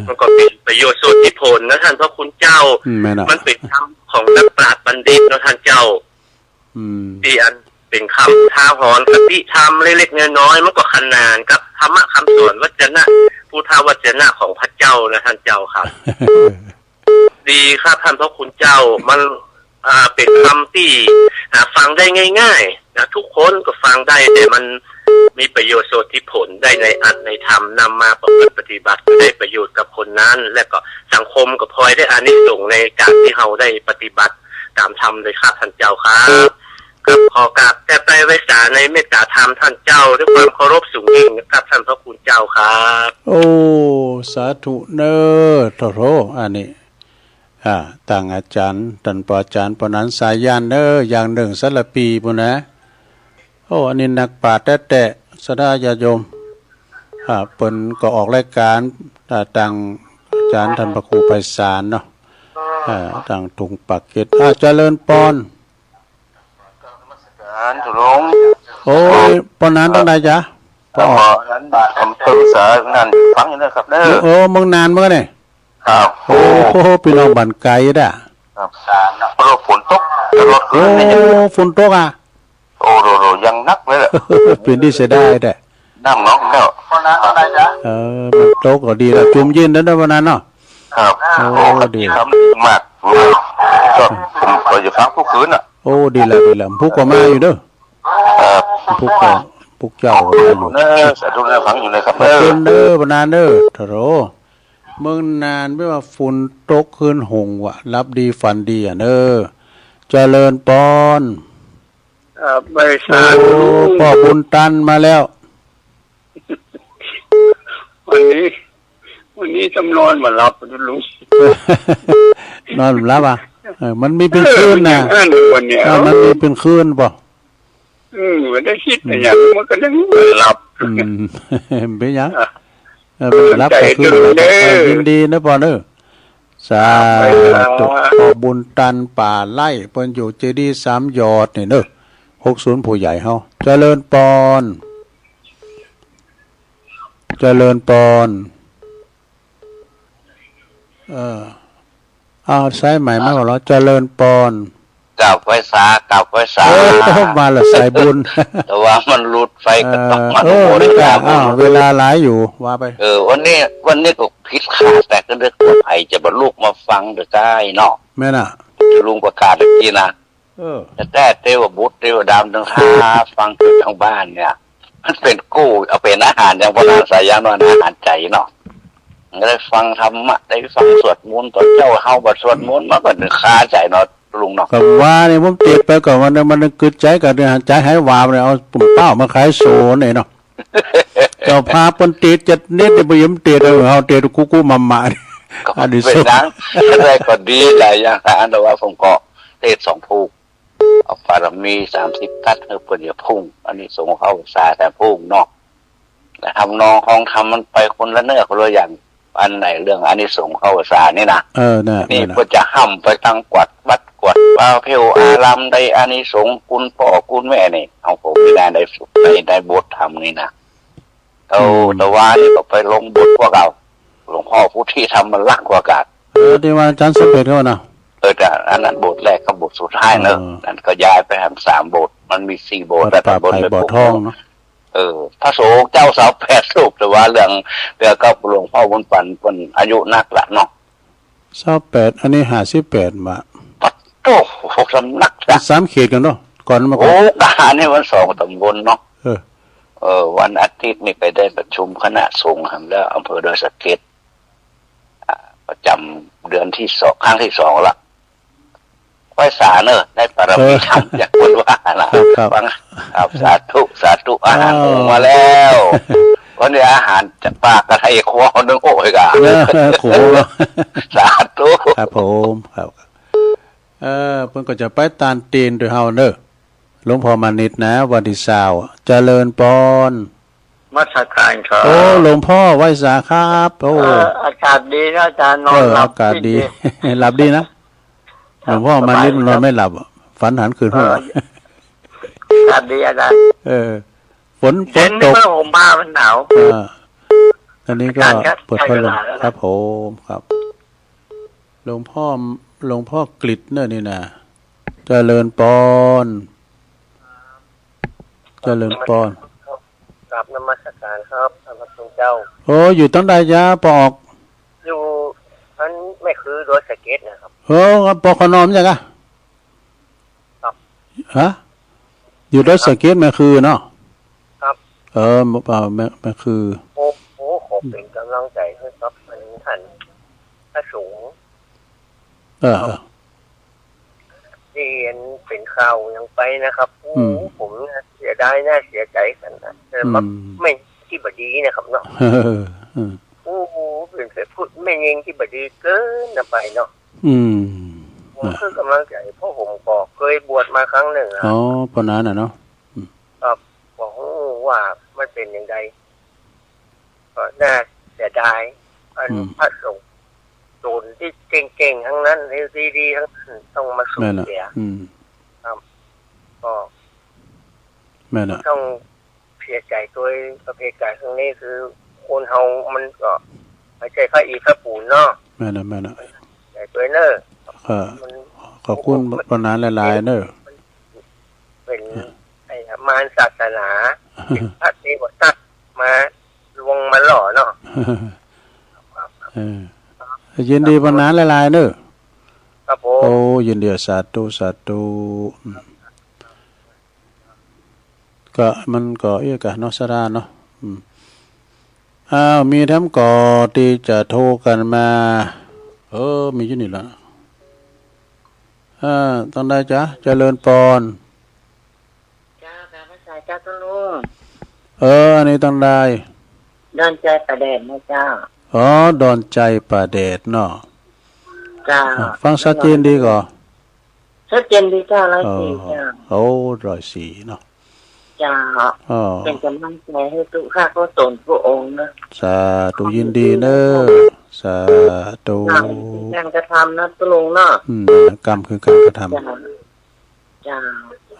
มันก็เป๋นประโยชน์โสติผลนะท่านพระคุณเจ้า อืม แม่นอะ มันเป๋นธรรมของนักปราชญ์บัณฑิตเนาะท่านเจ้า อืม ตี้อันเป๋นกำอุทาหรณ์คติธรรมเล็กๆ น้อยๆ มันก็ขนานกับธรรมะกำสอนวจนะ พุทธวจนะของพระเจ้านะท่านเจ้าครับ ดีครับท่านพระคุณเจ้า มัน อ่า เป๋นกำตี้ อ่า ฟังได้ง่ายๆ นะ ทุกคนก็ฟังได้ แต่มันมีประโยชน์โสติผลได้ในอัตในธรรม นำมาประพฤติปฏิบัติ ได้ประโยชน์กับคนนั้น และก็สังคมก็พลอยได้อานิสงส์ในการตี้เฮาได้ปฏิบัติ ต๋ามธรรมเลยครับท่านเจ้าครับ ครับ ขอกราบแตบไตร่ไหว้สาในเมตตาธรรมท่านเจ้า ด้วยความเคารพสูงยิ่งนะครับ ท่านพระคุณเจ้าครับ โอ้ สาธุเน่อ โถ่ๆ อันนี้ อ่า ตางอาจ๋ารย์ ต้านป้ออาจ๋ารย์ปอหนานสายัณเอ้อ อย่างนึ่งสารภีปู้นนะ โอ้ อันนี้นักปราชญ์แต๊ๆ ศรัทธาญาติโยม อ่า เปิ้นก็ออกรายก๋าน อ่า ตางอาจ๋ารย์ต้านพระครูไพศาลเนาะ อ่า ตางตุงปากเกร็ด อ่า เจริญปอน อาจ๋ารย์ ถูกลง โอ้ย ปอหนานตางใดจ๊ะ ปอ อันนั้น อำเภอสา นั่น ฟังอยู่นะครับเด้อ โอ้ เมืองน่านเหมือนกั๋นเนี่ย ครับ โอ้โห ปี้น้องบ้านไก๋ด้ะ ครับ เพราะว่าฝนตกตลอดคืนนี่ โอ้ ฝนตกอ่ะ โอ้โห อย่างหนักเลยแหละ เป๋นตี้เสียดายแต๊ น้ำหนองแล้ว เออ มันตกก็ดีละ จุ่มเย็นแล้วนะวันนั้นเนาะ ครับ โอ้ โอ้ ดี ทำดีมาก ก็ผมก็จะฟังทุกคืนน่ะ โอ้ ดีละ ดีละ ผมก็มาอยู่เด้อ ครับ ผมก็ ผมเจ้าก็มาอยู่ เออ สาธุนะ ฟังอยู่นะครับ ขอบคุณเด้อ ปอหนานเด้อ โถ เมืองน่านแปลว่าฝนตกคืนหงส์ว่ะ หลับดีฝันดีอ่ะเนอะ เจริญปอน ครับ ไหว้สา โอ้ ป้อบุญตันมาแล้ว วันนี้ วันนี้จำนอนบ่หลับนะลุง นอนบ่หลับอ่ะ เออ มันมีเป๋นคืนน่ะ เออ มันอย่างนั้นวันเนี้ย เออ มันมีเป๋นคืนปะ อืม บ่ได้กึ๊ดอะหยัง มันก็ยังบ่หลับ อืม เป๋นหยัง อ่ะ เออ มันหลับ ใจ๋ กลางคืน เด้อ เออ ยินดีนะปอนเอ้อ สาธุ ป้อบุญตันป่าไร่ เปิ้นอยู่เจดีย์สามยอดนี่เนอะ หกศูนย์ ผู้ใหญ่เฮา เจริญปอน เจริญปอน เออ อ้าว สายใหม่มาก่อนเหรอ เจริญปอน กราบไหว้สา กราบไหว้สา โอ้ มาละสายบุญ แต่ว่ามันหลุดไป ก็ต้องมา เออ โอ้ นี่ก็ อ้าว เวลาหลายอยู่ ว่าไป เออ วันนี้ วันนี้ก็ผิดคาด แต่ก็นึกว่าใผจะบ่ลุกมาฟังเด้อก้าเนาะ แม่นน่ะ ลุงประกาศตะกี้นะ เออ แต่แต่เตวบุตรเตวดำตึงหาฟังอยู่ตางบ้านเนี่ย มันเป๋นกู้ เอาเป๋นอาหารอย่างปอหนานสายัณเนาะ อาหารใจ๋เนาะ ได้ฟังธรรมะ ได้ฟังสวดมนต์ ต๋อนเจ๊าเฮาบ่สวดมนต์ มันก็นึกคาใจ๋เนาะลุงเนาะ ก็ว่านี่ผมเตะไปก่อน วันนึง วันนึงกึ๊ดใจ๋ก็เดินหาใจ๋หายวาบเลย เอาปุ้นเป้ามาขายโสนเนี่ยเนาะ เจ้าภาพเปิ้นเตะจัดเน็ตเนี่ย บ่ยอมเตะเลย เฮาเตะกู้ๆ มาๆ ก็ อันนี้ เป๋นหยัง ได้ก็ดีหลายอย่าง แต่อันแต่ว่าผมก็เตะสองผู้ เอาบารมีสามสิบตัดหื้อเปิ้นอย่าพุ่ง อานิสงส์เข้าพรรษาแต่พุ่งเนาะ และทำนองของธรรมมันไปคนละเนื้อคนละอย่าง อันไหนเรื่องอานิสงส์เข้าพรรษานี่นะ เออ น่ะ นี่ น่ะ เปิ้นจะห้ำไปตางกวาดวัดกวาดวา เพลอารามได้อานิสงส์ คุณป้อคุณแม่นี่ เอาผมไม่ได้ใน ใน ในบทธรรมนี่นะ เอา อืม แต่ว่านี่ก็ไปลงบทกว่าเก่า หลวงพ่อพุทธิธรรมรักษ์กว่าเก่า เออ ตี้ว่าอาจ๋ารย์สมเด็จเขาน่ะ เออ แต่อันนั้นบทแรกกับบทสุดท้ายเนอะ เออ นั่นก็ย้ายไปหั้นสามบท มันมีสี่บท วัดป่าไผ่บ่อทองเนาะ เออ พระสงฆ์เจ้าซาวแปดรูป แต่ว่าเรื่อง เรื่องกับหลวงพ่อบุญปันเปิ้นอายุนักละเนาะ ซาวแปด อันนี้ห้าสิบแปดบ่ะ ปัดโธ่ สำนักละ สามเขตกั๋นเนาะ ก่อนมาก่อน โอ้ กานี่มันสองตำบลเนาะ เออ เออ วันอาทิตย์นี่ไปได้ประชุมคณะสงฆ์หั้นแล้ว อำเภอดอยสะเก็ด อ่า ประจ๋ำเดือนที่สอง ครั้งที่สองละ ไหว้สาเนอะ ได้บารมีธรรม เออ อย่างคนว่านะ ครับ ครับ ฟัง ครับ สาธุ สาธุ อาหาร อ้าว หุงมาแล้ว วันนี้อาหารจะปากกะไทยครัวนึ่งโอ้ยกะ เออ โอ้โห สาธุ ครับผม ครับ เออ เปิ้นก็จะไปตานตีนโดยเฮาเนอะ หลวงพ่อมานิตนะ วันตี้ซาว เจริญปอน นมัสการครับ โอ้ หลวงพ่อไหว้สาครับ โอ้ เออ อากาศดีนะอาจารย์ นอน เออ หลับ อากาศดี ดี หลับดีนะ หลับ หลวงพ่อมานิต สบาย นอนไม่หลับอะ ฝันหันคืนหัว เออ อากาศดีอาจารย์ เออ ฝน ฝนตก เย็นนี่ก็ห่มผ้ามันหนาว เออ อันนี้ก็ อาจารย์ครับ เปิดพัดลม ใช้เวลาแล้วนะ ครับผม ครับ หลวงพ่อ หลวงพ่อกฤษเนี่ยนี่นะ เจริญปอน เจริญปอน กราบนมัสการครับ ท่านพระคุณเจ้า โอ้ อยู่ตางใดจ๊ะ ปอออก อยู่อันแม่คือดอยสะเก็ดนะครับ โอ้ ปอ ขนอมยังอะ ครับ ฮะ อยู่ดอยสะเก็ดแม่คือเนาะ ครับ เออ เอ่อ แม่ แม่คือ โอ้โห ขอเป๋นก๋ำลังใจ๋หื้อครับ อันท่านพระสงฆ์ เออ เออ ตี้อันเป๋นข่าวยังไปนะครับ โอ้ อืม ผมเนี่ยเสียดาย น่าเสียใจ๋ขนาด แต่ อืม มาแม่นตี้บ่ดีนะครับเนาะ เออ เออ โอ้โห เป๋นไปพูดแม่นยิงตี้บ่ดีเกินนะไปเนาะ อืม ผม นะ คือก๋ำลังใจ๋ เพราะผมก็เกยบวชมาครั้งนึ่งอะ อ๋อ ปอนั้นน่ะเนาะ อืม ครับ บ่ฮู้ว่ามันเป๋นอย่างใด ก็น่าเสียดาย อัน อืม พระสงฆ์ โจรตี้เก่งๆ ตังนั้น ตี้ดีๆ ตังนั้น ต้องมาสูญเสีย แม่นน่ะ อืม ครับ ก็ แม่นน่ะ ต้องเสียใจ๋ตวย ประเภทก๋านครั้งนี้คือ คนเฮามันก็บ่ใจ้พระอิฐพระปูนเนาะ แม่นน่ะ แม่นน่ะ ใจ๋ตวยเน่อ ครับ มัน ขอบคุณปอนั้นหลายๆ เน่อ มันเป๋น อ่ะ ไอ้มารศาสนา เป๋นพระเทวทัตมาลวงมาหล่อเนาะ เออ ยินดีปอนั้นหลายๆ เน่อ ครับผม โอ้ ยินดี สาธุ สาธุ อืม ก็มันก็เอี้ยกะเนาะ สาระเนาะ อืม อ้าว มีแถมก่อตี้จะโทรกั๋นมา เออ มีอยู่นี่ละ อ่า ตังใดจ๊ะ เจริญปอน เจ้า กราบนมัสก๋านเจ้าตุ๊ลุง เออ อันนี้ตังใด ดอนใจ๋ป่าแดดนะเจ้า อ๋อ ดอนใจ๋ป่าแดดเนาะ เจ้า อ่ะ ฟังชัดเจนดีก่อ ชัดเจนดีเจ้า ร้อยสี่ เออ เจ้า โอ้ ร้อยสี่เนาะ เจ้า อ๋อ เป๋นก๋ำลังใจ๋หื้อตุ๊ข้าพระสงฆ์กู้องค์เน่อ สาธุ ยินดีเน่อ สาธุ เจ้า เป๋นก๋านกระทำเนาะตุ๊ลุงเนาะ อืม กรรมคือก๋านกระทำ เจ้า เจ้า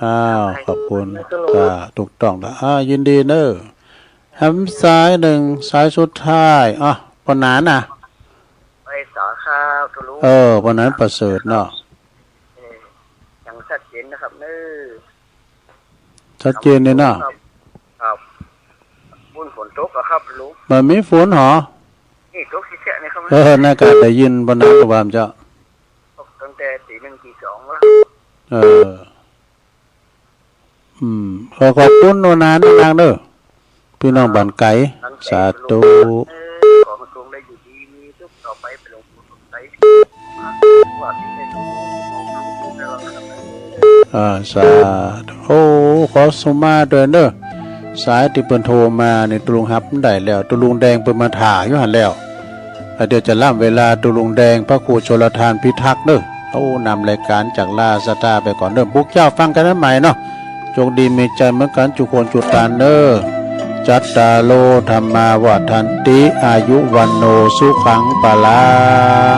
อ้าว ขอบคุณ เจ้า ถูกต้องละ อ่า ยินดีเน่อ แถมสายนึ่ง สายสุดท้าย อ่ะ ปอนั้นน่ะ ไปต่อครับตุ๊ลุง เออ ปอนั้นประเสริฐเนาะ เออ อย่างชัดเจนนะครับเน่อ ชัดเจนเลยเนาะ ครับ ครับ บุญฝนตกอะครับลุง บ่มีฝนหรอ นี่ตกแฉะๆ นี่ครับ เออ น่าจะได้ยินปอนั้นก็ว่ามันจะ ตกตั้งแต่ตีหนึ่งตีสองแล้ว เออ อืม ขอขอบคุณปอนั้นมากเน่อ พี่น้องบ้านไก๋ สาธุ เออ ขอให้ทุกคนได้อยู่ดีมีสุขต่อไป ไปหลวงปู่สมไต อ่า สาธุ โอ้ ขอสุมาตวยเน่อ สายตี้เปิ้นโทรมานี่ตุ๊ลุงฮับบ่ได้แล้ว ตุ๊ลุงแดงเปิ้นมาถ่าอยู่หั้นแล้ว อ่ะ เดี๋ยวจะล้ำเวลาตุ๊ลุงแดง พระครูชลทานพิทักษ์เน่อ โอ้ นำรายก๋านจากลาศรัทธาไปก่อนเน่อ พุกเจ้าฟังกั๋นใหม่เนาะ โจคดีมีใจ๋เหมือนกั๋น จุคนจุตานเน่อ จัตตาโร ธัมมา วัฑฒันติ อายุ วัณโณ สุขัง พลัง